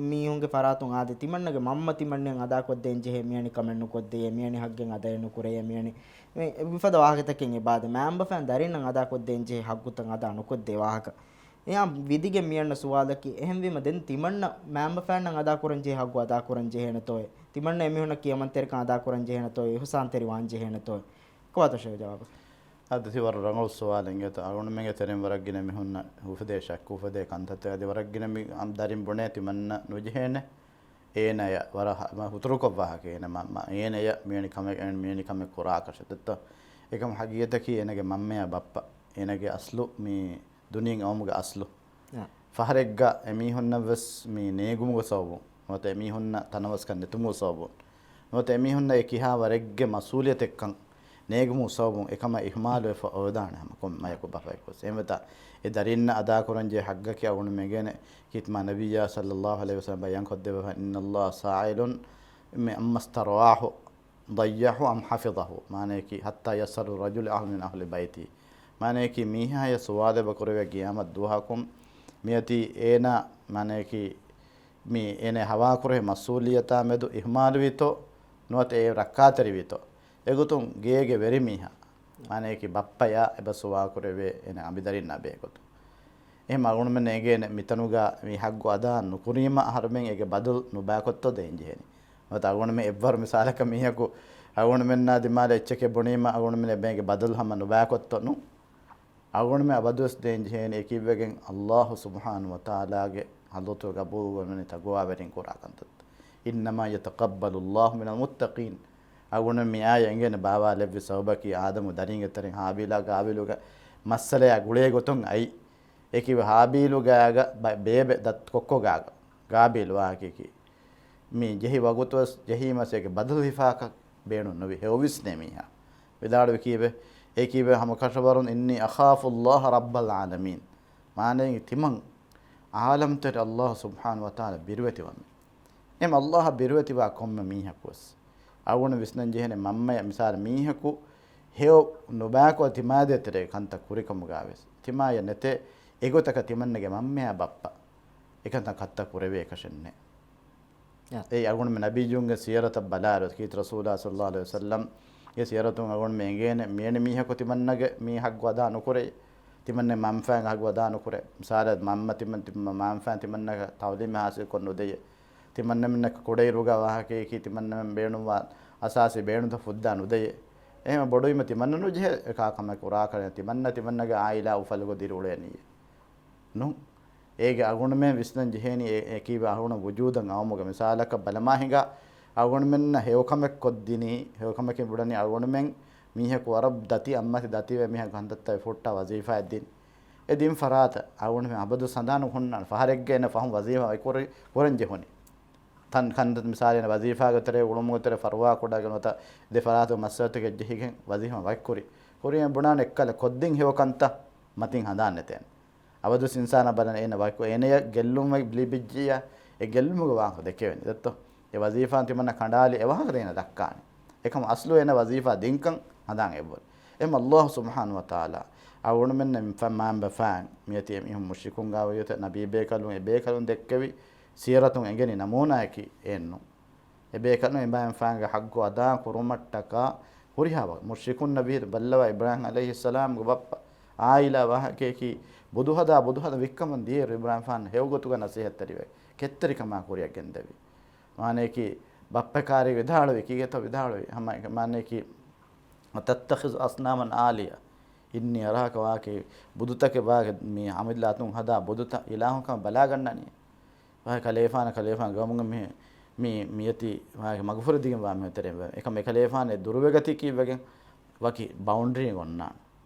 މީހުންގެ ފަރާތުން އާދެ، ތިމަންނަގެ މަންމަ ތިމަންނައަށް އަދާކޮށްދޭން ޖެހޭ މިއަނި ކަމެއް ނުކޮށްދެޔޭ، މިއަނި ހައްގެއް އަދާއެއް ނުކުރެޔޭ، މިއަނި މި-، މިފަދަ ވާހަކަތަކެއް އެބާދެ. މައިންބަފައިން ދަރިންނަށް އަދާކޮށްދޭން ޖެހޭ ހައްގުތައް އަދާ ނުކޮށްދޭ ވާހަކަ. އެހާ ވިދިގެން މިއަންނަ ސުވާލަކީ، އެހެންވީމަ ދެން ތިމަންނަ މައިންބަފައިންނަށް އަދާކުރަންޖެހޭ ހައްގު އަދާކުރަންޖެހޭނެތޯއޭ؟ ތިމަންނަ އެމީހުންނަށް ކިޔަމަންތެރިކަން އަދާކުރަންޖެހޭނެތޯއޭ؟ އިހުސާންތެރިވާންޖެހޭނެތޯއޭ؟ ކޮބާތޯ ޝޭހު ޖަވާބު؟ އަދި ތި ވަރަށް ރަނގަޅު ސުވާލެއް އިނގޭތޯ. އަޅުގަނޑުމެންގެ ތެރެއިން ވަރަށް ގިނަ މީހުންނަށް އުފެދޭ ޝައްކު އުފެދޭ ކަންތައްތައް. އަދި ވަރަށް ގިނަ މި-، އަ، ދަރިން ބުނޭ ތިމަންނަ ނުޖެހޭނެ. އޭނަޔަށް ވަރަށް ހަ-، ހުތުރުކޮށް ވާހަކަ އޭނަ މަ-، މަ-، އޭނަޔަށް މިއަނި ކަމެއް، އޭނަ މިއަނި ކަމެއް ކުރާކަށެއް ދެއްތޯ. އެކަމަ ހަގީގަތަކީ އޭނަގެ މަންމަޔާ ބައްޕަ، އޭނަގެ އަސްލު މި ދުނިޔެއިން އައުމުގެ އަސްލު. އާ. ފަހަރެއްގަ އެމީހުންނަށްވެސް މި ނޭގުމުގެ ސަބަބުން، ނުވަތަ އެމީހުންނަށް ތަނަވަސްކަން ނެތުމުގެ ސަބަބުން، ނުވަތަ އެމީހުންނަށް އެ ކިހާ ވަރެއްގެ މަސްއޫލިއްޔަތެއްކަން ނޭގުމުގެ ސަބަބުން އެކަމަށް އިހުމާލުވެފަ އޮވެދާނެ ހަމަ ކޮންމެ މަޔަކު ބަފައެއްވެސް. އެހެންވެތާ އެ ދަރިންނަށް އަދާކުރަންޖެހޭ ހައްގަކީ އަޅުގަނޑުމެން އެނގޭނެ ކީރިތި މާތް ނަބިއްޔާ ޞައްލައްލާހު ޢަލައިހި ވަސައްލަމް ބަޔާންކޮށްދެއްވާފަ، إن الله سائل عما استرعاه ضيعه أم حفظه، މާނަޔަކީ، حتى يسأل الرجل أحد من أهل بيته. މާނަޔަކީ، މީހާޔަށް ސުވާލެއް އެބަ ކުރެވޭ ޤިޔާމަތް ދުވަހަކުން، މިއޮތީ އޭނާ، މާނަޔަކީ، މި އޭނަ ހަވާކުރެހޭ މަސްއޫލިއްޔަތާ މެދު އިހުމާލުވީތޯ، ނުވަތަ އެ ރައްކާތެރިވީތޯ، އެގޮތުން ގޭގެ ވެރިމީހާ، މާނަޔަކީ، ބައްޕަޔާ އެބަ ސުވާލު ކުރެވޭ އޭނަ އަނބިދަރިންނާ ބެހޭގޮތުން. އެހެން އަޅުގަނޑުމެން އެނގޭނެ މިތަނުގަ މި ހައްގު އަދާ ނުކުރީމަ އަހަރުމެން އޭގެ ބަދަލު ނުބައިކޮށްތޯ ދޭންޖެހޭނީ. ނުވަތަ އަޅުގަނޑުމެން އެއްވަރު މިސާލަކަށް މީހަކު އަޅުގަނޑުމެންނާ ދިމާލަށް އެއްޗެކޭ ބުނީމަ އަޅުގަނޑުމެން އެބައިގެ ބަދަލު ހަމަ ނުބައިކޮށްތޯ ނޫން. އަޅުގަނޑުމެން އަބަދުވެސް ދޭންޖެހޭނީ އެކީއްވެގެން ﷲ ސުބްޙާނަހޫ ވަތަޢާލާގެ ޙަޟްރަތު ގަބޫލު ކުރަނީ ތަޤްވާވެރިން ކުރާ ކަންތައްތައް. إنما يتقبل الله من المتقين. އަޅުގަނޑުމެން މި އާޔަތް އެނގޭނެ ބާވާލެއްވި ސަބަބަކީ އާދަމު ދަރިންގެ ތެރެއިން ހާބީލާ ގާބީލުގެ މައްސަލަޔާ ގުޅޭ ގޮތުން އައި. އެކީ ހާބީލު ގާގަ ބަ-، ބޭބެ ދަތް ކޮއްކޮ ގާގަ ގާބީލު ވާހަކައަކީ. މި ޖެހި ވަގުތުވެސް ޖެހީމަސް އޭގެ ބަދަލު ހިފާކަށް ބޭނުން ނުވި. ހެޔޮވިސްނޭ މީހާ. ވިދާޅުވި ކީއްވެ؟ އެ ކީއްވެ ހަމަ ކަށަވަރުން إني أخاف الله رب العالمين. މާނައީ ތިމަން ޢާލަމްތެރި ﷲ ސުބްޙާނަހޫ ވަތަޢާލާ ބިރުވެތިވަމެ. އެމް ﷲ އަށް ބިރުވެތިވާ ކޮންމެ މީހަކުވެސް. އަޅުގަނޑު ވިސްނަން ޖެހޭނެ މަންމަޔަށް މިސާލަށް މީހަކު ހެޔޮ ނުބައިކޮށް ތިމާދޭތެރޭ ކަންތައް ކުރިކަމުގަވެސް. ތިމާޔަށް ނެތޭ އެގޮތަކަށް ތިމަންނަގެ މަންމަޔާ ބައްޕަ އެކަންތައް ކަންތައް ކުރެވޭ އެކަށެއްނެ. އެއީ އަޅުގަނޑުމެން ނަބިއްޔުންގެ ސީރަތަށް ބަލާއިރު، ކީރިތި ރަސޫލާ ޞައްލައްލާހު ޢަލައިހި ވަސައްލަމްގެ ސީރަތުން އަޅުގަނޑުމެން އެނގޭނެ، މިއަނި މީހަކު ތިމަންނަގެ މި ހައްގު އަދާ ނުކުރޭ، ތިމަންނަގެ މަންފާގެ ހައްގު އަދާ ނުކުރޭ. މިސާލަށް މަންމަ ތިމަން، ތި-، މަންފާ ތިމަންނަގެ ތަޢުލީމެއް ހާސިލްކޮށް ނުދެޔޭ. ތިމަންނަމެންނަކަށް ކުޑައިރުގަ ވާހަކައަކީ ތިމަންނަމެން ބޭނުންވާ އަސާސީ ބޭނުންތައް ފުއްދާ ނުދެޔޭ. އެހެން ބޮޑުވީމަ ތިމަންނަ ނުޖެހޭ އެކާ ކަމެއް ކުރާކަށް، ތިމަންނަ ތިމަންނަގެ ޢާއިލާ އުފަލުގަ ދިރިއުޅޭނީ. ނޫން. އޭގެ އަޅުގަނޑުމެން ވިސްނަން ޖެހޭނީ އެ-، އެކީވެ އަޅުގަނޑު ވުޖޫދަށް އައުމުގަ މިސާލަކަށް ބަލަމާ ހިނގާ، އަޅުގަނޑުމެންނަށް ހެޔޮކަމެއް ކޮށްދިނީ، ހެޔޮކަމަކިން ބުނަނީ އަޅުގަނޑުމެން މީހަކު ވަރަށް ދަތި އަތްމަތި ދަތިވެ މީހަކު ކަންތައްތައް ފުއްޓާ ވަޒީފާއެއް ދިން. އެ ދިން ފަރާތަށް އަޅުގަނޑުމެން އަބަދު ހަނދާނު ހުންނާނެ ފަހަރެއްގަ އޭނަ ފަހުން ވަޒީފާ ވަކިކުރި ކުރަން ޖެހުނީ. ތަން ކަންތައް މިސާލެއް ވަޒީފާގެ ތެރޭ އުޅުމުގެ ތެރޭ ފަރުވާ ކުޑައިގެން ނުވަތަ ދެ ފަރާތު މައްސަލަތަކެއް ޖެހިގެން ވަޒީފާ ވަކިކުރި. ކުރިއަށް ބުނާނެ އެއްކަލަ ކޮށްދިން ހެޔޮ ކަންތައް މަތިން ހަނދާން ނެތޭނެ. އަބަދުވެސް އިންސާނާ ބަލަން އޭނަ ވަކިކޮށް އޭނަޔަށް ގެއްލުމެއް ލިބިއްޖިއްޔާ، އެ ގެއްލުމުގެ ވާހަކަ ދެކެވެނީ ދެއްތޯ؟ އެ ވަޒީފާ ތިމަންނަ ކަނޑާލި އެވާހަކަ ދޭނަ ދައްކާނެ. އެކަމަ އަސްލު އޭނަ ވަޒީފާ ދިންކަން ހަނދާން އެއްވަރު. އެމަ ﷲ ސުބްޙާނަހޫ ވަތަޢާލާ އަޅުގަނޑުމެންނަށް މި ފަ-، މާންބަފައިން މިއޮތީ އެމީހުން މުޝްރިކުން ގާވަޔުތެ ނަބީ ބޭކަލުން އެ ބޭކަލުން ދެއްކެވި ސީރަތުން އެނގެނީ ނަމޫނާއަކީ އެއްނު. އެ ބޭކަލުން އެބައިން ފާންގެ ޙައްޤު އަދާ ކުރުމަށްޓަކާ ހުރިހާ ވަ-، މުޝްރިކުންނަށް ވިހި ބައްލަވާ އިބްރާހިމް ޢަލައިހިއްސަލާމްގެ ބައްޕަ ޢާއިލާ ވާހަކަޔަކީ ބުދު ހަދާ ބުދު ހަދާ ވިއްކަމުން ދިޔައިރު އިބްރާހިމް ފާން ހެޔޮގޮތުގަ ނަސޭހަތްތެރިވެ ކެތްތެރިކަމާ ކުރިއަށް ގެންދެވި. މާނަޔަކީ ބައްޕަ ކާރި ވިދާޅުވި ކީގެތޯ ވިދާޅުވި ހަމަ މާނަޔަކީ، "تتخذ أصناما آلهة إني أراك" ވާކީ ބުދުތަކެއް ވާގެ މި އަމިއްލަ އަތުން ހަދާ ބުދުތައް އިލާހުން ކަމަށް ބަލާގަންނަނީ. ވާ ކަލޭފާނަ ކަލޭފާން ގަމުގެ މި، މި، މިއޮތީ ވާގެ މަގުފުރެދިގެން ވާ މި ތެރެ އެކަމް އެކަލޭފާނެ ދުރުވެގަތީ ކީއްވެގެން ވަކި ބައުންޑްރީއެއް އޮންނާނެ.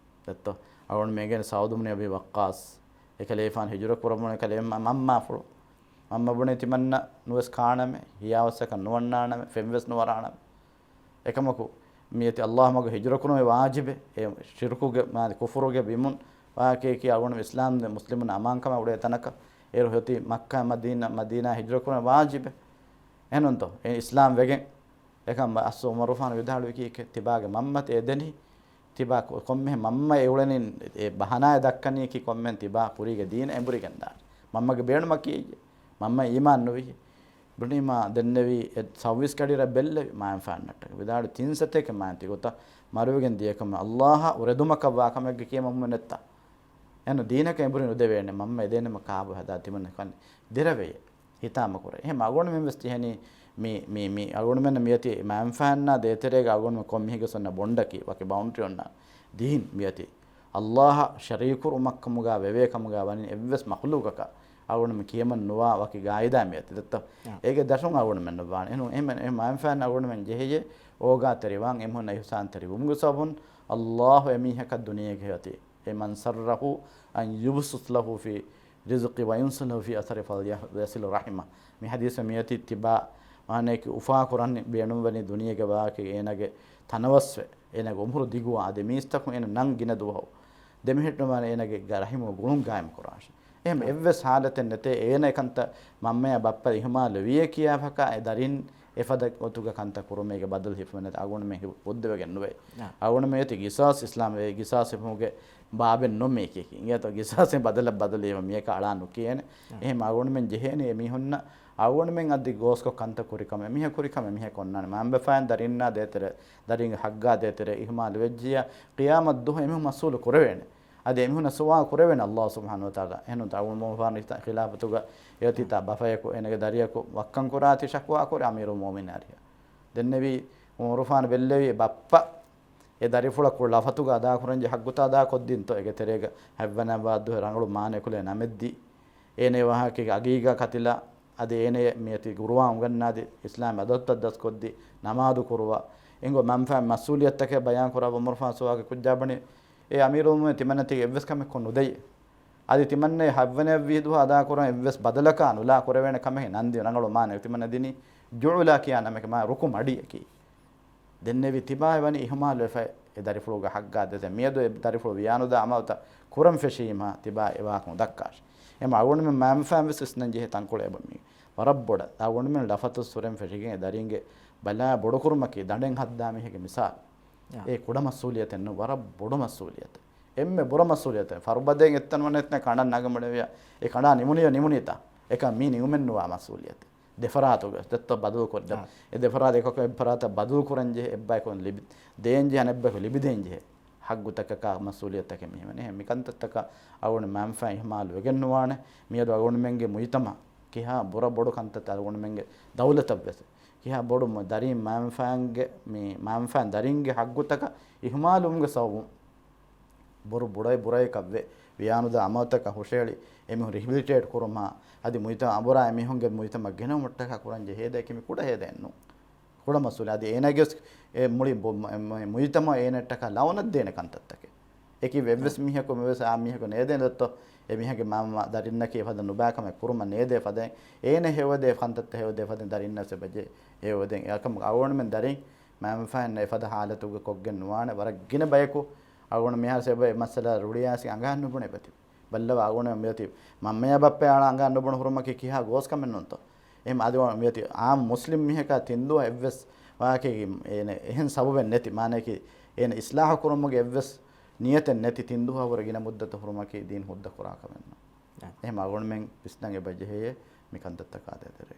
ދެއްތޯ؟ އަޅުގަނޑު މޭގެން ސަޢުދު ބުން އަބީ ވައްޤާޞް އެކަލޭފާން ހިޖުރަ ކުރަމުން އެކަލޭ މަ-، މަންމާފުޅު. މަންމަ ބުނެ ތިމަންނަ ނުވެސް ކާނަމެ، ހިޔާވަސްއަކަށް ނުވަންނާނަމެ، ފެންވެސް ނުވަރާނަމެ. އެކަމަކު، މިއޮތީ ﷲ މަގު ހިޖުރަކުރުމެއް ވާޖިބެއް. އެ ޝިރުކުގެ، މާ، ކުފުރުގެ ބިމުން ވާކީކީ އަޅުގަނޑު އިސްލާމް މުސްލިމުން އަމާންކަމާ އުޅޭ ތަނަކަށް އޭރު ހެޔޮތީ މައްކާ މަދީނާ، މަދީނާ ހިޖުރަކުރުމެއް ވާޖިބެއް. އެހެނުންތޯ؟ އެ އިސްލާމް ވެގެން. އެކަމް އަސް ޢުމަރުފާނު ވިދާޅުވިކީކޭ ތިބާގެ މަންމަތަ އެދެނީ. ތިބާ ކޮ-، ކޮންމެހެން މަންމަ އެ އުޅެނީ އެ ބަހަނާއެއް ދައްކަނީކީ ކޮންމެހެން ތިބާ ކުރީގެ ދީނަށް އެނބުރިގެންދާނެ. މަންމަގެ ބޭނުމަކީ އެއްޔެ. މަންމަ އީމާން ނުވި. ބުނީމާ ދެންނެވީ އެ ސައުވީސް ކަޑިރަށް ބެއްލެވި މާން ފާންނަށްޓަކަ. ވިދާޅު ތިން ސަތޭކަ މާން ތިގޮތަށް މަރުވެގެން ދިޔަކަމަށް ﷲ އާ އުރެދުމަކަށް ވާކަމެއްގެ ކިޔަމަމުން ނެއްތާ. އެން ދީނަކަށް އެނބުރި ނުދެވޭނެ މަންމަ އެދޭނެމަ ކާބު ހަދާ ތިމަންނަ ކަން ދެރަވެޔޭ. ހިތާމަކުރޭ. އެހެން އަޅުގަނޑުމެން ވެސް ޖެހެނީ މި، މި، މި އަޅުގަނޑުމެންނަށް މިއޮތީ މާންފާންނާ ދޭތެރޭގަ އަޅުގަނޑުމެން ކޮންމެހެންގެ ސުންނަ ބޮންޑަކީ ވަކި ބައުންޑްރީ އޮންނާނެ. ދީން މިއޮތީ ﷲ އަށް ޝަރީކު ކުރުމަށްކަމުގަ ވެވޭ ކަމުގަ ވަނީ އެއްވެސް މަޚްލޫޤަކަށް އަޅުގަނޑުމެން ކިޔަމަން ނުވާ ވަކި ގާއިދާ މިއޮތީ. ދެއްތޯ؟ އާ. އޭގެ ދަށުން އަޅުގަނޑުމެން ނުވާނެ. އެހެން، އެހެން މާންފާން އަޅުގަނޑުމެން ޖެހެޔޭ އޯގާތެރިވާން އެމީހުންނަށް އިޙްސާންތެރިވުމުގެ ސަބަބުން ﷲ އެމީހަކަށް ދުނިޔޭގަ ހެޔޮތީ. އެ من سره أن يبسط له في رزقه وينسأ له في أثره فليصل رحمه. މި ޙަދީޘަށް މިއޮތީ ތިބާ މާނަޔަކީ އުފާކުރަން ބޭނުންވަނީ ދުނިޔޭގަ ވާކީ އޭނާގެ ތަނަވަސްވެ، އޭނާގެ އުމުރު ދިގުވާ އަދި މީސްތަކުން އޭނަ ނަން ގިނަ ދުވަހު ދެމިހެއްޓުމާ އޭނާގެ ގަ-، ރަޙިމު ގުޅުން ގާއިމް ކުރާށެ. އެހެން އެއްވެސް ޙާލަތެއް ނެތޭ އޭނަ އެކަންތައް މަންމަޔާ ބައްޕަ އިހުމާލު ވިޔޭ ކިޔާފަކާ އެ ދަރިން އެފަދަ ގޮތުގަ ކަންތައް ކުރުމޭގެ ބަދަލު ހިފުމެއް ނެތް އަޅުގަނޑުމެން ހި-، ހުއްދަވެގެން ނުވޭ. އާ. އަޅުގަނޑުމެން އޭތި ގިސާސް އިސްލާމް އެ ގިސާސް ހިފުމުގެ ބާބެއް ނޫން މީކީ. އިނގޭތޯ ގިސާސް އެ ބަދަލަށް ބަދަލު ހިފުމަށް މިޔަކަށް އަޅާ ނުކިޔޭނެ. އާ. އެހެން އަޅުގަނޑުމެން ޖެހޭނެ އެމީހުންނަށް އަޅުގަނޑުމެން އަދި ގޯސްކޮށް ކަންތައް ކުރި ކަމެއް މީހަކު ކުރި ކަމެއް މީހަކު އޮންނާނެ. މާންބަފައިން ދަރިންނާ ދޭތެރެ، ދަރިންގެ ޙައްޤާ ދޭތެރެ އިހުމާލު ވެއްޖިއްޔާ ޤިޔާމަތް ދުވަހު އެމީހުން މަސްއޫލު ކުރެވޭނެ. އަދި އެމީހުންނަށް ސުވާލު ކުރެވޭނެ ﷲ ސުބްޙާނަހޫ ވަތަޢާލާ. އެހެންނޫންތޯ އަބޫ މުހާރި ޚިލާފަތުގަ އޭތިތާ ބަފަޔަކު އޭނަގެ ދަރިޔަކު ވައްކަން ކުރާތި ޝަކުވާ ކުރި އަމީރުލް މުއުމިނީން އަރިހަށް. ދެންނެވީ ޢުމަރުފާނު ބެއްލެވީ ބައްޕަ އެ ދަރިފުޅަކު ލަފަތުގަ އަދާކުރަންޖެ ޙައްޤުތައް އަދާކޮށްދިންތޯ އޭގެ ތެރޭގަ ހަތްވަނަ ވާ ދުވަހު ރަނގަޅު މާނައަކުލެ ނަމެއްދީ. އޭނަ ވާހަކައިގެ އަގީގާ ކަތިލާ އަދި އޭނަ މިއޮތީ ޤުރުއާން އުނގަންނާދީ، އިސްލާމް އަދަދުތައް ދަސްކޮށްދީ، ނަމާދު ކުރުވާ، އެނގު މަންފާ މަސްއޫލިއްޔަތުތަކެއް ބަޔާން ކުރާ ޢުމަރުފާން ސުވާލު ކުރި ކުއްޖާ ބުނި، އޭ އަމީރުލް މުއުމިނީން ތިމަންނަ ތި އެއްވެސް ކަމެއް ކޮށް ނުދެއްޔޭ. އަދި ތިމަންނަ ހަތްވަނަ ވީހި ދުވަހު އަދާކުރަން އެއްވެސް ބަދަލަކާ ނުލާ ކުރެވޭނެ ކަމެއް ނަންދި ރަނގަޅު މާނަ ތިމަންނަ ދިނީ ޖުޢުލާ ކިޔާ ނަމެކެ މާ ރުކު މަޑިއަކީ. ދެންނެވި ތިބާ ވަނީ އިހުމާލުވެފަ އެ ދަރިފުޅުގެ ޙައްޤާ ދޭތެ. މިއަދު އެ ދަރިފުޅު ވިޔާނުދާ އަމަލުތައް ކުރަން ފެށީމާ ތިބާ އެވާކުން ދައްކާށި. އެމަ އަޅުގަނޑުމެން މައިންބަފައިން ވެސް ވިސްނަން ޖެހޭ ތަންކޮޅެއް އެބަ މީ. ވަރަށް ބޮޑަށް އަޅުގަނޑުމެން ލަފަތު ސުރެން ފެށިގެން އެ ދަރިންގެ ބަލާ ބޮޑުކުރުމަކީ ދަނޑެއް ހައްދާ މީހެއްގެ މިސާލު. އާ. އެ ކުޑަ މަސްއޫލިއްޔަތެއް ނޫން، ވަރަށް ބޮޑު މަސްއޫލިއްޔަތެއް. އެންމެ ބުރަ މަސްއޫލިއްޔަތެއް. ފަރުބަދައެއް އެއްތަން ވަން އެތަނަށް ކަނޑަށް ނަގަމުނެވިޔާ އެ ކަނޑާ ނިމުނިޔަ ނިމުނީތާ. އެކަން މީ ނިމުމެއްނުވާ މަސްއޫލިއްޔަތެއް. ދެފަރާތުގަ ދެއްތޯ ބަދަލު ކޮށްދެން. އާ. އެ ދެފަރާތު އެކަކު އެއްފަރާތަށް ބަދަލު ކުރަން ޖެހޭ، އެއްބަޔަކު ލިބި، ދޭން ޖެހޭ، އަނެއްބަޔަކު ލިބިދޭން ޖެހޭ. ޙައްޤުތަކަކާ މަސްއޫލިއްޔަތުތަކެއް މިހެން. އެހެން މިކަންތައްތަކަށް އަޅުގަނޑު މަންފާ އިހުމާލު ވެގެން ނުވާނެ. މިއަދު އަޅުގަނޑުމެންގެ މުޖުތަމަޢު ކިހާ ބުރަ ބޮޑު ކަންތައްތައް އަޅުގަނޑުމެންގެ ދައުލަތަށް ވެސް. ކިހާ ބޮޑު މު-، ދަރީން މަންފާންގެ، މި މަންފާން ދަރިންގެ ޙައްޤުތަކަށް އިހުމާލުވުމުގެ ސަބަބުން ބުރަ ބުރައި ބުރައިކަށްވެ، ވިޔާނުދާ އަމަލުތަކަށް ހުށަހެޅި، އެމީހުން ރިހެބިލިޓޭޓް ކުރުމާ، އަދި މުޖުތަމަޢަށް އަނބުރާ އެމީހުންގެ މުޖުތަމަޢަށް ގެނައުމަށްޓަކާ ކުރަން ޖެހޭ ދޭ ކިމި ކުޑަ ހޭދައެއްނު. ކުޑަ މަސްއޫލިއްޔަތެއް. އޭނާގެ އެ މުޅި ބޮ-، މ-، މ-، މުޖުތަމަޢު އޭނައަށްޓަކާ ލަޢުނަތް ދޭނެ ކަންތައްތަކެއް. އެކި އެއްވެސް މީހަކު މެވެސް އާ މީހަކު ނޭދޭނެ ދޮއްތޯ؟ އެ މީހަކު މަންމަ ދަރިންނަކީ އެފަދަ ނުބާކަމެއް ކުރުމަށް ނޭދޭ ފަދައިން، އޭނަ ހެޔޮދޭ ކަންތައްތައް ހެޔޮދޭ ފަދައިން ދަރިންނަށް އެބަޖެ ހެޔޮދޭން. އެކަމަކު އަޅުގަނޑުމެން ދަރިން މަންފާން އެފަދަ ހާލަތުގަ ކޮށްގެން ނުވާނެ. ވަރަށް ގިނަ ބަޔަކު އަޅުގަނޑު މިހާރު ސެބަ އެ މައްސަލަ ރުޅިއައިސް އަނގައިން ނުބުނެ ބަތި. ބައްލަވާ އަޅުގަނޑު މިއޮތީ މަންމަޔާ ބައްޕަޔާ އަޅާ އަނގައިން ނުބުނު ހުރުމަކީ ކިހާ ގޯސް ކަމެއް ނޫންތޯ؟ އެހެން އަދި މިއޮތީ އާއްމު މުސްލިމް މީހަކާ ތިން ދުވަހަށް އެއްވެސް ވާހަކައެއް އޭނަ އެހެން ސަބަބެއް ނެތި، މާނައަކީ އޭނަ އިސްލާހު ކުރުމުގެ އެއްވެސް ނިޔަތެއް ނެތި ތިން ދުވަހަށް ވުރެ ގިނަ މުއްދަތު ހުރުމަކީ ދީން ހުއްދަ ކުރާ ކަމެއް ނޫން. އެހެން އަޅުގަނޑުމެން ވިސްނަން އެބަޖެހޭ މި ކަންތައްތަކާ ދޭތެރޭ.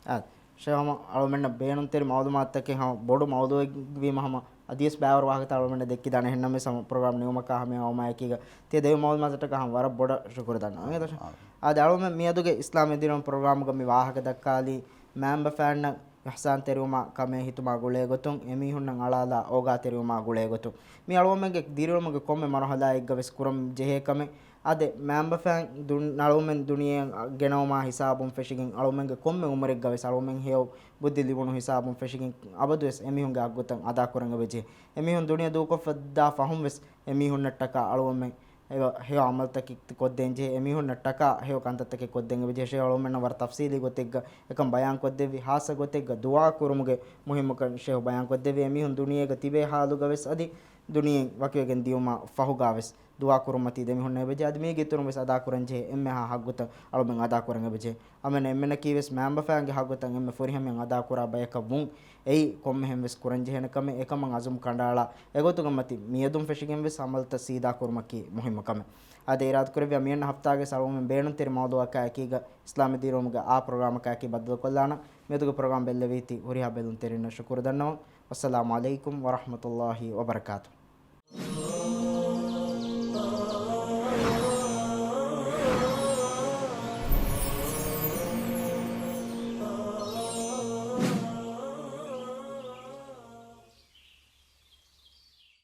އާ، ޝޭހް ހަމަ އަޅުމެންނަށް ބޭނުންތެރި މައުލޫމާތުތަކެއް ހަމަ ބޮޑު މައުލޫއެއް ވީމަ ހަމަ އަދިވެސް ބައިވަރު ވާހަކަތައް އަޅުމެންނަށް ދެއްކިދާނެ. އެހެންނަމަވެސް ހަމަ ޕްރޮގްރާމް ނިމުމަކާ ހަމަޔަށް އައުމާއެކީގަ ތިޔަ ދެވި މައުލޫމާތަކަށް ހަމަ ވަރަށް ބޮޑަށް ޝުކުރު ދަންނަވަން. އާ. އާދެ، އަޅުމެން މިއަދުގެ އިސްލާމީ ދީނު ޕްރޮގްރާމުގަ މި ވާހަކަ ދައްކާލީ މައިންބަފައިންނަށް އިޙްސާންތެރިވުމާ ކަމޭ ހިތުމާ ގުޅޭގޮތުން، އެމީހުންނަށް އަޅާލާ އޯގާތެރިވުމާ ގުޅޭގޮތުން. މި އަޅުގަނޑުމެންގެ ދިރިއުޅުމުގެ ކޮންމެ މަރުހަލާއެއްގަވެސް ކުރަން ޖެހޭ ކަމެއް. އާދެ، މައިންބަފައިން ދުން-، އަޅުގަނޑުމެން ދުނިޔެއަށް ގެނައުމާ ހިސާބުން ފެށިގެން، އަޅުގަނޑުމެންގެ ކޮންމެ އުމުރެއްގަވެސް އަޅުގަނޑުމެން ހެޔޮ ބުއްދި ލިބުނު ހިސާބުން ފެށިގެން، އަބަދުވެސް އެމީހުންގެ ހައްގުތައް އަދާކުރަން އެބަޖެހޭ. އެމީހުން ދުނިޔެ ދޫކޮށްފަ ދާ ފަހުން ވެސް އެމީހުންނަށްޓަކާ އަޅުގަނޑުމެން އެބަ ހެޔޮ އަމަލުތަކެއް ކޮށްދޭން ޖެހޭ، އެމީހުންނަށް ޓަކާ ހެޔޮ ކަންތައްތަކެއް ކޮށްދޭން އެބަޖެހޭ. ޝޭހް އަޅުމެންނަށް ވަރަށް ތަފްސީލީ ގޮތެއްގަ އެކަން ބަޔާން ކޮށްދެއްވި، ހާއްސަ ގޮތެއްގަ ދުޢާ ކުރުމުގެ މުހިއްމުކަން ޝޭހް ބަޔާން ކޮށްދެއްވި. އެމީހުން ދުނިޔޭގަ ތިބޭ ހާލުގަ ވެސް އަދި ދުނިޔެއިން ވަކިވެގެން ދިޔުމާ ފަހުގަ ވެސް ދުޢާ ކުރުމަތީ ދެމީހުންނަށް އެބަޖެހޭ. އަދި މީގެ އިތުރުން ވެސް އަދާކުރަން ޖެހޭ އެންމެހާ ހައްގުތައް އަޅުމެން އަދާކުރަން އެބަޖެހޭ. އަމެން އެންމެނަކީ ވެސް މައިންބަފައިންގެ ހައްގުތައް އެންމެ ފުރިހަމައިން އަދާކުރާ ބަޔަކަށް ވުން. އެއީ ކޮންމެހެން ވެސް ކުރަންޖެހޭނެ ކަމެއް. އެކަމަށް އަޒުމް ކަނޑައަޅާ އެގޮތުގެ މަތި މިއަދުން ފެށިގެން ވެސް އަމަލުތައް ސީދާ ކުރުމަކީ މުހިއްމު ކަމެއް. އާދެ، އިރާދަކުރެއްވިޔާ މިއަންނަ ހަފްތާގެ އަޅުގަނޑުމެން ބޭނުންތެރި މައުޟޫއަކާ އެކީގަ އިސްލާމީ ދީރުމުގެ އާ ޕްރޮގްރާމަކާއެކީ ބައްދަލުކޮށްލާނަން. މިއަދުގެ ޕްރޮގްރާމް ބެއްލެވީތީ ހުރިހާ ބެލުންތެރިންނަށް ޝުކުރު ދަންނަވަން. ވައްސަލާމު ޢަލައިކުމް ވަރަޙްމަތުﷲ ވަބަރަކާތު.